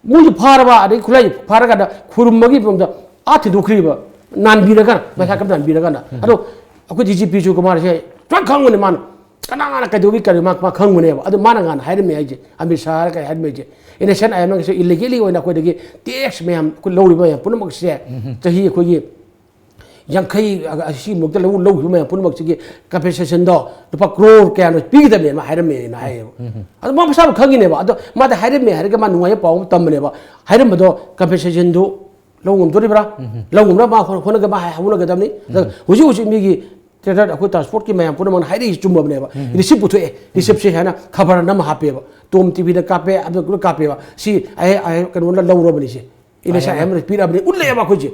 ꯃꯣꯏꯁꯨ ꯐꯥꯔꯕ, ꯑꯗꯩ ꯈꯨꯠꯂꯥꯏ ꯐꯥꯔꯀꯥꯟꯗ ꯈꯨꯔꯨꯝꯕꯒꯤ ꯃꯐꯝꯗ ꯑꯥ ꯊꯤꯟꯗꯣꯛꯈ꯭ꯔꯤꯕ꯫ ꯅꯥꯟꯕꯤꯔꯒ, ꯃꯁꯥ ꯈꯔ ꯅꯥꯟꯕꯤꯔꯒꯅ꯫ ꯑꯗꯣ ꯑꯩꯈꯣꯏ ꯗꯤ ꯖꯤ ꯄꯤ ꯁꯨ ꯀꯨꯃꯥꯔꯁꯦ ꯂꯣꯏ ꯈꯪꯕꯅꯦ ꯃꯥꯅ꯫ ꯀꯅꯥꯅ ꯀꯩꯗꯧꯕꯤ ꯀꯔꯤ ꯃꯥ, ꯃꯥ ꯈꯪꯕꯅꯦꯕ꯫ ꯑꯗꯣ ꯃꯥꯅ ꯉꯍꯥꯟ ꯍꯥꯏꯔꯝꯃꯦ ꯍꯥꯏꯁꯦ, ꯑꯃꯤꯠ ꯁꯥꯍꯔ ꯀꯩ ꯍꯥꯏꯔꯝꯃꯦ ꯍꯥꯏꯁꯦ, ꯑꯦꯟ ꯑꯦꯁ ꯑꯦꯟ ꯑꯥꯏ ꯑꯦꯝꯅ ꯏꯂꯤꯒꯦꯂꯤ ꯑꯣꯏꯅ ꯑꯩꯈꯣꯏꯗꯒꯤ ꯇꯦꯛꯁ ꯃꯌꯥꯝ ꯑꯩꯈꯣꯏ ꯂꯧꯔꯤꯕ ꯃꯌꯥꯝ ꯄꯨꯝꯅꯃꯛꯁꯦ ꯆꯍꯤ ꯑꯩꯈꯣꯏꯒꯤ ꯌꯥꯡꯈꯩ ꯑꯁꯤꯃꯨꯛꯇ ꯂꯧ-, ꯂꯧꯈꯤꯕ ꯃꯌꯥꯝ ꯄꯨꯝꯅꯃꯛꯁꯤꯒꯤ ꯀꯝꯄꯦꯟꯁꯦꯁꯟꯗꯣ ꯂꯨꯄꯥ ꯀ꯭ꯔꯣꯔ ꯀꯌꯥꯅꯣ ꯄꯤꯒꯗꯕꯅꯦꯅ ꯍꯥꯏꯔꯝꯃꯦꯅ ꯍꯥꯏꯌꯦꯕ꯫ ꯑꯗꯣ ꯃꯥ ꯃꯁꯥꯃꯛ ꯈꯪꯉꯤꯅꯦꯕ꯫ ꯑꯗꯣ ꯃꯥꯗꯤ ꯍꯥꯏꯔꯝꯃꯦ ꯍꯥꯏꯔꯒ ꯃꯥ ꯅꯨꯡꯉꯥꯏꯕ ꯄꯥꯎ ꯑꯃ ꯇꯝꯕꯅꯦꯕ꯫ ꯍꯥꯏꯔꯝꯕꯗꯣ ꯀꯝꯄꯦꯟꯁꯦꯁꯟꯗꯨ ꯂꯧ ꯉꯝꯗꯣꯔꯤꯕ꯭ꯔꯥ? ꯂꯧ ꯉꯝꯅꯕ ꯃꯥ ꯍꯣꯠꯅ-, ꯍꯣꯠꯅꯒ-, ꯃꯥ ꯍꯥꯏ-, ꯍꯣꯠꯅꯒꯗꯕꯅꯤ꯫ ꯑꯗ ꯍꯧꯖꯤꯛ ꯍꯧꯖꯤꯛ ꯃꯤꯒꯤ ꯇ꯭ꯔꯦꯛꯇꯔ ꯑꯩꯈꯣꯏ ꯇ꯭ꯔꯥꯟꯁꯄꯣꯔꯠꯀꯤ ꯃꯌꯥꯝ ꯄꯨꯝꯅꯃꯛꯅ ꯍꯥꯏꯔꯛꯏꯁꯤ ꯆꯨꯝꯃꯕꯅꯦꯕ꯫ ꯔꯤꯁꯤꯞ ꯄꯨꯊꯣꯛꯑꯦ, ꯔꯤꯁꯤꯞꯁꯦ ꯍꯥꯏꯅ ꯈꯕꯔ ꯑꯃ ꯍꯥꯞꯄꯦꯕ, ꯇꯣꯝ ꯇꯤ ꯚꯤꯗ ꯀꯥꯞꯄꯦ, ꯑꯗꯨ ꯂꯣꯏ ꯀꯥꯞꯄꯦꯕ꯫ ꯁꯤ ꯑꯩ, ꯑꯩ ꯀꯩꯅꯣꯅ ꯂꯧꯔꯕꯅꯤꯁꯦ, ꯏꯂꯦꯛꯁꯟ ꯑꯥꯏ ꯑꯦꯝꯅ ꯄꯤꯔꯛꯑꯕꯅꯤ, ꯎꯠꯂꯛꯑꯦꯕ ꯑꯩꯈꯣꯏꯁꯦ꯫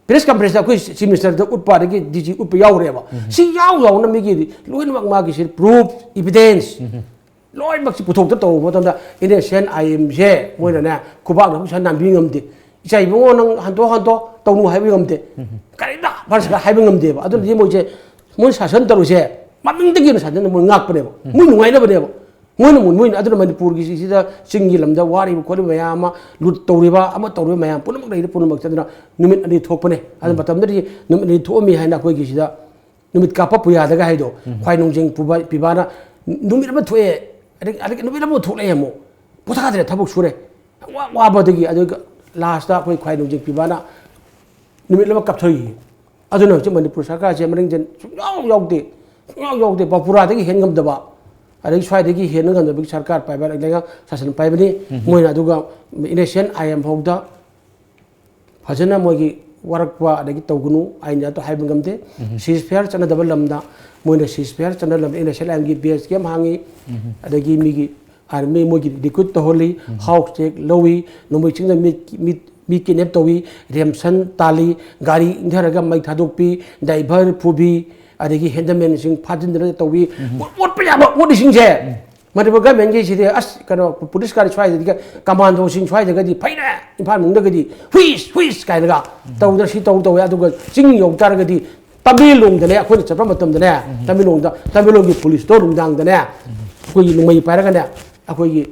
ꯄ꯭ꯔꯦꯁ ꯀꯟꯐꯔꯦꯟꯁꯇ ꯑꯩꯈꯣꯏ ꯆꯤꯐ ꯃꯤꯅꯤꯁꯇꯔꯗ ꯎꯠꯄ, ꯑꯗꯒꯤ ꯗꯤ ꯖꯤ ꯎꯠꯄ ꯌꯥꯎꯈ꯭ꯔꯦꯕ꯫ ꯁꯤ ꯌꯥꯎ ꯌꯥꯎꯅ ꯃꯤꯒꯤ ꯂꯣꯏꯅꯃꯛ ꯃꯥꯒꯤ ꯁꯤ ꯄ꯭ꯔꯨꯐ, ꯏꯚꯤꯗꯦꯟꯁ ꯂꯣꯏꯅꯃꯛꯁꯤ ꯄꯨꯊꯣꯛꯇ ꯇꯧꯕ ꯃꯇꯝꯗ ꯏꯟꯗꯤꯌꯟ ꯑꯥꯏ ꯑꯦꯝꯁꯦ ꯃꯣꯏꯅꯅꯦ ꯈꯨꯕꯥꯛꯅ ꯄꯩꯁꯥ ꯅꯥꯟꯕꯤ ꯉꯝꯗꯦ꯫ "ꯏꯆꯥ ꯏꯕꯨꯡꯉꯣ, ꯅꯪ ꯍꯟꯇꯣꯛ ꯍꯟꯇꯣꯛ ꯇꯧꯅꯨ" ꯍꯥꯏꯕ ꯉꯝꯗꯦ꯫ ꯀꯔꯤꯝꯇ ꯐꯔꯁ ꯍꯥꯏꯕ ꯉꯝꯗꯦꯕ꯫ ꯑꯗꯨꯅꯗꯤ ꯃꯣꯏꯁꯦ, ꯃꯣꯏ ꯁꯥꯁꯟ ꯇꯧꯔꯤꯁꯦ ꯃꯃꯤꯡꯗꯒꯤ ꯑꯣꯏꯅ ꯁꯥꯁꯟ ꯃꯣꯏ ꯉꯥꯛꯄꯅꯦꯕ꯫ ꯃꯣꯏ ꯅꯨꯡꯉꯥꯏꯅꯕꯅꯦꯕ꯫ ꯃꯣꯏꯅ ꯃꯣꯏ, ꯃꯣꯏꯅ ꯑꯗꯨꯅ ꯃꯅꯤꯄꯨꯔꯒꯤ ꯁꯤꯗ ꯆꯤꯡꯒꯤ ꯂꯝꯗ ꯋꯥꯔꯤꯕ ꯈꯣꯠꯂꯤꯕ ꯃꯌꯥꯝ ꯑꯃ, ꯂꯨꯠ ꯇꯧꯔꯤꯕ ꯑꯃ ꯇꯧꯔꯤꯕ ꯃꯌꯥꯝ ꯄꯨꯝꯅꯃꯛ ꯂꯩꯔꯤꯕ ꯄꯨꯝꯅꯃꯛꯁꯦ ꯑꯗꯨꯅ ꯅꯨꯃꯤꯠ ꯑꯅꯤ ꯊꯣꯛꯄꯅꯦ꯫ ꯑꯗꯨ ꯃꯇꯝꯗꯗꯤ ꯅꯨꯃꯤꯠ ꯑꯅꯤ ꯊꯣꯛꯑꯝꯃꯤ ꯍꯥꯏꯅ ꯑꯩꯈꯣꯏꯒꯤ ꯁꯤꯗ ꯅꯨꯃꯤꯠ ꯀꯥꯞꯄ ꯄꯨꯌꯥꯗꯒ ꯍꯥꯏꯗꯣ, ꯈ꯭ꯋꯥꯏ ꯅꯣꯡꯖꯦꯡ ꯄꯨꯕ-, ꯄꯤꯕꯥꯅ ꯅꯨꯃꯤꯠ ꯑꯃ ꯊꯣꯛꯑꯦ, ꯑꯗꯒꯤ, ꯑꯗꯒꯤ ꯅꯨꯃꯤꯠ ꯑꯃ ꯊꯣꯛꯂꯛꯑꯦ ꯑꯃꯨꯛ꯫ ꯄꯣꯊꯥꯗ꯭ꯔꯦ, ꯊꯕꯛ ꯁꯨꯔꯦ꯫ ꯋꯥ-, ꯋꯥꯕꯗꯒꯤ ꯑꯗꯨꯒ ꯂꯥꯁꯇ ꯑꯩꯈꯣꯏ ꯈ꯭ꯋꯥꯏ ꯅꯣꯡꯖꯦꯡ ꯄꯤꯕꯥꯅ ꯅꯨꯃꯤꯠ ꯑꯃ ꯀꯥꯞꯊꯣꯛꯏ꯫ ꯑꯗꯨꯅ ꯍꯧꯖꯤꯛ ꯃꯅꯤꯄꯨꯔ ꯁꯔꯀꯥꯔꯁꯦ ꯃꯔꯤꯡꯖꯦꯜ ꯁꯨꯡꯌꯥꯎ ꯌꯥꯎꯗꯦ, ꯁꯨꯡꯌꯥꯎ ꯌꯥꯎꯗꯦ꯫ ꯕꯥꯄꯨꯔꯥꯗꯒꯤ ꯍꯦꯟ ꯉꯝꯗꯕ, ꯑꯗꯒꯤ ꯁ꯭ꯋꯥꯏꯗꯒꯤ ꯍꯦꯟꯅ ꯉꯝꯗꯕꯒꯤ ꯁꯔꯀꯥꯔ ꯄꯥꯏꯕ, ꯂꯩꯉꯥꯛ ꯁꯥꯁꯟ ꯄꯥꯏꯕꯅꯤ꯫ ꯃꯣꯏꯅ ꯑꯗꯨꯒ ꯏꯟꯗꯤꯌꯟ ꯑꯥꯏ ꯑꯦꯝ ꯐꯥꯎꯗ ꯐꯖꯅ ꯃꯣꯏꯒꯤ ꯋꯥꯔꯛꯄ ꯑꯗꯒꯤ ꯇꯧꯒꯅꯨ, ꯑꯩꯅ ꯑꯗꯨ ꯍꯥꯏꯕ ꯉꯝꯗꯦ꯫ ꯁꯤꯖ ꯐꯌꯥꯔ ꯆꯠꯅꯗꯕ ꯂꯝꯗ ꯃꯣꯏꯅ ꯁꯤꯖ ꯐꯌꯥꯔ ꯆꯠꯅꯗꯕ ꯂꯝꯗ ꯏꯟꯗꯤꯌꯟ ꯑꯥꯏ ꯑꯦꯝꯒꯤ ꯕꯦꯁ ꯀꯦꯝ ꯍꯥꯡꯉꯤ, ꯑꯗꯒꯤ ꯃꯤꯒꯤ ꯑꯥꯔꯃꯤ ꯃꯣꯏꯒꯤ ꯔꯤꯀ꯭ꯔꯨꯠ ꯇꯧꯍꯜꯂꯤ, ꯍꯥꯎꯁ ꯆꯦꯛ ꯂꯧꯏ, ꯅꯣꯡꯃꯩ ꯆꯤꯡꯗ ꯃꯤ, ꯃꯤ, ꯃꯤ ꯀꯤꯗꯅꯦꯞ ꯇꯧꯏ, ꯔꯦꯝꯁꯟ ꯇꯥꯜꯂꯤ, ꯒꯥꯔꯤ ꯏꯟꯊꯔꯒ ꯃꯩ ꯊꯥꯗꯣꯛꯄꯤ, ꯗ꯭ꯔꯥꯏꯚꯔ ꯐꯨꯕꯤ, ꯑꯗꯒꯤ ꯍꯦꯟꯗꯃꯦꯟꯁꯤꯡ ꯐꯥꯖꯤꯟꯗꯅ ꯇꯧꯏ꯫ ꯑꯣꯠꯄ ꯌꯥꯕ ꯑꯣꯠꯂꯤꯁꯤꯡꯁꯦ ꯃꯅꯤꯄꯨꯔ ꯒꯃꯦꯟꯒꯤꯁꯤꯗꯤ ꯑꯁ, ꯀꯩꯅꯣ, ꯄꯨꯂꯤꯁꯀꯥꯗꯤ ꯁ꯭ꯋꯥꯏꯗꯗꯤ ꯀꯃꯥꯟꯗꯣꯁꯤꯡ ꯁ꯭ꯋꯥꯏꯗꯒꯗꯤ ꯐꯩꯅꯦ, ꯏꯝꯐꯥꯜ ꯃꯅꯨꯡꯗꯒꯗꯤ ꯍꯨꯏꯁ ꯍꯨꯏꯁ ꯀꯥꯏꯅꯒ ꯇꯧꯗꯅ ꯁꯤ ꯇꯧ ꯇꯧꯋꯦ꯫ ꯑꯗꯨꯒ ꯆꯤꯡ ꯌꯧ ꯇꯥꯔꯒꯗꯤ ꯇꯃꯦꯡꯂꯣꯡꯗꯅꯦ, ꯑꯩꯈꯣꯏꯅ ꯆꯠꯄ ꯃꯇꯝꯗꯅꯦ, ꯇꯃꯦꯡꯂꯣꯡꯗ, ꯇꯃꯦꯡꯂꯣꯡꯒꯤ ꯄꯨꯂꯤꯁꯇꯣ ꯅꯨꯡꯗꯥꯡꯗꯅꯦ ꯑꯩꯈꯣꯏꯒꯤ ꯅꯣꯡꯃꯩ ꯄꯥꯏꯔꯒꯅꯦ ꯑꯩꯈꯣꯏꯒꯤ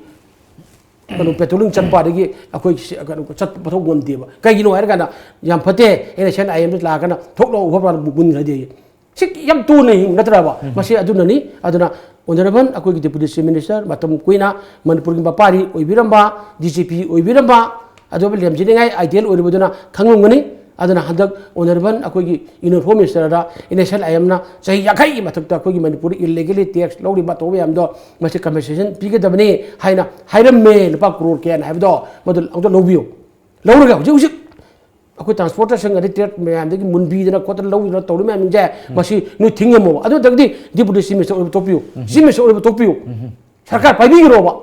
ꯀꯩꯅꯣ ꯄꯦꯇ꯭ꯔꯣꯂꯤꯡ ꯆꯠꯄ ꯑꯗꯒꯤ ꯑꯩꯈꯣꯏ ꯁꯤ-, ꯀꯩꯅꯣ ꯆꯠꯄ ꯊꯣꯛ ꯉꯝꯗꯦꯕ꯫ ꯀꯩꯒꯤꯅꯣ ꯍꯥꯏꯔꯀꯥꯟꯗ ꯌꯥꯝ ꯐꯠꯇꯦ, ꯑꯦꯟ ꯑꯦꯁ ꯑꯦꯟ ꯑꯥꯏ ꯑꯦꯝꯗ ꯂꯥꯛꯑꯒꯅ ꯊꯣꯛ ꯂꯥꯎ ꯎꯐ ꯃꯨꯟꯈ꯭ꯔꯗꯤ꯫ ꯁꯤ ꯌꯥꯝ ꯇꯨꯅ ꯍꯤꯡꯕ ꯅꯠꯇ꯭ꯔꯕ? ꯃꯁꯤ ꯑꯗꯨꯅꯅꯤ꯫ ꯑꯗꯨꯅ ꯑꯣꯅꯔꯦꯕꯜ ꯑꯩꯈꯣꯏꯒꯤ ꯗꯤꯄꯨꯇꯤ ꯆꯤꯐ ꯃꯤꯅꯤꯁꯇꯔ ꯃꯇꯝ ꯀꯨꯏꯅ ꯃꯅꯤꯄꯨꯔꯒꯤ ꯃꯄꯥꯔꯤ ꯑꯣꯏꯕꯤꯔꯝꯕ, ꯗꯤ ꯖꯤ ꯄꯤ ꯑꯣꯏꯕꯤꯔꯝꯕ, ꯑꯗꯨꯒ ꯂꯦꯝꯖꯅꯤꯡꯉꯥꯏ ꯑꯥꯏꯗꯤꯌꯦꯜ ꯑꯣꯏꯔꯤꯕꯗꯨꯅ ꯈꯪꯂꯝꯒꯅꯤ꯫ ꯑꯗꯨꯅ ꯍꯟꯗꯛ ꯑꯣꯅꯔꯦꯕꯜ ꯑꯩꯈꯣꯏꯒꯤ ꯌꯨꯅꯤꯌꯟ ꯍꯣꯝ ꯃꯤꯅꯤꯁꯇꯔꯗ N S C N I ꯆꯍꯤ ꯌꯥꯡꯈꯩꯒꯤ ꯃꯊꯛꯇ ꯑꯩꯈꯣꯏꯒꯤ ꯃꯅꯤꯄꯨꯔꯗ ꯏꯜꯂꯤꯒꯦꯂꯤ ꯇꯦꯛꯁ ꯂꯧꯔꯤꯕ ꯇꯧꯕ ꯃꯌꯥꯝꯗꯣ ꯃꯁꯤ ꯀꯝꯄꯦꯟꯁꯦꯁꯟ ꯄꯤꯒꯗꯕꯅꯤ ꯍꯥꯏꯅ ꯍꯥꯏꯔꯝꯃꯦ꯫ ꯂꯨꯄꯥ ꯀ꯭ꯔꯣꯔ ꯀꯌꯥꯅ ꯍꯥꯏꯕꯗꯣ ꯃꯗꯨ ꯑꯝꯇ ꯂꯧꯕꯤꯌꯨ꯫ ꯂꯧꯔꯒ ꯍꯧꯖꯤꯛ ꯍꯧꯖꯤꯛ ꯑꯩꯈꯣꯏ ꯇ꯭ꯔꯥꯟꯁꯄꯣꯔꯇꯔꯁꯤꯡ ꯑꯗꯩ ꯇ꯭ꯔꯦꯠ ꯃꯌꯥꯝꯗꯒꯤ ꯃꯨꯟꯕꯤꯗꯅ ꯈꯣꯠꯇꯅ ꯂꯧꯗꯅ ꯇꯧꯔꯤ ꯃꯌꯥꯝꯁꯤꯡꯁꯦ ꯃꯁꯤ ꯅꯣꯏ ꯊꯤꯡꯉꯝꯃꯣꯕ꯫ ꯑꯗꯨ ꯅꯠꯇ꯭ꯔꯒꯗꯤ ꯗꯤꯄꯨꯇꯤ ꯆꯤꯐ ꯃꯤꯅꯤꯁꯇꯔ ꯑꯣꯏꯕ ꯇꯣꯛꯄꯤꯌꯨ, ꯆꯤꯐ ꯃꯤꯅꯤꯁꯇꯔ ꯑꯣꯏꯕ ꯇꯣꯛꯄꯤꯌꯨ꯫ ꯁꯔꯀꯥꯔ ꯄꯥꯏꯕꯤꯈ꯭ꯔꯣꯕ꯫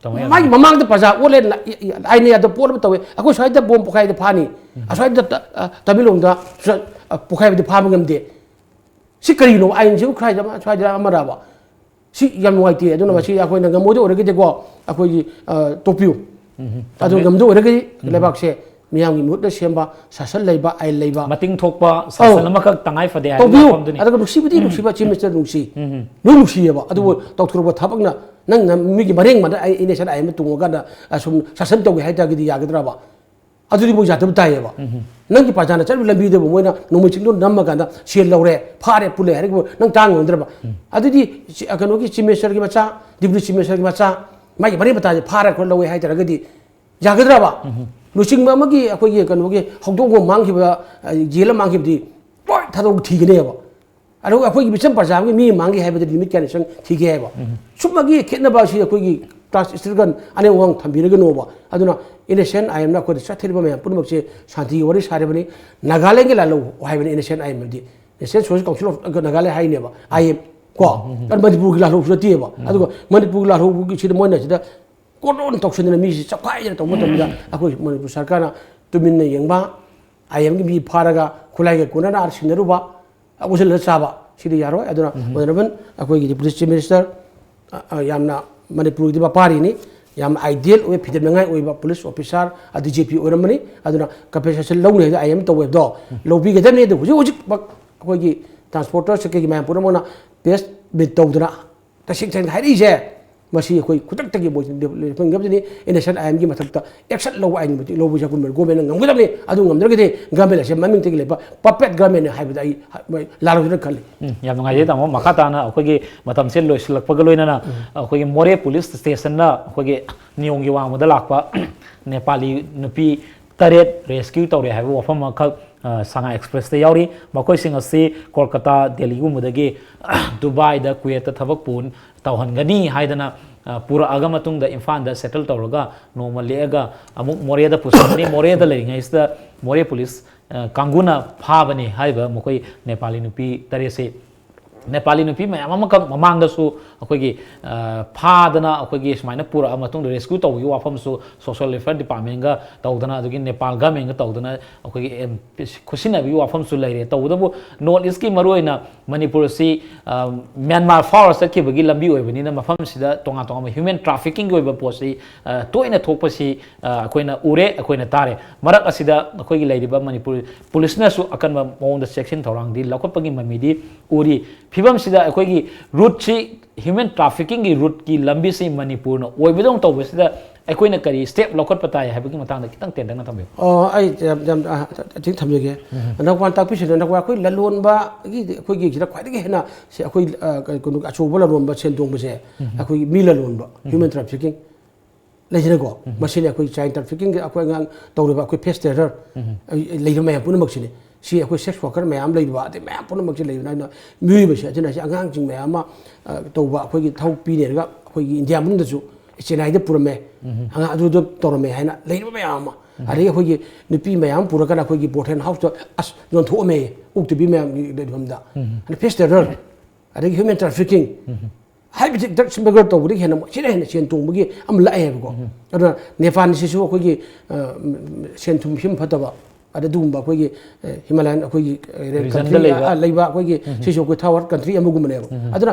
ꯇꯧꯕ ꯌꯥꯗꯦ꯫ ꯃꯥꯒꯤ ꯃꯃꯥꯡꯗ ꯄ꯭ꯔꯖꯥ ꯑꯣꯠꯂꯦ, ꯂ-, ꯏ-, ꯏ-, ꯑꯥꯏꯟ ꯌꯥꯗꯕ ꯄꯣꯠ ꯑꯃ ꯇꯧꯋꯦ, ꯑꯩꯈꯣꯏ ꯁ꯭ꯋꯥꯏꯗ ꯕꯣꯝ ꯄꯣꯈꯥꯏꯗ ꯐꯥꯅꯤ, ꯑꯁ꯭ꯋꯥꯏꯗ ꯇ-, ꯑ, ꯇꯃꯦꯡꯂꯣꯡꯗ ꯁ-, ꯑ, ꯄꯣꯈꯥꯏꯕꯗꯤ ꯐꯥꯕ ꯉꯝꯗꯦ꯫ ꯁꯤ ꯀꯔꯤꯒꯤꯅꯣ? ꯑꯥꯏꯟꯁꯤꯕꯨ ꯈꯔ ꯁ꯭ꯋꯥꯏꯗ ꯑꯃꯔꯕ? ꯁꯤ ꯌꯥꯝ ꯅꯨꯡꯉꯥꯏꯇꯦ꯫ ꯑꯗꯨꯅ ꯃꯁꯤ ꯑꯩꯈꯣꯏꯅ ꯉꯝꯃꯣꯏꯗ ꯑꯣꯏꯔꯒꯗꯤꯀꯣ, ꯑꯩꯈꯣꯏꯒꯤ, ꯑ, ꯇꯣꯛꯄꯤꯌꯨ꯫ ꯑꯗꯨ ꯉꯝꯗ ꯑꯣꯏꯔꯒꯗꯤ ꯂꯩꯕꯥꯛꯁꯦ ꯃꯤꯌꯥꯝꯒꯤ ꯃꯍꯨꯠꯇ ꯁꯦꯝꯕ, ꯁꯥꯁꯟ ꯂꯩꯕ, ꯑꯥꯏꯟ ꯂꯩꯕ꯫ ꯃꯇꯤꯡ ꯊꯣꯛꯄ ꯁꯥꯁꯟ ꯑꯧ꯫ ꯑꯃꯈꯛ ꯇꯉꯥꯏ ꯐꯗꯦ ꯍꯥꯏꯕꯒꯤ ꯇꯧꯕꯤꯌꯨ꯫ ꯋꯥꯐꯝꯗꯨꯅꯤ꯫ ꯑꯗꯨꯒ ꯅꯨꯡꯁꯤꯕꯗꯤ ꯅꯨꯡꯁꯤꯕ ꯆꯤꯐ ꯃꯤꯅꯤꯁꯇꯔ ꯅꯨꯡꯁꯤ꯫ ꯂꯣꯏ ꯅꯨꯡꯁꯤꯌꯦꯕ꯫ ꯑꯗꯨꯕꯨ ꯇꯧꯊꯣꯔꯛꯄ ꯊꯕꯛꯅ ꯅꯪꯅ ꯃꯤꯒꯤ ꯃꯔꯦꯡ ꯃꯥꯟꯗ ꯑꯩ, ꯑꯩ ꯅꯦꯁꯟ ꯑꯥꯏ ꯑꯃ ꯇꯣꯡꯉꯀꯥꯟꯗ ꯑꯁꯨꯝ ꯁꯥꯁꯟ ꯇꯧꯒꯦ ꯍꯥꯏ ꯇꯥꯔꯒꯗꯤ ꯌꯥꯒꯗ꯭ꯔꯕ? ꯑꯗꯨꯗꯤ ꯃꯣꯏ ꯌꯥꯗꯕ ꯇꯥꯏꯌꯦꯕ꯫ ꯅꯪꯒꯤ ꯄ꯭ꯔꯖꯥꯅ ꯆꯠꯂꯤꯕ ꯂꯝꯕꯤꯗꯕꯨ ꯃꯣꯏꯅ ꯅꯣꯡꯃꯩ ꯆꯤꯡꯗꯣꯟ ꯅꯝꯃꯀꯥꯟꯗ ꯁꯦꯜ ꯂꯧꯔꯦ, ꯐꯥꯔꯦ, ꯄꯨꯜꯂꯦ ꯍꯥꯏꯔꯒ ꯅꯪ ꯇꯥꯡ ꯉꯝꯗ꯭ꯔꯕ? ꯑꯗꯨꯗꯤ ꯁꯤ-, ꯀꯩꯅꯣꯒꯤ ꯆꯤꯐ ꯃꯤꯅꯤꯁꯇꯔꯒꯤ ꯃꯆꯥ, ꯗꯤꯄꯨꯇꯤ ꯆꯤꯐ ꯃꯤꯅꯤꯁꯇꯔꯒꯤ ꯃꯆꯥ, ꯃꯥꯒꯤ ꯃꯔꯤ ꯃꯇꯥꯁꯦ ꯐꯥꯔꯒ ꯂꯧꯋꯦ ꯍꯥꯏ ꯇꯥꯔꯒꯗꯤ ꯌꯥꯒꯗ꯭ꯔꯕ? ꯂꯨꯆꯤꯡꯕ ꯑꯃꯒꯤ ꯑꯩꯈꯣꯏꯒꯤ ꯀꯩꯅꯣꯒꯤ ꯍꯧꯗꯣꯡ ꯑꯃ ꯃꯥꯡꯈꯤꯕ, ꯑ, ꯌꯦꯟ ꯑꯃ ꯃꯥꯡꯈꯤꯕꯗꯤ ꯂꯣꯏ ꯊꯥꯗꯣꯛ ꯊꯤꯒꯅꯦꯕ꯫ ꯑꯗꯨꯒ ꯑꯩꯈꯣꯏꯒꯤ ꯃꯤꯆꯝ ꯄ꯭ꯔꯖꯥ ꯑꯃꯒꯤ ꯃꯤ ꯃꯥꯡꯒꯦ ꯍꯥꯏꯕꯗ ꯅꯨꯃꯤꯠ ꯀꯌꯥꯅꯤ ꯆꯪ ꯊꯤꯒꯦ ꯍꯥꯏꯕ? ꯁꯨꯝꯕꯒꯤ ꯈꯦꯠꯅꯕ ꯑꯁꯤ ꯑꯩꯈꯣꯏꯒꯤ ꯀ꯭ꯂꯥꯁ ꯏꯁꯇꯨꯗꯦꯟ ꯑꯅꯦꯝ ꯑꯋꯥꯡ ꯊꯝꯕꯤꯔꯒꯅꯣꯕ꯫ ꯑꯗꯨꯅ ꯏꯟꯅꯣꯁꯦꯟ ꯑꯥꯏ ꯑꯦꯝꯅ ꯑꯩꯈꯣꯏꯗ ꯆꯠꯊꯔꯤꯕ ꯃꯌꯥꯝ ꯄꯨꯝꯅꯃꯛꯁꯦ ꯁꯥꯟꯇꯤꯒꯤ ꯋꯥꯔꯤ ꯁꯥꯔꯤꯕꯅꯤ꯫ ꯅꯥꯒꯥꯂꯦꯟꯒꯤ ꯂꯥꯜꯍꯧ ꯍꯥꯏꯕꯅꯤ ꯏꯟꯅꯣꯁꯦꯟ ꯑꯥꯏ ꯑꯦꯝꯗꯤ꯫ National social council of Nagalim ꯍꯥꯏꯅꯦꯕ, ꯑꯥꯏ ꯑꯦꯝ ꯀꯣ꯫ ꯑꯗꯨ ꯃꯅꯤꯄꯨꯔꯒꯤ ꯂꯥꯜꯍꯧꯁꯨ ꯅꯠꯇꯦꯕ꯫ ꯑꯗꯨꯒ ꯃꯅꯤꯄꯨꯔꯒꯤ ꯂꯥꯜꯍꯧꯕꯒꯤ ꯁꯤꯗ ꯃꯣꯏꯅ ꯁꯤꯗ ꯀꯣꯔꯣꯟ ꯇꯧꯁꯤꯟꯗꯅ ꯃꯤꯁꯤ ꯆꯞꯈꯥꯏꯗꯅ ꯇꯧꯕ ꯃꯇꯝꯗ ꯑꯩꯈꯣꯏ ꯃꯅꯤꯄꯨꯔ ꯁꯔꯀꯥꯔꯅ ꯇꯨꯃꯤꯟꯅ ꯌꯦꯡꯕ, ꯑꯥꯏ ꯑꯦꯝꯒꯤ ꯃꯤ ꯐꯥꯔꯒ ꯈꯨꯠꯂꯥꯏꯒ ꯀꯣꯟꯅꯅ ꯑꯥꯗ ꯁꯤꯟꯅꯔꯨꯕ, ꯑꯥ, ꯑꯣꯟꯁꯤꯜꯂꯒ ꯆꯥꯕ, ꯁꯤꯗꯤ ꯌꯥꯔꯣꯏ꯫ ꯑꯗꯨꯅ ꯑꯣꯅꯔꯦꯕꯜ ꯑꯩꯈꯣꯏꯒꯤ ꯗꯤꯄꯨꯇꯤ ꯆꯤꯐ ꯃꯤꯅꯤꯁꯇꯔ, ꯑ, ꯑ, ꯌꯥꯝꯅ ꯃꯅꯤꯄꯨꯔꯒꯤꯗꯤ ꯃꯄꯥꯔꯤꯅꯤ, ꯌꯥꯝꯅ ꯑꯥꯏꯗꯤꯌꯦꯜ ꯑꯣꯏꯕ, ꯐꯤꯗꯝꯅꯉꯥꯏ ꯑꯣꯏꯕ ꯄꯨꯂꯤꯁ ꯑꯣꯐꯤꯁꯥꯔ, ꯑ, ꯗꯤ ꯖꯤ ꯄꯤ ꯑꯣꯏꯔꯝꯕꯅꯤ꯫ ꯑꯗꯨꯅ ꯀꯝꯄꯦꯟꯁꯦꯁꯟ ꯂꯧꯅꯤ ꯍꯥꯏꯗ ꯑꯥꯏ ꯑꯦꯝ ꯇꯧꯋꯦꯕꯗꯣ ꯂꯧꯕꯤꯒꯗꯕꯅꯤ꯫ ꯑꯗꯨ ꯍꯧꯖꯤꯛ ꯍꯧꯖꯤꯛꯃꯛ ꯑꯩꯈꯣꯏꯒꯤ ꯇ꯭ꯔꯥꯟꯁꯄꯣꯔꯇꯔ ꯁꯦꯛꯇꯔꯒꯤ ꯃꯌꯥꯝ ꯄꯨꯝꯅꯃꯛꯅ ꯄ꯭ꯔꯦꯁ ꯃꯤꯠ ꯇꯧꯗꯅ ꯇꯁꯦꯡ ꯇꯁꯦꯡꯅ ꯍꯥꯏꯔꯛꯏꯁꯦ, ꯃꯁꯤ ꯑꯩꯈꯣꯏ ꯈꯨꯗꯛꯇꯒꯤ ꯃꯣꯏꯁꯤ ꯂꯦꯞꯍꯟꯒꯗꯕꯅꯤ꯫ ꯑꯦꯟ ꯑꯦꯁ ꯑꯦꯟ ꯑꯥꯏ ꯑꯦꯝꯒꯤ ꯃꯊꯛꯇ ꯑꯦꯛꯁꯟ ꯂꯧꯕ ꯑꯥꯏꯟꯒꯤ ꯃꯇꯤꯛ ꯂꯧꯕꯁꯦ ꯑꯩꯈꯣꯏ ꯒꯣꯔꯃꯦꯟꯅ ꯉꯝꯒꯗꯕꯅꯤ꯫ ꯑꯗꯨ ꯉꯝꯗ꯭ꯔꯒꯗꯤ ꯒꯣꯔꯃꯦꯟ ꯑꯁꯦ ꯃꯃꯤꯡꯇꯒꯤ ꯂꯩꯕ ꯄꯄꯦꯠ ꯒꯣꯔꯃꯦꯟꯅꯤ ꯍꯥꯏꯕꯗ ꯑꯩ ꯂꯥꯜꯂꯣꯏꯗ꯭ꯔ ꯈꯜꯂꯤ꯫ ꯎꯝ, ꯌꯥꯝ ꯅꯨꯡꯉꯥꯏꯖꯩ ꯇꯥꯃꯣ꯫ ꯃꯈꯥ ꯇꯥꯅ ꯑꯩꯈꯣꯏꯒꯤ ꯃꯇꯝꯁꯦ ꯂꯣꯏꯁꯤꯜꯂꯛꯄꯒ ꯂꯣꯏꯅꯅ ꯑꯩꯈꯣꯏꯒꯤ ꯃꯣꯔꯦ ꯄꯨꯂꯤꯁ ꯁ꯭ꯇꯦꯁꯟꯅ ꯑꯩꯈꯣꯏꯒꯤ ꯅꯤꯌꯣꯝꯒꯤ ꯋꯥꯡꯃꯗ ꯂꯥꯛꯄ ꯅꯦꯄꯥꯂꯤ ꯅꯨꯄꯤ ꯇꯔꯦꯠ ꯔꯦꯁꯀ꯭ꯌꯨ ꯇꯧꯔꯦ ꯍꯥꯏꯕ ꯋꯥꯐꯝ ꯑꯃꯈꯛ ꯁꯉꯥꯏ ꯑꯦꯛꯁꯄ꯭ꯔꯦꯁꯇ ꯌꯥꯎꯔꯤ꯫ ꯃꯈꯣꯏꯁꯤꯡ ꯑꯁꯤ ꯀꯣꯜꯀꯇꯥ, ꯗꯦꯜꯂꯤꯒꯨꯝꯕꯗꯒꯤ ꯗꯨꯕꯥꯏꯗ, ꯀꯨꯋꯦꯠꯇ ꯊꯕꯛ ꯄꯨ ꯇꯧꯍꯟꯒꯅꯤ ꯍꯥꯏꯗꯅ ꯄꯨꯔꯛꯑꯒ ꯃꯇꯨꯡꯗ ꯏꯝꯐꯥꯜꯗ ꯁꯦꯇꯜ ꯇꯧꯔꯒ ꯅꯣꯡꯃ ꯂꯦꯛꯑꯒ ꯑꯃꯨꯛ ꯃꯣꯔꯦꯗ ꯄꯨꯁꯤꯟꯒꯅꯤ꯫ ꯃꯣꯔꯦꯗ ꯂꯩꯔꯤꯉꯩꯁꯤꯗ ꯃꯣꯔꯦ ꯄꯨꯂꯤꯁ ꯀꯥꯡꯕꯨꯅ ꯐꯥꯕꯅꯤ ꯍꯥꯏꯔꯤꯕ ꯃꯈꯣꯏ ꯅꯦꯄꯥꯂꯤ ꯅꯨꯄꯤ ꯇꯔꯦꯠꯁꯤ꯫ ꯅꯦꯄꯥꯂꯤ ꯅꯨꯄꯤ ꯃꯌꯥꯝ ꯑꯃꯈꯛ ꯃꯃꯥꯡꯗꯁꯨ ꯑꯩꯈꯣꯏꯒꯤ ꯐꯥꯗꯅ ꯑꯩꯈꯣꯏꯒꯤ ꯁꯨꯃꯥꯏꯅ ꯄꯨꯔꯛꯑ ꯃꯇꯨꯡꯗ ꯔꯦꯁꯀ꯭ꯌꯨ ꯇꯧꯕꯒꯤ ꯋꯥꯐꯝꯁꯨ ꯁꯣꯁꯤꯌꯦꯜ ꯋꯦꯜꯐꯤꯌꯔ ꯗꯤꯄꯥꯔꯠꯃꯦꯟꯒ ꯇꯧꯗꯅ, ꯑꯗꯒꯤ ꯅꯦꯄꯥꯜ ꯒꯃꯦꯟꯒ ꯇꯧꯗꯅ ꯑꯩꯈꯣꯏꯒꯤ ꯈꯨꯠꯁꯤꯟꯅꯕꯒꯤ ꯋꯥꯐꯝꯁꯨ ꯂꯩꯔꯦ꯫ ꯇꯧꯕꯇꯕꯨ ꯅꯣꯔꯠ ꯏꯁꯀꯤ ꯃꯔꯨꯑꯣꯏꯅ ꯃꯅꯤꯄꯨꯔ ꯑꯁꯤ ꯃ꯭ꯌꯥꯟꯃꯥꯔ ꯐꯥꯎꯔ ꯆꯠꯈꯤꯕꯒꯤ ꯂꯝꯕꯤ ꯑꯣꯏꯕꯅꯤꯅ ꯃꯐꯝꯁꯤꯗ ꯇꯣꯉꯥꯟ ꯇꯣꯉꯥꯟꯕ ꯍ꯭ꯌꯨꯃꯦꯟ ꯇ꯭ꯔꯥꯐꯤꯀꯤꯡꯒꯤ ꯑꯣꯏꯕ ꯄꯣꯠꯁꯤ ꯇꯣꯏꯅ ꯊꯣꯛꯄꯁꯤ ꯑꯩꯈꯣꯏꯅ ꯎꯔꯦ, ꯑꯩꯈꯣꯏꯅ ꯇꯥꯔꯦ꯫ ꯃꯔꯛ ꯑꯁꯤꯗ ꯑꯩꯈꯣꯏꯒꯤ ꯂꯩꯔꯤꯕ ꯃꯅꯤꯄꯨꯔ ꯄꯨꯂꯤꯁꯅꯁꯨ ꯑꯀꯟꯕ ꯃꯑꯣꯡꯗ ꯆꯦꯛꯁꯤꯟ ꯊꯧꯔꯥꯡꯗꯤ ꯂꯧꯈꯠꯄꯒꯤ ꯃꯃꯤꯗꯤ ꯎꯔꯤ꯫ ꯐꯤꯕꯝꯁꯤꯗ ꯑꯩꯈꯣꯏꯒꯤ ꯔꯨꯠꯁꯤ, ꯍ꯭ꯌꯨꯃꯦꯟ ꯇ꯭ꯔꯥꯐꯤꯀꯤꯡꯒꯤ ꯔꯨꯠꯀꯤ ꯂꯝꯕꯤꯁꯤ ꯃꯅꯤꯄꯨꯔꯅ ꯑꯣꯏꯕꯗꯧꯅ ꯇꯧꯕꯁꯤꯗ ꯑꯩꯈꯣꯏꯅ ꯀꯔꯤ ꯁ꯭ꯇꯦꯞ ꯂꯧꯈꯠꯄ ꯇꯥꯏ ꯍꯥꯏꯕꯒꯤ ꯃꯇꯥꯡꯗ ꯈꯤꯇꯪ ꯇꯦꯟꯇꯛꯅ ꯊꯝꯕꯤꯌꯨ꯫ ꯑꯣ, ꯑꯩ ꯌꯥꯝ ꯌꯥꯝ ꯑ, ꯑꯊꯤꯡ ꯊꯝꯖꯒꯦ꯫ ꯅꯧꯄꯥꯟ ꯇꯥꯛꯄꯤꯁꯤꯅ ꯅꯧꯄꯥꯟ ꯑꯩꯈꯣꯏ ꯂꯂꯣꯟꯕꯒꯤꯗꯤ ꯑꯩꯈꯣꯏꯒꯤ ꯁꯤꯗ ꯈ꯭ꯋꯥꯏꯗꯒꯤ ꯍꯦꯟꯅ ꯁꯤ ꯑꯩꯈꯣꯏ ꯑ, ꯀꯩꯅꯣ ꯑꯆꯧꯕ ꯂꯂꯣꯟꯕ ꯁꯦꯟ ꯇꯣꯡꯕꯁꯦ ꯑꯩꯈꯣꯏꯒꯤ ꯃꯤ ꯂꯂꯣꯟꯕ, ꯍ꯭ꯌꯨꯃꯦꯟ ꯇ꯭ꯔꯥꯐꯤꯀꯤꯡ ꯂꯩꯖꯔꯦꯀꯣ꯫ ꯃꯁꯤꯅ ꯑꯩꯈꯣꯏ ꯆꯥꯏꯜ ꯇ꯭ꯔꯥꯐꯤꯀꯤꯡꯒꯤ ꯑꯩꯈꯣꯏ ꯑꯉꯥꯡ ꯇꯧꯔꯤꯕ ꯑꯩꯈꯣꯏ ꯐꯦꯁ ꯇ꯭ꯔꯦꯗꯔ ꯂꯩꯕ ꯃꯌꯥꯝ ꯄꯨꯝꯅꯃꯛꯁꯤꯅꯤ꯫ ꯁꯤ ꯑꯩꯈꯣꯏ ꯁꯦꯛꯁ ꯋꯥꯔꯀꯔ ꯃꯌꯥꯝ ꯂꯩꯔꯤꯕ ꯑꯗꯩ ꯃꯌꯥꯝ ꯄꯨꯝꯅꯃꯛꯁꯤ ꯂꯩꯕꯅ ꯑꯩꯅ ꯃꯤꯑꯣꯏꯕꯁꯦ ꯑꯁꯤꯅ ꯑꯁꯤ ꯑꯉꯥꯡꯁꯤꯡ ꯃꯌꯥꯝ ꯑꯃ ꯑ, ꯇꯧꯕ ꯑꯩꯈꯣꯏꯒꯤ ꯊꯕꯛ ꯄꯤꯅꯦꯔꯒ ꯑꯩꯈꯣꯏꯒꯤ ꯏꯟꯗꯤꯌꯥ ꯃꯅꯨꯡꯗꯁꯨ ꯆꯦꯟꯅꯥꯏꯗ ꯄꯨꯔꯝꯃꯦ, ꯑꯉꯥꯡ ꯑꯗꯨꯗ ꯇꯧꯔꯝꯃꯦ ꯍꯥꯏꯅ ꯂꯩꯔꯤꯕ ꯃꯌꯥꯝ ꯑꯃ, ꯑꯗꯒꯤ ꯑꯩꯈꯣꯏꯒꯤ ꯅꯨꯄꯤ ꯃꯌꯥꯝ ꯄꯨꯔꯒꯅ ꯑꯩꯈꯣꯏꯒꯤ ꯕ꯭ꯔꯣꯊꯦꯜ ꯍꯥꯎꯁꯇ ꯑꯁ ꯌꯣꯟꯊꯣꯛꯑꯝꯃꯦ ꯎꯛꯇꯕꯤ ꯃꯌꯥꯝꯒꯤ ꯂꯩꯐꯝꯗ꯫ ꯑꯗ ꯐꯦꯁ ꯇ꯭ꯔꯦꯗꯔ, ꯑꯗꯒꯤ ꯍ꯭ꯌꯨꯃꯦꯟ ꯇ꯭ꯔꯥꯐꯤꯀꯤꯡ, ꯍꯥꯏꯕꯗꯤ ꯗ꯭ꯔꯒ ꯁ꯭ꯃꯒꯜ ꯇꯧꯕꯗꯒꯤ ꯍꯦꯟꯅ ꯁꯤꯅ ꯍꯦꯟꯅ ꯁꯦꯟ ꯇꯣꯡꯕꯒꯤ ꯑꯃ ꯂꯥꯛꯑꯦꯕꯀꯣ꯫ ꯑꯗꯨꯅ ꯅꯦꯄꯥꯜꯁꯤꯁꯨ ꯑꯩꯈꯣꯏꯒꯤ ꯑ, ꯁꯦꯟ ꯊꯨꯝ ꯐꯤꯕꯝ ꯐꯠꯇꯕ, ꯑꯗ ꯑꯗꯨꯒꯨꯝꯕ ꯑꯩꯈꯣꯏꯒꯤ ꯑ, ꯍꯤꯃꯥꯂꯌꯥꯟ ꯑꯩꯈꯣꯏꯒꯤ ꯔꯦꯟ Regionꯗ ꯀꯟꯇ꯭ꯔꯤ ꯂꯩꯕ꯫ ꯑ, ꯂꯩꯕ ꯑꯩꯈꯣꯏꯒꯤ ꯁꯤꯁꯨ ꯑꯩꯈꯣꯏ ꯊꯥꯔꯠ ꯋꯥꯔꯜ ꯀꯟꯇ꯭ꯔꯤ ꯑꯃꯒꯨꯝꯕꯅꯦꯕ꯫ ꯑꯗꯨꯅ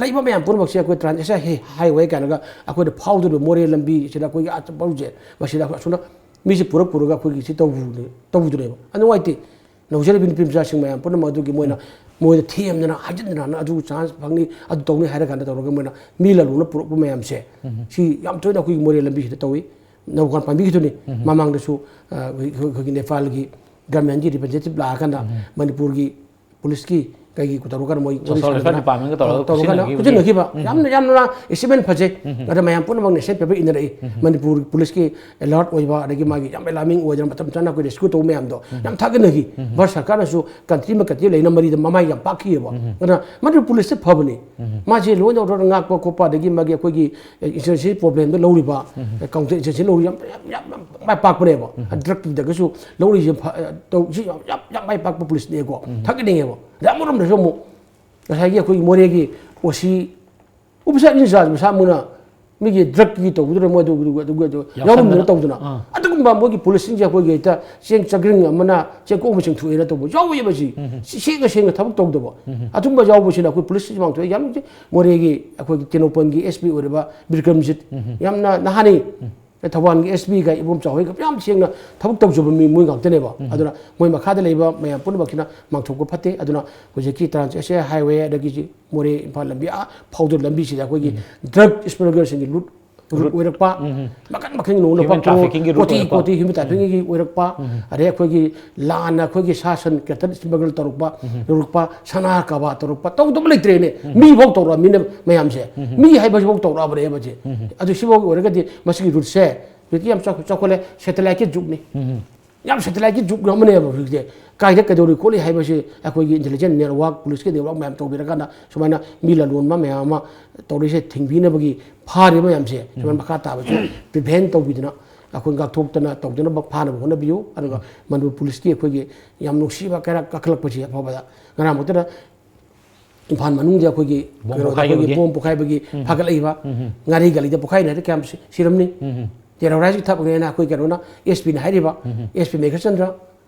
ꯂꯩꯕ ꯃꯌꯥꯝ ꯄꯨꯝꯅꯃꯛꯁꯦ ꯑꯩꯈꯣꯏ ꯇ꯭ꯔꯥꯟꯁ ꯑꯦꯁꯤꯌꯥ ꯍꯥꯏꯋꯦ ꯀꯥꯏꯅꯒ ꯑꯩꯈꯣꯏꯅ ꯐꯥꯎꯗꯣꯔꯤꯕ ꯃꯣꯔꯦ ꯂꯝꯕꯤꯁꯤꯗ ꯑꯩꯈꯣꯏꯒꯤ ꯑꯥ ꯆꯠꯐꯝꯁꯦ ꯃꯁꯤꯗ ꯑꯩꯈꯣꯏ ꯑꯁꯨꯝꯅ ꯃꯤꯁꯦ ꯄꯨꯔꯛ ꯄꯨꯔꯒ ꯑꯩꯈꯣꯏꯒꯤ ꯁꯤ ꯇꯧꯕꯗꯨꯅꯦ-, ꯇꯧꯕꯗꯨꯅꯦꯕ꯫ ꯑꯗꯨ ꯅꯨꯡꯉꯥꯏꯇꯦ꯫ ꯅꯧꯖꯔꯤꯕ ꯅꯨꯄꯤ ꯃꯆꯥꯁꯤꯡ ꯃꯌꯥꯝ ꯄꯨꯝꯅꯃꯛ ꯑꯗꯨꯒꯤ ꯃꯣꯏꯅ ꯃꯣꯏꯗ ꯊꯦꯝꯗꯅ ꯍꯥꯏꯖꯤꯟꯗꯅ ꯑꯗꯨ ꯆꯥꯟꯁ ꯐꯪꯅꯤ, ꯑꯗꯨ ꯇꯧꯅꯤ ꯍꯥꯏꯔ ꯀꯥꯟꯗ ꯇꯧꯔꯒ ꯃꯣꯏꯅ ꯃꯤ ꯂꯂꯣꯟꯅ ꯄꯨꯔꯛꯄ ꯃꯌꯥꯝꯁꯦ, ꯁꯤ ꯌꯥꯝ ꯇꯣꯏꯅ ꯑꯩꯈꯣꯏꯒꯤ ꯃꯣꯔꯦ ꯂꯝꯕꯤꯁꯤꯗ ꯇꯧꯏ꯫ ꯅꯧꯀꯥꯟ ꯄꯥꯝꯕꯤꯈꯤꯗꯨꯅꯤ꯫ ꯃꯃꯥꯡꯗꯁꯨ ꯑ, ꯑꯩꯈꯣꯏ- ꯑꯩꯈꯣꯏꯒꯤ ꯅꯦꯄꯥꯜꯒꯤ ꯒꯚꯔꯟꯃꯦꯟꯒꯤ ꯔꯤꯄ꯭ꯔꯖꯦꯟꯇꯦꯇꯤꯚ ꯂꯥꯛꯑꯀꯥꯟꯗ ꯃꯅꯤꯄꯨꯔꯒꯤ ꯄꯨꯂꯤꯁꯀꯤ ꯀꯩꯒꯤ ꯇꯧꯔꯀꯥꯟꯗ ꯃꯣꯏ ꯋꯥꯔꯤ ꯁꯣꯁꯤꯌꯦꯜ ꯋꯦꯜꯐꯤꯌꯔ ꯁꯥꯟꯅꯗꯅ, ꯗꯤꯄꯥꯔꯠꯃꯦꯟꯒ ꯇꯧꯔꯒ ꯇꯧꯔꯀꯥꯟꯗ ꯈꯨꯠꯁꯤꯟꯅꯈꯤꯕ꯫ ꯈꯨꯠꯁꯤꯟꯅꯈꯤꯕ ꯌꯥꯝꯅ ꯌꯥꯝꯅ ꯑꯦꯆꯤꯞꯃꯦꯟ ꯐꯖꯩ꯫ ꯑꯗ ꯃꯌꯥꯝ ꯄꯨꯝꯅꯃꯛ ꯅꯦꯁꯅꯦꯜ ꯄꯦꯄꯔ ꯏꯟꯅꯔꯛꯏ꯫ ꯃꯅꯤꯄꯨꯔ ꯄꯨꯂꯤꯁꯀꯤ ꯑꯦꯂꯔꯠ ꯑꯣꯏꯕ, ꯑꯗꯒꯤ ꯃꯥꯒꯤ ꯌꯥꯝ ꯑꯦꯂꯥꯔꯃꯤꯡ ꯑꯣꯏꯗꯅ ꯃꯇꯝ ꯆꯥꯅ ꯑꯩꯈꯣꯏ ꯔꯦꯁꯀ꯭ꯌꯨ ꯇꯧꯕ ꯃꯌꯥꯝꯗꯣ ꯌꯥꯝ ꯊꯥꯒꯠꯅꯈꯤ꯫ ꯚꯥꯔꯠ ꯁꯔꯀꯥꯔꯅꯁꯨ ꯀꯟꯇ꯭ꯔꯤ ꯑꯃ ꯀꯟꯇ꯭ꯔꯤ ꯂꯩꯅ ꯃꯔꯤꯗ ꯃꯃꯥꯏ ꯌꯥꯝ ꯄꯥꯛꯈꯤꯑꯕ꯫ ꯑꯗꯨꯅ ꯃꯅꯤꯄꯨꯔ ꯄꯨꯂꯤꯁꯁꯦ ꯐꯕꯅꯤ꯫ ꯃꯥꯁꯦ ꯂꯣ ꯑꯦꯟ ꯑꯣꯔꯗꯔ ꯉꯥꯛꯄ ꯈꯣꯠꯄ, ꯑꯗꯒꯤ ꯃꯥꯒꯤ ꯑꯩꯈꯣꯏꯒꯤ ꯏꯟꯁꯨꯔꯦꯟꯁꯀꯤ ꯄ꯭ꯔꯣꯕ꯭ꯂꯦꯝꯗ ꯂꯧꯔꯤꯕ, ꯀꯥꯎꯟꯇꯔ ꯏꯟꯁꯨꯔꯦꯟꯁ ꯂꯧꯔꯤ ꯌꯥꯝ ꯌꯥꯝ ꯌꯥꯝ ꯌꯥꯝ ꯃꯥꯏ ꯄꯥꯛꯄꯅꯦꯕ꯫ ꯗ꯭ꯔꯒꯀꯤꯗꯒꯁꯨ ꯂꯧꯔꯤꯁꯦ ꯐ- ꯇꯧ- ꯁꯤ ꯌꯥꯝ ꯌꯥꯝ ꯌꯥꯝ ꯃꯥꯏ ꯄꯥꯛꯄ ꯄꯨꯂꯤꯁꯅꯦꯀꯣ꯫ ꯊꯥꯒꯠꯅꯤꯡꯉꯦꯕ꯫ ꯑꯗ ꯑꯃꯔꯣꯝꯗꯁꯨ ꯑꯃꯨꯛ ꯉꯁꯥꯏꯒꯤ ꯑꯩꯈꯣꯏꯒꯤ ꯃꯣꯔꯦꯒꯤ ꯑꯣ ꯁꯤ ꯑꯣꯐꯤꯁꯥꯔ ꯏꯟꯆꯥꯔꯖ ꯃꯁꯥꯃꯛꯅ ꯃꯤꯒꯤ ꯗ꯭ꯔꯒꯀꯤ ꯇꯧꯕꯗꯨꯗ ꯃꯣꯏ ꯑꯗꯨ- ꯑꯗꯨ- ꯑꯗꯨ- ꯑꯗꯨ ꯌꯥꯎꯁꯟꯗꯅ꯫ ꯌꯥꯎꯔꯝꯗꯅ ꯇꯧꯗꯅ, ꯑꯥ꯫ ꯑꯗꯨꯒꯨꯝꯕ ꯃꯣꯏꯒꯤ ꯄꯨꯂꯤꯁꯁꯤꯡꯁꯦ ꯑꯩꯈꯣꯏꯒꯤ ꯍꯦꯛꯇ ꯆꯦꯡ ꯆꯒ꯭ꯔꯤꯡ ꯑꯃꯅ ꯆꯦꯡꯀꯣꯛ ꯑꯃ ꯆꯤꯡꯊꯣꯛꯑꯦꯅ ꯇꯧꯕ ꯌꯥꯎꯋꯦꯕ꯫ ꯁꯤ ꯁꯤ ꯁꯦꯡꯅ ꯁꯦꯡꯅ ꯊꯕꯛ ꯇꯧꯗꯕ ꯑꯗꯨꯝꯕ ꯌꯥꯎꯕꯁꯤꯅ ꯑꯩꯈꯣꯏ ꯄꯨꯂꯤꯁꯁꯤ ꯃꯥꯡꯊꯣꯛꯑꯦ꯫ ꯌꯥꯝ ꯅꯨꯡꯁꯤ꯫ ꯃꯣꯔꯦꯒꯤ ꯑꯩꯈꯣꯏꯒꯤ ꯇꯦꯡꯅꯧꯄꯜꯒꯤ ꯑꯦꯁ ꯄꯤ ꯑꯣꯏꯔꯤꯕ ꯕꯤꯀ꯭ꯔꯝꯖꯤꯠ, ꯌꯥꯝꯅ ꯅꯍꯥꯅꯤ꯫ ꯊꯧꯕꯥꯜꯒꯤ ꯑꯦꯁ ꯄꯤꯒ ꯏꯕꯣꯝꯆꯥ ꯍꯣꯏꯒ ꯌꯥꯝ ꯁꯦꯡꯅ ꯊꯕꯛ ꯇꯧꯖꯕ ꯃꯤ ꯃꯣꯏ ꯉꯥꯛꯇꯅꯦꯕ꯫ ꯑꯗꯨꯅ ꯃꯣꯏ ꯃꯈꯥꯗ ꯂꯩꯕ ꯃꯌꯥꯝ ꯄꯨꯝꯅꯃꯛꯁꯤꯅ ꯃꯥꯡꯊꯣꯛꯄ ꯐꯠꯇꯦ꯫ ꯑꯗꯨꯅ ꯍꯧꯖꯤꯛꯀꯤ ꯇ꯭ꯔꯥꯟꯁ ꯑꯦꯁꯤꯌꯥ ꯍꯥꯏꯋꯦ, ꯑꯗꯒꯤ ꯃꯣꯔꯦ ꯏꯝꯐꯥꯜ ꯂꯝꯕꯤ ꯑꯥ ꯐꯥꯎꯗ ꯂꯝꯕꯤꯁꯤꯗ ꯑꯩꯈꯣꯏꯒꯤ ꯗ꯭ꯔꯒ ꯁ꯭ꯃꯒꯂꯔꯁꯤꯡꯒꯤ ꯂꯨꯠ ꯔꯨꯠ ꯑꯣꯏꯔꯛꯄ, ꯃꯈꯟ ꯃꯈꯟ ꯅꯣꯡꯅ ꯍ꯭ꯌꯨꯃꯦꯟ ꯂꯨꯄꯥ ꯀ꯭ꯔꯣꯔ ꯇ꯭ꯔꯥꯐꯤꯀꯤꯡꯒꯤ ꯔꯨꯠ ꯀꯣꯇꯤ ꯑꯣꯏꯔꯛꯄ꯫ ꯀꯣꯇꯤ ꯍ꯭ꯌꯨꯃꯦꯟ ꯇ꯭ꯔꯥꯐꯤꯀꯤꯡꯒꯤ ꯑꯣꯏꯔꯛꯄ, ꯑꯗꯩ ꯑꯩꯈꯣꯏꯒꯤ ꯂꯥꯟꯅ ꯑꯩꯈꯣꯏꯒꯤ ꯁꯥ ꯁꯟ ꯀꯦꯇꯜ ꯁ꯭ꯃꯒꯜ ꯇꯧꯔꯛꯄ, ꯇꯧꯔꯛꯄ, ꯁꯅꯥ ꯀꯔꯕꯥꯔ ꯇꯧꯔꯛꯄ, ꯇꯧꯗꯕ ꯂꯩꯇ꯭ꯔꯦꯅꯦ꯫ ꯃꯤꯐꯥꯎ ꯇꯧꯔꯛꯑꯃꯤꯅ ꯃꯌꯥꯝꯁꯦ꯫ ꯃꯤ ꯍꯥꯏꯕꯁꯤꯐꯥꯎ ꯇꯧꯔꯛꯑꯕꯅꯦꯕ ꯁꯦ꯫ ꯑꯗꯨ ꯁꯤꯐꯥꯎꯒꯤ ꯑꯣꯏꯔꯒꯗꯤ ꯃꯁꯤꯒꯤ ꯔꯨꯠꯁꯦ ꯍꯧꯖꯤꯛꯇꯤ ꯌꯥꯝ ꯆꯥꯎꯈꯠ- ꯆꯥꯎꯈꯠꯂꯦ, ꯁꯦꯇꯦꯂꯥꯏꯠꯀꯤ ꯖꯨꯒꯅꯤ꯫ ꯌꯥꯝ ꯁꯦꯇꯦꯂꯥꯏꯠꯀꯤ ꯖꯨꯒ ꯑꯃꯅꯦꯕ ꯍꯧꯖꯤꯛꯁꯦ꯫ ꯀꯥꯏꯗ ꯀꯩꯗꯧꯔꯤ ꯈꯣꯠꯂꯤ ꯍꯥꯏꯕꯁꯤ ꯑꯩꯈꯣꯏꯒꯤ ꯏꯟꯇꯦꯂꯤꯖꯦꯟꯁ ꯅꯦꯠꯋꯥꯔꯛ, ꯄꯨꯂꯤꯁꯀꯤ ꯅꯦꯠꯋꯥꯔꯛ ꯃꯌꯥꯝ ꯇꯧꯕꯤꯔꯀꯥꯟꯗ ꯁꯨꯃꯥꯏꯅ ꯃꯤ ꯂꯂꯣꯟꯕ ꯃꯌꯥꯝ ꯑꯃ ꯇꯧꯔꯤꯁꯦ ꯊꯤꯡꯕꯤꯅꯕꯒꯤ ꯐꯥꯔꯤꯕ ꯃꯌꯥꯝꯁꯦ ꯁꯨꯃꯥꯏꯅ ꯃꯈꯥ ꯇꯥꯕꯁꯨ ꯄ꯭ꯔꯤꯚꯦꯟ ꯇꯧꯕꯤꯗꯅ ꯑꯩꯈꯣꯏ ꯉꯥꯛꯊꯣꯛꯇꯅ ꯇꯧꯗꯅꯕ ꯐꯥꯅꯕ ꯍꯣꯠꯅꯕꯤꯌꯨ꯫ ꯑꯗꯨꯒ ꯃꯅꯤꯄꯨꯔ ꯄꯨꯂꯤꯁꯀꯤ ꯑꯩꯈꯣꯏꯒꯤ ꯌꯥꯝ ꯅꯨꯡꯁꯤꯕ ꯀꯩꯔꯥꯛ ꯀꯥꯈꯠꯂꯛꯄꯁꯤ ꯑꯐꯕꯗ ꯉꯔꯥꯡꯃꯛꯇꯗ ꯏꯝꯐꯥꯜ ꯃꯅꯨꯡꯗ ꯑꯩꯈꯣꯏꯒꯤ ꯕꯣꯝ ꯀꯩꯅꯣꯗ ꯑꯩꯈꯣꯏꯒꯤ ꯄꯣꯈꯥꯏꯈꯤꯕꯒꯤ꯫ ꯕꯣꯝ ꯄꯣꯈꯥꯏꯕꯒꯤ ꯐꯥꯒꯠꯂꯛꯏꯕ ꯉꯥꯔꯤ ꯒꯥꯂꯤꯗ ꯄꯣꯈꯥꯏꯅꯔꯗꯤ ꯀꯌꯥꯝ ꯁꯤ- ꯁꯤꯔꯝꯅꯤ? ꯇꯦꯔꯣꯔꯥꯏꯖꯀꯤ ꯊꯕꯛꯅꯦꯅ ꯑꯩꯈꯣꯏ ꯀꯩꯅꯣꯅ ꯑꯦꯁ ꯄꯤꯅ ꯍꯥꯏꯔꯤꯕ, ꯑꯦꯁ ꯄꯤ ꯃꯦꯘꯆꯟꯗ꯭ꯔ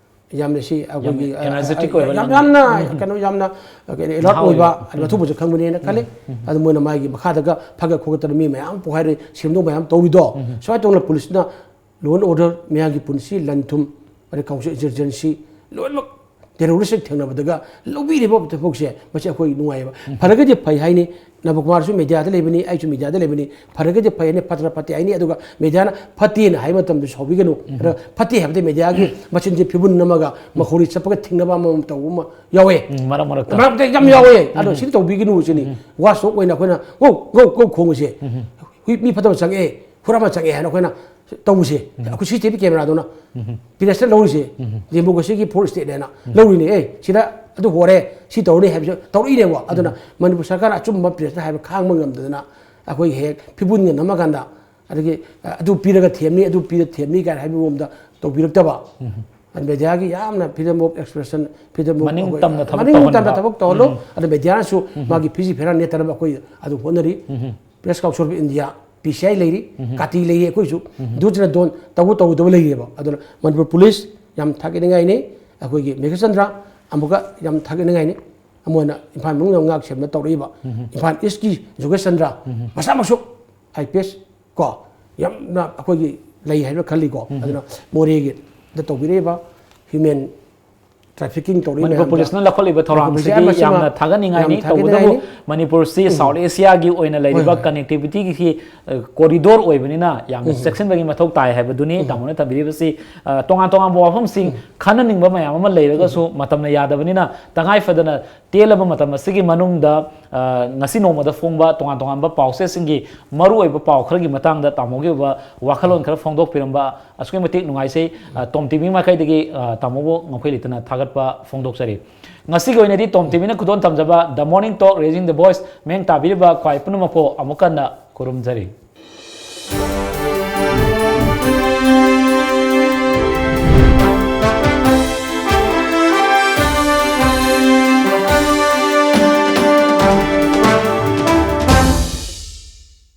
ꯌꯥꯝꯅ ꯁꯤ ꯑꯩꯈꯣꯏꯒꯤ, ꯌꯥꯝꯅ ꯑꯦꯅꯔꯖꯦꯇꯤꯛ ꯑꯣꯏꯕ ꯌꯥꯝ- ꯂꯝꯕꯤ꯫ ꯌꯥꯝꯅ ꯀꯩꯅꯣ ꯌꯥꯝꯅ ꯑꯦꯂꯔꯠ ꯅꯍꯥ ꯑꯣꯏꯕ ꯑꯣꯏꯕ꯫ ꯑꯗꯨ ꯑꯊꯨꯕꯁꯨ ꯈꯪꯕꯅꯦꯅ ꯈꯜꯂꯤ꯫ ꯑꯗꯨ ꯃꯣꯏꯅ ꯃꯥꯒꯤ ꯃꯈꯥꯗꯒ ꯐꯒꯠ ꯈꯣꯒꯠꯇꯅ ꯃꯤ ꯃꯌꯥꯝ ꯄꯣꯈꯥꯏꯔꯦ, ꯁꯦꯝꯗꯣꯛ ꯃꯌꯥꯝ ꯇꯧꯔꯤꯗꯣ꯫ ꯁꯨꯃꯥꯏꯅ ꯇꯧꯅ ꯄꯨꯂꯤꯁꯅ ꯂꯣ ꯑꯦꯟ ꯑꯣꯔꯗꯔ, ꯃꯌꯥꯝꯒꯤ ꯄꯨꯟꯁꯤ, ꯂꯟ ꯊꯨꯝ, ꯑꯗꯩ ꯀꯥꯎꯟꯁꯤꯜ ꯏꯟꯁꯔꯖꯦꯟꯁꯤ ꯂꯣꯏꯅꯃꯛ ꯇꯦꯔꯣꯔꯤꯁ ꯊꯦꯡꯅꯕꯗꯒ ꯂꯧꯕꯤꯔꯤꯕ ꯊꯕꯛꯁꯦ, ꯃꯁꯤ ꯑꯩꯈꯣꯏ ꯅꯨꯡꯉꯥꯏꯌꯦꯕ꯫ ꯐꯔꯒꯗꯤ ꯐꯩ ꯍꯥꯏꯅꯤ, ꯅꯕꯀꯨꯃꯥꯔꯁꯨ ꯃꯦꯗꯤꯌꯥꯗ ꯂꯩꯕꯅꯤ, ꯑꯩꯁꯨ ꯃꯦꯗꯤꯌꯥꯗ ꯂꯩꯕꯅꯤ꯫ ꯐꯔꯒꯗꯤ ꯐꯩ ꯍꯥꯏꯅꯤ, ꯐꯠꯇ꯭ꯔ ꯐꯠꯇꯦ ꯍꯥꯏꯅꯤ꯫ ꯑꯗꯨꯒ ꯃꯦꯗꯤꯌꯥꯅ ꯐꯠꯇꯦꯅ ꯍꯥꯏꯕ ꯃꯇꯝꯗ ꯁꯥꯎꯕꯤꯒꯅꯨ꯫ ꯑꯗ ꯐꯠꯇꯦ ꯍꯥꯏꯕꯗꯤ ꯃꯦꯗꯤꯌꯥꯒꯤ ꯃꯆꯤꯟꯁꯦ ꯐꯤꯕꯨꯟ ꯅꯝꯃꯒ ꯃꯈꯧꯔꯤ ꯆꯠꯄꯒ ꯊꯤꯡꯅꯕ ꯑꯃꯃꯝ ꯇꯧꯕ ꯑꯃ ꯌꯥꯎꯋꯦ꯫ ꯎꯝ, ꯃꯔꯛ ꯃꯔꯛꯇ꯫ ꯃꯔꯛꯇ ꯌꯥꯝ ꯌꯥꯎꯋꯦ꯫ ꯑꯗꯣ ꯁꯤꯗꯤ ꯇꯧꯕꯤꯒꯅꯨ ꯁꯤꯅꯤ꯫ ꯋꯥꯁ ꯇꯣꯛ ꯑꯣꯏꯅ ꯑꯩꯈꯣꯏꯅ ꯒꯧ ꯒꯧ ꯒꯧ ꯈꯣꯡꯉꯤꯁꯦ꯫ ꯍꯨꯏ ꯃꯤ ꯐꯠꯇꯕ ꯆꯪꯉꯛꯑꯦ, ꯍꯨꯔꯥꯟꯕ ꯆꯪꯉꯛꯑꯦ ꯍꯥꯏꯅ ꯑꯩꯈꯣꯏꯅ ꯇꯧꯕꯁꯦ꯫ ꯑꯩꯈꯣꯏ ꯁꯤ ꯁꯤ ꯇꯤ ꯚꯤ ꯀꯦꯃꯦꯔꯥꯗꯨꯅ ꯄ꯭ꯔꯦꯁꯅ ꯂꯧꯔꯤꯁꯦ꯫ ꯗꯦꯃꯣꯀ꯭ꯔꯦꯁꯤꯒꯤ ꯐꯣꯔ ꯁ꯭ꯇꯦꯠꯅꯦꯅ ꯂꯧꯔꯤꯅꯦ꯫ ꯑꯦ, ꯁꯤꯗ ꯑꯗꯨ ꯍꯣꯔꯦ, ꯁꯤ ꯇꯧꯔꯅꯤ ꯍꯥꯏꯕꯁꯨ ꯇꯧꯔꯛꯏꯅꯦꯕ꯫ ꯑꯗꯨꯅ ꯃꯅꯤꯄꯨꯔ ꯁꯔꯀꯥꯔꯅ ꯑꯆꯨꯝꯕ ꯄ꯭ꯔꯦꯁꯇ ꯍꯥꯏꯕ ꯈꯥꯡꯕ ꯉꯝꯗꯗꯅ ꯑꯩꯈꯣꯏ ꯍꯦꯛ ꯐꯤꯕꯨꯟꯒ ꯅꯝꯃꯀꯥꯟꯗ, ꯑꯗꯒꯤ, ꯑ, ꯑꯗꯨ ꯄꯤꯔꯒ ꯊꯦꯝꯅꯤ, ꯑꯗꯨ ꯄꯤꯔꯒ ꯊꯦꯝꯅꯤ ꯀꯥꯏꯅ ꯍꯥꯏꯕ ꯃꯑꯣꯡꯗ ꯇꯧꯕꯤꯔꯛꯇꯕ꯫ ꯑꯗ ꯃꯦꯗꯤꯌꯥꯒꯤ ꯌꯥꯝꯅ freedom of expression, freedom of ꯃꯅꯤꯡ ꯑꯩꯈꯣꯏ ꯇꯝꯅ ꯊꯕꯛ ꯃꯅꯤꯡ ꯇꯧꯍꯟꯕ꯫ ꯇꯝꯅ ꯊꯕꯛ ꯇꯧꯍꯜꯂꯨ꯫ ꯑꯗ ꯃꯦꯗꯤꯌꯥꯅꯁꯨ ꯃꯥꯒꯤ ꯐꯤꯖꯤ ꯐꯤꯔꯥꯟ ꯅꯦꯠꯇꯅꯕ ꯑꯩꯈꯣꯏ ꯑꯗꯨꯝ ꯍꯣꯠꯅꯔꯤ꯫ Press Council of India, P C I ꯂꯩꯔꯤ, ꯀꯥꯇꯤ ꯂꯩꯔꯤ, ꯑꯩꯈꯣꯏꯁꯨ ꯗꯨꯁꯤꯅ ꯗꯣꯟ ꯇꯧꯕ ꯇꯧꯗꯕ ꯂꯩꯔꯤꯑꯕ꯫ ꯑꯗꯨꯅ ꯃꯅꯤꯄꯨꯔ ꯄꯨꯂꯤꯁ ꯌꯥꯝ ꯊꯥꯒꯠꯅꯤꯡꯉꯥꯏꯅꯤ꯫ ꯑꯩꯈꯣꯏꯒꯤ ꯃꯦꯘꯆꯟꯗ꯭ꯔ ꯑꯃꯨꯛꯀ ꯌꯥꯝ ꯊꯥꯒꯠꯅꯤꯡꯉꯥꯏꯅꯤ꯫ ꯑꯃꯣꯏꯅ ꯏꯝꯐꯥꯜ ꯃꯅꯨꯡꯗ ꯉꯥꯛ ꯁꯦꯟꯕ ꯇꯧꯔꯛꯏꯕ꯫ ꯏꯝꯐꯥꯜ ꯏꯁꯀꯤ ꯖꯣꯒꯦꯁ ꯆꯟꯗ꯭ꯔ ꯃꯁꯥꯃꯛꯁꯨ ꯑꯥꯏ ꯄꯤ ꯑꯦꯁ ꯀꯣ ꯌꯥꯝꯅ ꯑꯩꯈꯣꯏꯒꯤ ꯂꯩ ꯍꯥꯏꯕ ꯈꯜꯂꯤꯀꯣ꯫ ꯑꯗꯨꯅ ꯃꯣꯔꯦꯒꯤꯗ ꯇꯧꯕꯤꯔꯛꯏꯕ ꯍ꯭ꯌꯨꯃꯦꯟ ꯇ꯭ꯔꯥꯐꯤꯀꯤꯡ ꯇꯧꯔꯤ ꯃꯅꯤꯄꯨꯔ ꯃꯌꯥꯝꯗ꯫ ꯄꯨꯂꯤꯁꯅ ꯂꯧꯈꯠꯂꯤꯕ ꯊꯧꯔꯥꯡꯁꯤꯗꯤ ꯃꯁꯤ ꯌꯥꯝꯅ ꯌꯥꯝ ꯊꯥꯒꯠꯅꯤꯡꯉꯥꯏꯅꯤ꯫ ꯊꯥꯒꯠꯅꯤꯡꯉꯥꯏꯅꯤ꯫ ꯇꯧꯕꯇꯕꯨ ꯃꯅꯤꯄꯨꯔꯁꯤ ꯁꯥꯎꯠ ꯑꯦꯁꯤꯌꯥꯒꯤ ꯑꯣꯏꯅ ꯂꯩꯔꯤꯕ ꯍꯣꯏ, ꯍꯣꯏ꯫ ꯀꯅꯦꯛꯇꯤꯚꯤꯇꯤꯒꯤ, ꯑ, ꯀꯣꯔꯤꯗꯣꯔ ꯑꯣꯏꯕꯅꯤꯅ ꯌꯥꯝꯅ ꯆꯦꯛꯁꯤꯟꯕꯒꯤ ꯃꯊꯧ ꯇꯥꯏ ꯍꯥꯏꯕꯗꯨꯅꯤ ꯇꯥꯃꯣꯅ ꯊꯝꯕꯤꯔꯤꯕꯁꯤ꯫ ꯑ, ꯇꯣꯉꯥꯟ ꯇꯣꯉꯥꯟꯕ ꯋꯥꯐꯝꯁꯤꯡ ꯈꯟꯅꯅꯤꯡꯕ ꯃꯌꯥꯝ ꯑꯃ ꯂꯩꯔꯒꯁꯨ ꯃꯇꯝꯅ ꯌꯥꯗꯕꯅꯤꯅ ꯇꯉꯥꯏ ꯐꯗꯅ ꯇꯦꯜꯂꯕ ꯃꯇꯝ ꯑꯁꯤꯒꯤ ꯃꯅꯨꯡꯗ, ꯑ, ꯉꯁꯤ ꯅꯣꯡꯃꯗ ꯐꯣꯡꯕ ꯇꯣꯉꯥꯟ ꯇꯣꯉꯥꯟꯕ ꯄꯥꯎꯆꯦꯁꯤꯡꯒꯤ ꯃꯔꯨꯑꯣꯏꯕ ꯄꯥꯎ ꯈꯔꯒꯤ ꯃꯇꯥꯡꯗ ꯇꯥꯃꯣꯒꯤ ꯑꯣꯏꯕ ꯋꯥꯈꯜꯂꯣꯟ ꯈꯔ ꯐꯣꯡꯗꯣꯛꯄꯤꯔꯝꯕ ꯑꯁꯨꯛꯀꯤ ꯃꯇꯤꯛ ꯅꯨꯡꯉꯥꯏꯖꯩ꯫ ꯑ, ꯇꯣꯝ ꯇꯤ ꯚꯤ ꯃꯥꯏꯀꯩꯗꯒꯤ, ꯑ, ꯇꯥꯃꯣꯕꯨ ꯉꯝꯈꯩ ꯂꯩꯇꯅ ꯊꯥꯒꯠꯄ ꯐꯣꯡꯗꯣꯛꯆꯔꯤ꯫ ꯉꯁꯤꯒꯤ ꯑꯣꯏꯅꯗꯤ ꯇꯣꯝ ꯇꯤ ꯚꯤꯅ ꯈꯨꯗꯣꯜ ꯇꯝꯖꯕ The Morning Talk Raising the Voice ꯃꯤꯠꯌꯦꯡ ꯇꯥꯕꯤꯔꯤꯕ ꯈ꯭ꯋꯥꯏ ꯄꯨꯝꯅꯃꯛꯄꯨ ꯑꯃꯨꯛ ꯍꯟꯅ ꯈꯨꯔꯨꯝꯖꯔꯤ꯫